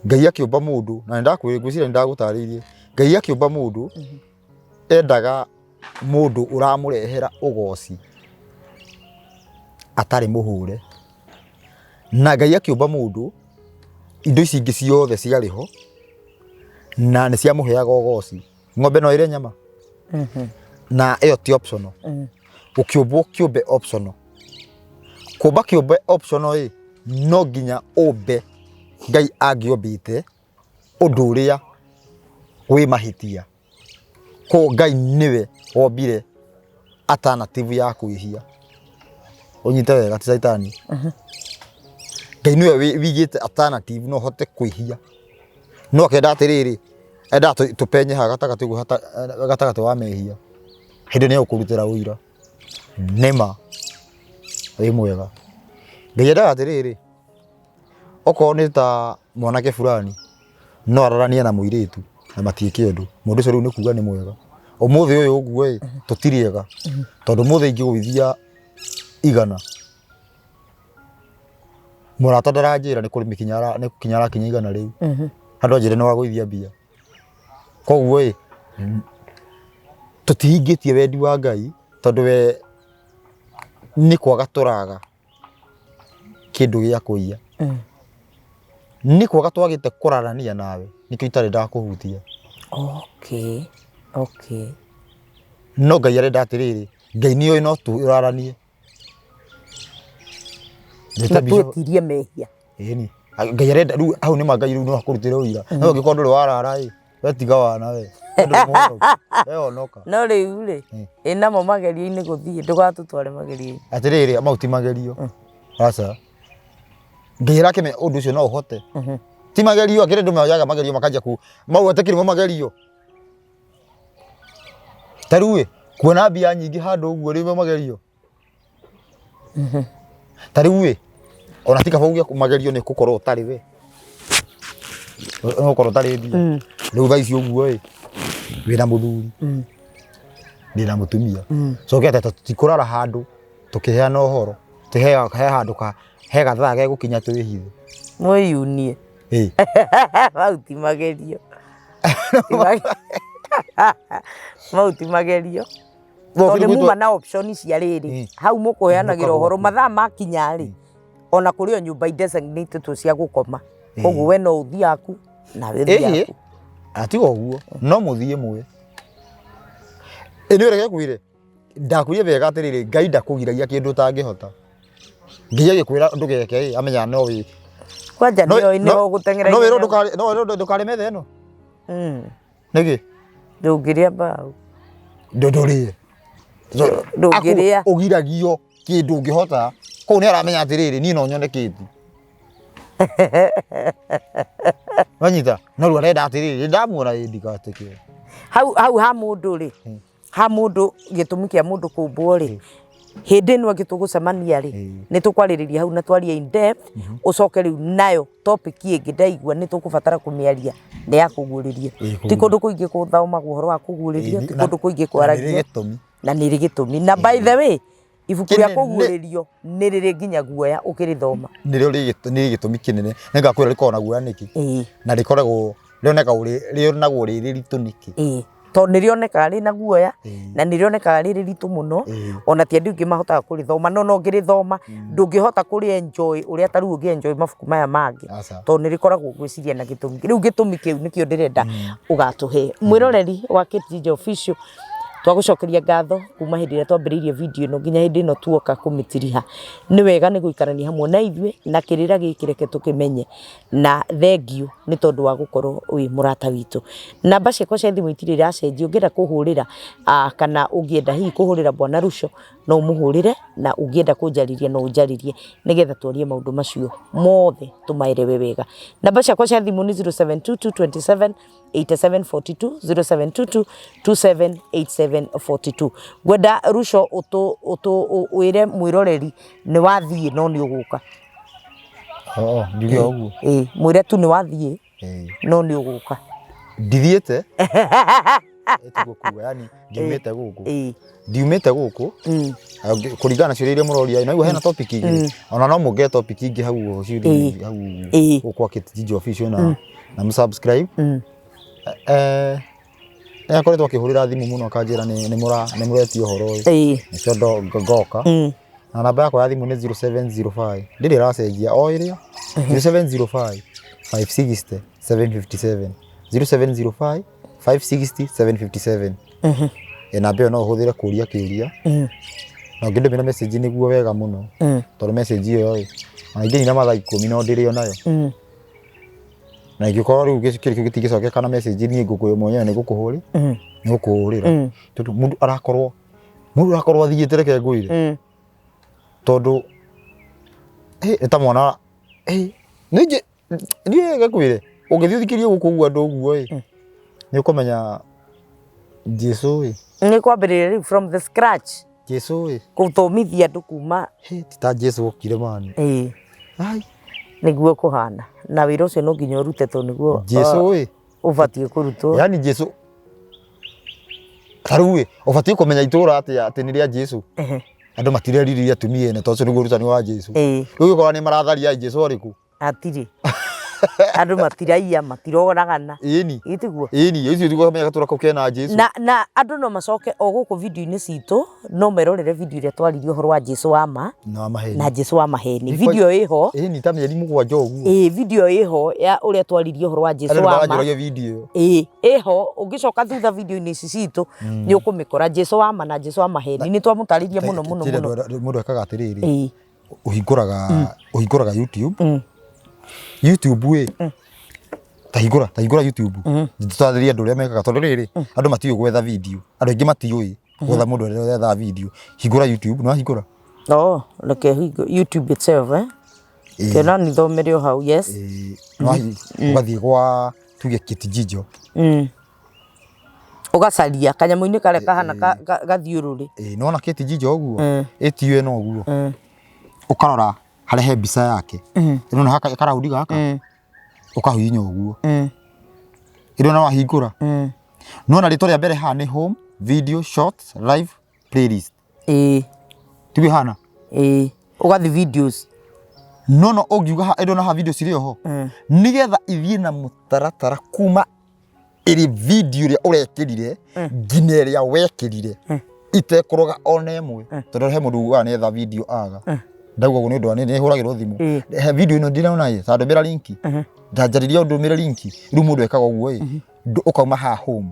Speaker 2: Ngai akĩũmba mũndũ na nĩndakwĩrire ngwĩciria nĩndagũtarĩirie. Ngai akĩũmba mũndũ endaga mũndũ ũramũrehera ũgoci atarĩ mũhũre. Na Ngai akĩũmba mũndũ indo ici ingĩ ciothe ciarĩ ho na nĩ ciamũheaga ũgoci. Ng'ombe no ĩrĩe nyama? Na ĩyo ti optional. Gũkĩũmbwo kĩũmbe optional. Kũmba kĩũmbe optional ĩ, no nginya ũmbe Ngai angĩombĩte ũndũ ũrĩa wĩ mahĩtia. Koguo Ngai nĩwe wombire alternative ya kwĩhia. Ũnyite wega ti caitani. Ngai nĩwe wĩigĩte alternative no ũhote kwĩhia. No akenda atĩrĩrĩ, endaga tũpenye haha gatagatĩ ũguo gatagatĩ wa mehia. Hĩndĩ ĩyo nĩ egũkũrutĩra ũira. Nĩma wĩ mwega. Ngai endaga atĩrĩrĩ, okorwo nĩ ta mwanake fulani no araranie na mũirĩtu na matiĩke ũndũ, mũndũ ũcio rĩu nĩ kuga nĩ mwega. Ũmũthĩ ũyũ ũguo ĩ, tũtirĩ ega tondũ ũmũthĩ ingĩgũithia 100 mũrata ndaranjĩra nĩ kũrĩmĩkinya nĩ gũkinya arakinya 100 rĩu, handũ anjĩre nĩ wagũithia mbia. Koguo ĩ, tũtihingĩtie wendi wa Ngai tondũ we nĩ kwaga tũraga kĩndũ gĩa kũiya. Nĩ kwaga twagĩte kũrarania nawe nĩkĩo itarĩ ndakũhutia.
Speaker 1: Okay, okay.
Speaker 2: No Ngai arenda atĩrĩrĩ, Ngai nĩ oĩ no tũraranie.
Speaker 1: Na twĩtirie mehia.
Speaker 2: Ĩni. Ngai arenda rĩu hau nĩma Ngai rĩu no akũrutĩre ũira. No angĩkorwo ndũrĩ warara ĩ, we tiga wana we. We ndũrĩ mũhonoku. We honoka.
Speaker 1: No rĩu rĩ, ĩ namo magerio-inĩ gũthiĩ, ndũgatũtware magerio-inĩ.
Speaker 2: Atĩrĩrĩ, mau ti magerio. Aca. Ngai arakĩmenya ũndũ ũcio no ũhote. Ti magerio, akĩrĩ andũ moyaga magerio makanjia ku mau atakĩrĩ mo magerio. Ta rĩu ĩ, kuona mbia nyingĩ handũ ũguo rĩu mo magerio. Ta rĩu ĩ, ona ti kaba uge magerio nĩ gũkorwo ũtarĩ we. No gũkorwo ũtarĩ mbia. Rĩu thaa ici ũguo ĩ, wĩna mũthuri, ndĩna mũtumia. Coke atĩ tũtikũrara handũ tũkĩheana ũhoro. Atĩ he handũ ka he gathaa gegũkinya twĩhithe.
Speaker 1: Mwĩyunie.
Speaker 2: Ĩ.
Speaker 1: Mau ti magerio. Mau ti magerio. Tondũ nĩ muma na option cia rĩrĩ hau mũkũheanagĩra ũhoro mathaa makinya rĩ ona kũrĩ o nyũmba idesignated cia gũkoma koguo we no ũthiĩ aku nawe ũthiĩ
Speaker 2: Ĩhĩ,
Speaker 1: aku.
Speaker 2: atiga ũguo no mũthiĩ mwĩ ĩ nĩ reke ngwĩre ndakwĩrire wega atĩrĩrĩ Ngai ndakũgiragia kĩndũ ũtangĩhota Ngai agĩkwĩra ndũgeke ĩ amenyaga no wĩ
Speaker 1: Kwanja nĩoĩ nĩho ũgũteng'era
Speaker 2: no wĩrwo
Speaker 1: ihenya.
Speaker 2: ndũkarĩ no wĩrwo ndũkarĩ metha ĩno Nĩkĩ?
Speaker 1: Ndũngĩrĩa mbaũ.
Speaker 2: Ndũrĩe.
Speaker 1: Ndũngĩrĩa.
Speaker 2: Ũgiragio kĩndũ ũngĩhota. Kũu nĩ aramenya atĩrĩrĩ, niĩ no nyone kĩndũ. Wanyita? No rĩu arenda atĩrĩrĩ, ndamuona ĩ ndigatĩkĩre.
Speaker 1: Hau hau ha mũndũ rĩ, ha mũndũ gĩtũmi kĩa mũndũ kũmbwo rĩ, Hĩndĩ ĩno ĩngĩ tũgũcemania rĩ, nĩ tũkwarĩrĩria hau na twarie in depth, ũcoke rĩu nayo topic ĩngĩ ndaigua nĩ tũkũbatara kũmĩaria nĩ ya kũguũrĩrio. Ti kũndũ kũingĩ gũthomagwo ũhoro wa kũguũrĩrio, ti kũndũ kũingĩ kwaragio. Na nĩ rĩ gĩtũmi. Na by the way, ibuku rĩa kũguũrĩrio nĩ rĩrĩ nginya guoya ũkĩrĩthoma.
Speaker 2: Nĩrĩo nĩ gĩtũmi kĩnene. Nĩngakwĩra rĩkoragwo na guoya nĩkĩ. Na rĩkoragwo rĩoneka rĩonagwo rĩ rĩritũ nĩkĩ.
Speaker 1: Tondũ nĩ rĩonekaga rĩna guoya na nĩ rĩonekaga rĩ rĩritũ mũno, ona ti andũ aingĩ mahotaga kũrĩthoma, no ona ũngĩrĩthoma ndũngĩhota kũrĩ enjoy ũrĩa ta rĩu ũngĩ enjoy mabuku maya mangĩ, tondũ nĩ rĩkoragwo ngwĩciria na gĩtũmi. Rĩu gĩtũmi kĩu nĩkĩo ndĩrenda ũgatũhe. Mwĩroreri wa Kate Ginger Official, twagũcokeria ngatho kuma hĩndĩ ĩrĩa twambĩrĩirie video ĩno nginya hĩndĩ ĩno tuoka kũmĩtiriha. Nĩ wega nĩ gũikarania hamwe na ithuĩ na kĩrĩra gĩkĩ reke tũkĩmenye. Na thengiũ nĩ tondũ wa gũkorwo wĩ mũrata witũ. Namba ciakwa cia thimũ itirĩ iracenjia, ũngĩenda kũhũrĩra kana ũngĩenda hihi kũhũrĩra Bwana Ruco no ũmũhũrĩre, na ũngĩenda kũnjarĩria no ũnjarĩrie nĩgetha twarie maũndũ macio mothe tũmaerewe wega. Namba ciakwa cia thimũ nĩ 0722 27 87 42, 0722 27 87 42. Ngwenda Ruco ũtũ wĩre mwĩroreri nĩ wathiĩ no nĩ ũgũka.
Speaker 2: Oo, njuge o ũguo.
Speaker 1: Ĩĩ, mwĩre tu nĩ wathiĩ no nĩ ũgũka.
Speaker 2: Ndithiĩte. Tiguo kuga, yani ndiumĩte gũkũ. Ndiumĩte gũkũ. Kũringana na ciũria iria mũroria, naigua hena topic igĩrĩ. Ona no mũngĩe topic ingĩ hau ũguo ciũria hau ũguo gũkũ kwa Kate Ginger Official na mũsubscribe. Nĩ akoretwo akĩhũrĩra thimũ mũno akanjĩra nĩ mũretia ũhoro ũyũ. Nĩkĩo ngoka. Na namba yakwa ya thimũ nĩ 0705, ndĩrĩ ĩracenjia o ĩrĩa, 0705 560 757, 0705 560 757. Namba ĩyo no ũhũthĩre kũria kĩũria na ũngĩndũmĩra message nĩguo wega mũno, tondũ message ĩyo ĩ ona ingĩnina mathaa 10 no ndĩrĩ onayo. Na ingĩkorwo rĩu kĩrĩ kĩu gĩtingĩcokeka na message, niĩ ngũkũyũ mwenyewe nĩ ngũkũhũrĩra, tondũ mũndũ arakorwo athiĩte, reke ngwĩre, tondũ nĩ ta mwana nĩ niĩ ngwĩre ũngĩthiĩ ũthikĩrie gũkũ ũguo andũ ũguo ĩ nĩ ũkũmenya Jesu ĩ.
Speaker 1: Nĩ kwambĩrĩria rĩu from the scratch.
Speaker 2: Jesu ĩ.
Speaker 1: Gũthomithia andũ kuma.
Speaker 2: Ti ta Jesu okire mani.
Speaker 1: Ĩĩ. Nĩguo kũhana na wĩra ũcio no nginya ũrute tondũ nĩguo
Speaker 2: Jesu ĩ
Speaker 1: ũbatiĩ kũrutwo.
Speaker 2: Yani Jesu ta rĩu ĩ ũbatiĩ kũmenya itũra atĩa atĩ nĩ rĩa Jesu? Andũ matireririria atumia ene, tondũ ũcio nĩguo ũrutani wa Jesu. Rĩu ũgĩkora nĩ maratharia, Jesu arĩ kũ?
Speaker 1: Hatirĩ andũ matiraiya, matiroragana.
Speaker 2: Ĩni.
Speaker 1: Ĩtiguo?
Speaker 2: Ĩni, icio tiguo kamenya gatũra kau kena Jesu.
Speaker 1: Na andũ no macoke o gũkũ video-inĩ citũ, no merorere video ĩrĩa twaririe ũhoro wa Jesu wa ma
Speaker 2: na wa maheni.
Speaker 1: Na Jesu wa maheni. Video ĩho.
Speaker 2: Ĩni, ta mĩeri 7 ũguo.
Speaker 1: Ĩĩ, video ĩho ya ũrĩa twaririe ũhoro wa Jesu
Speaker 2: Andũ
Speaker 1: wa ma.
Speaker 2: nĩmaranjũragia video ĩyo.
Speaker 1: Ĩĩ, ĩho, ũngĩcoka thutha video-inĩ ici citũ nĩ ũkũmĩkora, Jesu wa ma na Jesu wa maheni. Nĩ twamũtarĩirie mũno mũno
Speaker 2: Kĩrĩa
Speaker 1: mũno.
Speaker 2: Mũndũ ekaga atĩrĩrĩ, ũhingũraga YouTube, YouTube ĩ, ta hingũra YouTube, tũtarĩrie andũ ũrĩa mekaga, tondũ rĩrĩ andũ matiũĩ gwetha video, andũ aingĩ matiũĩ gwetha, mũndũ ũrĩa wethaga video. Hingũra YouTube, nĩ wahingũra?
Speaker 1: Oh, reke hingo YouTube itself, eh?
Speaker 2: Ĩĩ.
Speaker 1: Kĩona nithomere o hau, yes.
Speaker 2: Ĩĩ, ũgathiĩ gwa tuge Kate Ginger.
Speaker 1: Ũgacaria kanyamũ-inĩ karĩa kahana gathiũrũrĩ.
Speaker 2: Ĩĩ, nĩwona Kate Ginger ũguo ĩtio ĩno ũguo, ũkarora harĩa he mbica yake ĩno haka karaundi gaka, ũkahihinya ũguo ĩno na wahingũra, nĩwona rĩtwa rĩa mbere haha nĩ home, video, shorts, live, playlist. Tiguo hana?
Speaker 1: Ĩĩ, ũgathi videos.
Speaker 2: No ũngiuga ĩno na ha video cirĩ oho, nĩgetha ithiĩ na mũtaratara kuma ĩrĩ video ĩrĩa ũrekĩrire nginya ĩrĩa wekĩrire, itekũroga ona ĩmwe, tondũ he mũndũ ugaga nĩetha video aga ndauga ũguo nĩ ũndũ wa nĩ hũragĩrwo thimũ. He video ĩno ndĩrona ĩ, ta ndũmĩra link, ndanjarĩria ũndũmĩre link. Rĩu mũndũ ekaga ũguo ĩ, ũkauma haha home,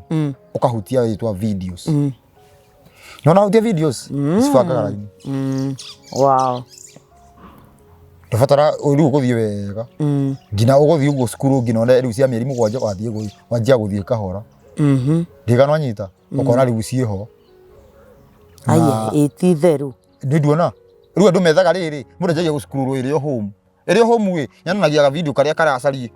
Speaker 2: ũkahutia rĩtwa videos. Nona hutia videos cibangaga raini. Ndũbatara rĩu ũgũthiĩ wega nginya ũgũthiĩ ũguo cukuru nginya one rĩu cia mĩeri 7, wathiĩ wanjia gũthiĩ kahora. Ndigana wanyita ũkona rĩu ciĩho.
Speaker 1: Aya, ĩ ti theru.
Speaker 2: Nĩ nduona rĩu andũ methaga rĩrĩ, mũndũ anjagia gũcukuru ĩrĩ o home, ĩrĩ o home ĩ yonanagia ga video karĩa karacario.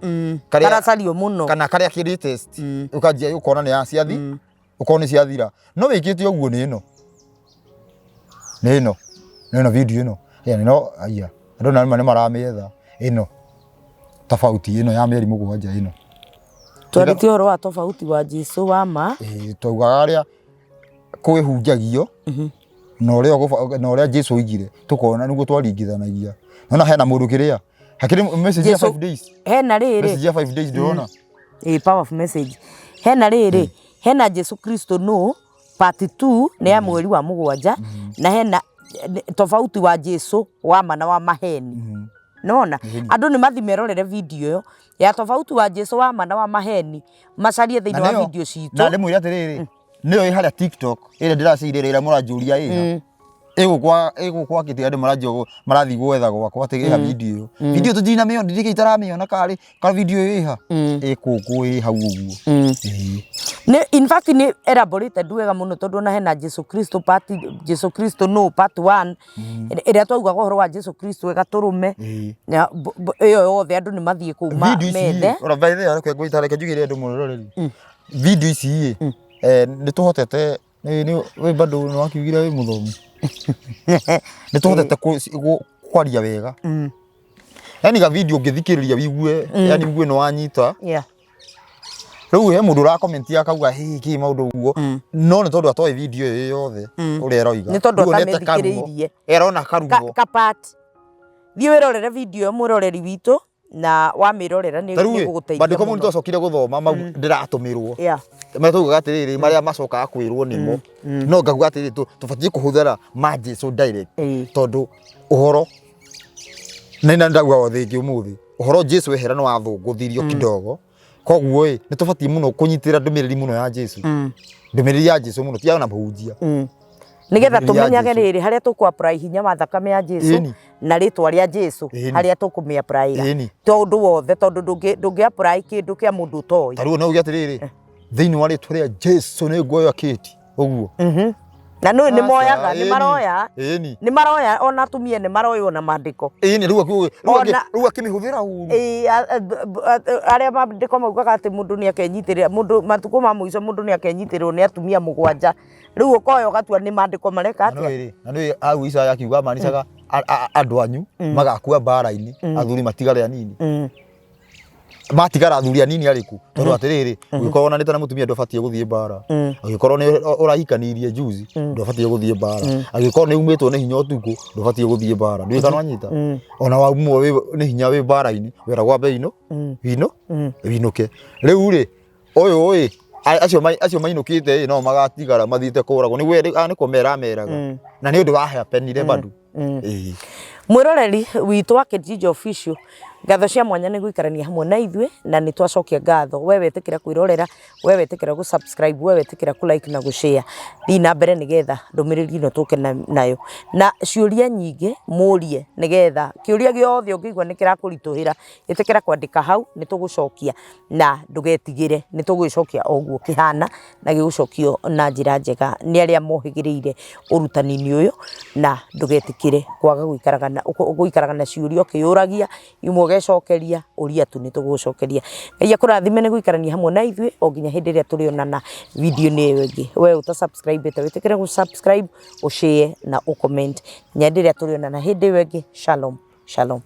Speaker 1: Karacario mũno.
Speaker 2: Kana karĩa kĩ latest, ũkanjia ũkona nĩ ya ciathi, ũkorwo nĩ ciathira, no wĩkĩte ũguo nĩ ĩno. Nĩwona video ĩno? Aya no aya andũ na nĩ maramĩetha ĩno tofauti ĩno ya mĩeri 7 ĩno.
Speaker 1: Twarĩtie ũhoro wa tofauti wa Jesu wa ma.
Speaker 2: Ĩĩ, twaugaga arĩa kwĩhunjagio na ũrĩa na ũrĩa Jesu oigire tũkona nĩguo twaringithanagia. Nona hena mũndũ kĩrĩa hakĩrĩ message ya
Speaker 1: Jesu-
Speaker 2: 5 days,
Speaker 1: Hena rĩrĩ
Speaker 2: message ya 5 days ndĩrona.
Speaker 1: Ĩ, power of message. Hena rĩrĩ, hena Jesu Kristo no part 2 nĩ ya mweri wa 7 na hena tofauti wa Jesu wa ma na wa maheni. Nona andũ nĩ mathi merorere video ĩyo ya tofauti wa Jesu wa ma na wa maheni, macarie thĩinĩ wa video
Speaker 2: na
Speaker 1: citũ.
Speaker 2: Ndĩmwĩre atĩrĩrĩ, nĩyo ĩ harĩa TikTok ĩrĩa ndĩraceire ĩrĩa mũranjũria ĩha ĩgũkwa ĩgũkwa kĩtĩ andũ maranjia marathiĩ gwetha gwakwa atĩ ĩha video ĩyo, video tũtinamĩona, ndirĩ itaramĩona karĩ ka video ĩyo ĩha ĩkũkũ ĩ hau ũguo. Ĩĩ.
Speaker 1: Nĩ in fact nĩ elaborated wega mũno tondũ ona hena Jesu Kristo part, Jesu Kristo no part 1 ĩrĩa twaugaga ũhoro wa Jesu Kristo ĩgatũrũme. Na ĩyo yothe andũ nĩ mathiĩ kũu
Speaker 2: Video ici
Speaker 1: methe.
Speaker 2: Ora by the way, reke ngwĩta, reke njugĩre andũ mũroreri video ici ĩ nĩ tũhotete nĩ wĩ bado nĩ wakiugire wĩ mũthomu, nĩ tũhotete kwaria wega, yani ga video ũngĩthikĩrĩria wigue, yani wigue nĩ wanyita. Rĩu he mũndũ ũrakomentia akauga hĩ kĩ maũndũ ũguo, no nĩ tondũ atoĩ video ĩyo yothe ũrĩa ĩroiga.
Speaker 1: Nĩ tondũ
Speaker 2: Rĩu onete karuo.
Speaker 1: atamĩthikĩrĩirie.
Speaker 2: Erona karuo.
Speaker 1: Ka part. Thiĩ wĩrorere video ĩyo, mwĩroreri witũ, na wamĩrorera nĩ
Speaker 2: Ta rĩu ĩ,
Speaker 1: gũgũteithia
Speaker 2: maandĩko mau nĩ
Speaker 1: mũno.
Speaker 2: twacokire gũthoma mau ndĩratũmĩrwo. Marĩa twaugaga atĩrĩrĩ, marĩa macokaga kwĩrwo nĩmo, no ngauga atĩrĩrĩ, tũbatiĩ kũhũthĩra ma Jesu direct, tondũ ũhoro nĩ na ndauga o rĩngĩ ũmũthĩ ũhoro Jesu ehera nĩ wathũngũthirio kidogo, koguo ĩ nĩ tũbatiĩ mũno kũnyitĩra ndũmĩrĩri mũno ya Jesu, ndũmĩrĩri ya Jesu mũno, ti ya na mũhunjia.
Speaker 1: Nĩgetha
Speaker 2: Ndũmĩrĩri ya
Speaker 1: tũmenyage
Speaker 2: Jesu.
Speaker 1: rĩrĩ harĩa tũkũ apply hinya wa thakame ya Jesu na rĩtwa rĩa Jesu, harĩa tũkũmĩ apply
Speaker 2: Ĩni.
Speaker 1: to ũndũ wothe, tondũ ndũngĩ apply kĩndũ kĩa mũndũ ũtoĩ.
Speaker 2: Ta rĩu no uge atĩrĩrĩ, thĩinĩ wa rĩtwa rĩa Jesu nĩ nguoya kĩti ũguo.
Speaker 1: Na nĩ nĩ
Speaker 2: Aca,
Speaker 1: moyaga, nĩ maroya, nĩ maroya, ona atumia nĩ maroywo na maandĩko.
Speaker 2: Ĩni, rĩu rĩu akĩmĩhũthĩra ũru.
Speaker 1: Ĩĩ, arĩa maandĩko maugaga atĩ mũndũ nĩ akenyitĩrĩra mũndũ matukũ ma mũico, mũndũ nĩ akenyitĩrĩrwo nĩ atumia 7, rĩu ũkoya ũgatua nĩ maandĩko mareka
Speaker 2: Na
Speaker 1: atĩa.
Speaker 2: nĩ na nĩ hau Isaya akiuga manicaga andũ anyu magakua mbara-inĩ, athuri matigare anini. Matigara athuri anini arĩkũ? Tondũ atĩrĩrĩ, ũngĩkorwo wonanĩte na mũtumia ndũbatiĩ gũthiĩ mbara, angĩkorwo nĩ ũrahikanirie juzi ndũbatiĩ gũthiĩ mbara, angĩkorwo nĩ umĩtwo nĩ hinya ũtukũ ndũbatiĩ gũthiĩ mbara. Ndiũĩ kana wanyita. Ona waumwo nĩ hinya wĩ mbara-inĩ weragwo ambe ino wino winũke. Rĩu rĩ, ũyũ ĩ acio mainũkĩte ĩ no magatigara mathiĩte kũragwo nĩguo aya nĩkuo merameraga na nĩ ũndũ wa happenire bado. Ĩĩ.
Speaker 1: Mwĩroreri witũ wa Kijiji Official, ngatho cia mwanya nĩ gũikarania hamwe na ithuĩ, na nĩ twacokia ngatho we wetĩkĩra kwĩrorera, we wetĩkĩra gũ subscribe, we wetĩkĩra kũ like na gũ share. Thiĩ na mbere nĩgetha ndũmĩrĩri ĩno tũke nayo na ciũria nyingĩ mũrie, nĩgetha kĩũria gĩothe ũngĩigua nĩ kĩrakũritũhĩra, ĩtĩkĩra kwandĩka hau, nĩ tũgũcokia, na ndũgetigĩre, nĩ tũgũgĩcokia o ũguo kĩhana na gĩgũcokio na njĩra njega nĩ arĩa mohĩgĩrĩire ũrutani-inĩ ũyũ, na ndũgetĩkĩre kwaga gũikaraga na ciũria ũkĩyũragia, imwe ũgecokeria, ũria tu nĩ tũgũgũcokeria. Ngai akũrathime nĩ gũikarania hamwe na ithuĩ o nginya hĩndĩ ĩrĩa tũrĩonana video-inĩ ĩyo ĩngĩ. We ũta subscribe ĩte, wĩtĩkĩre gũ subscribe, ũ share na ũ comment. Nginya hĩndĩ ĩrĩa tũrĩonana hĩndĩ ĩyo ĩngĩ, shalom, shalom.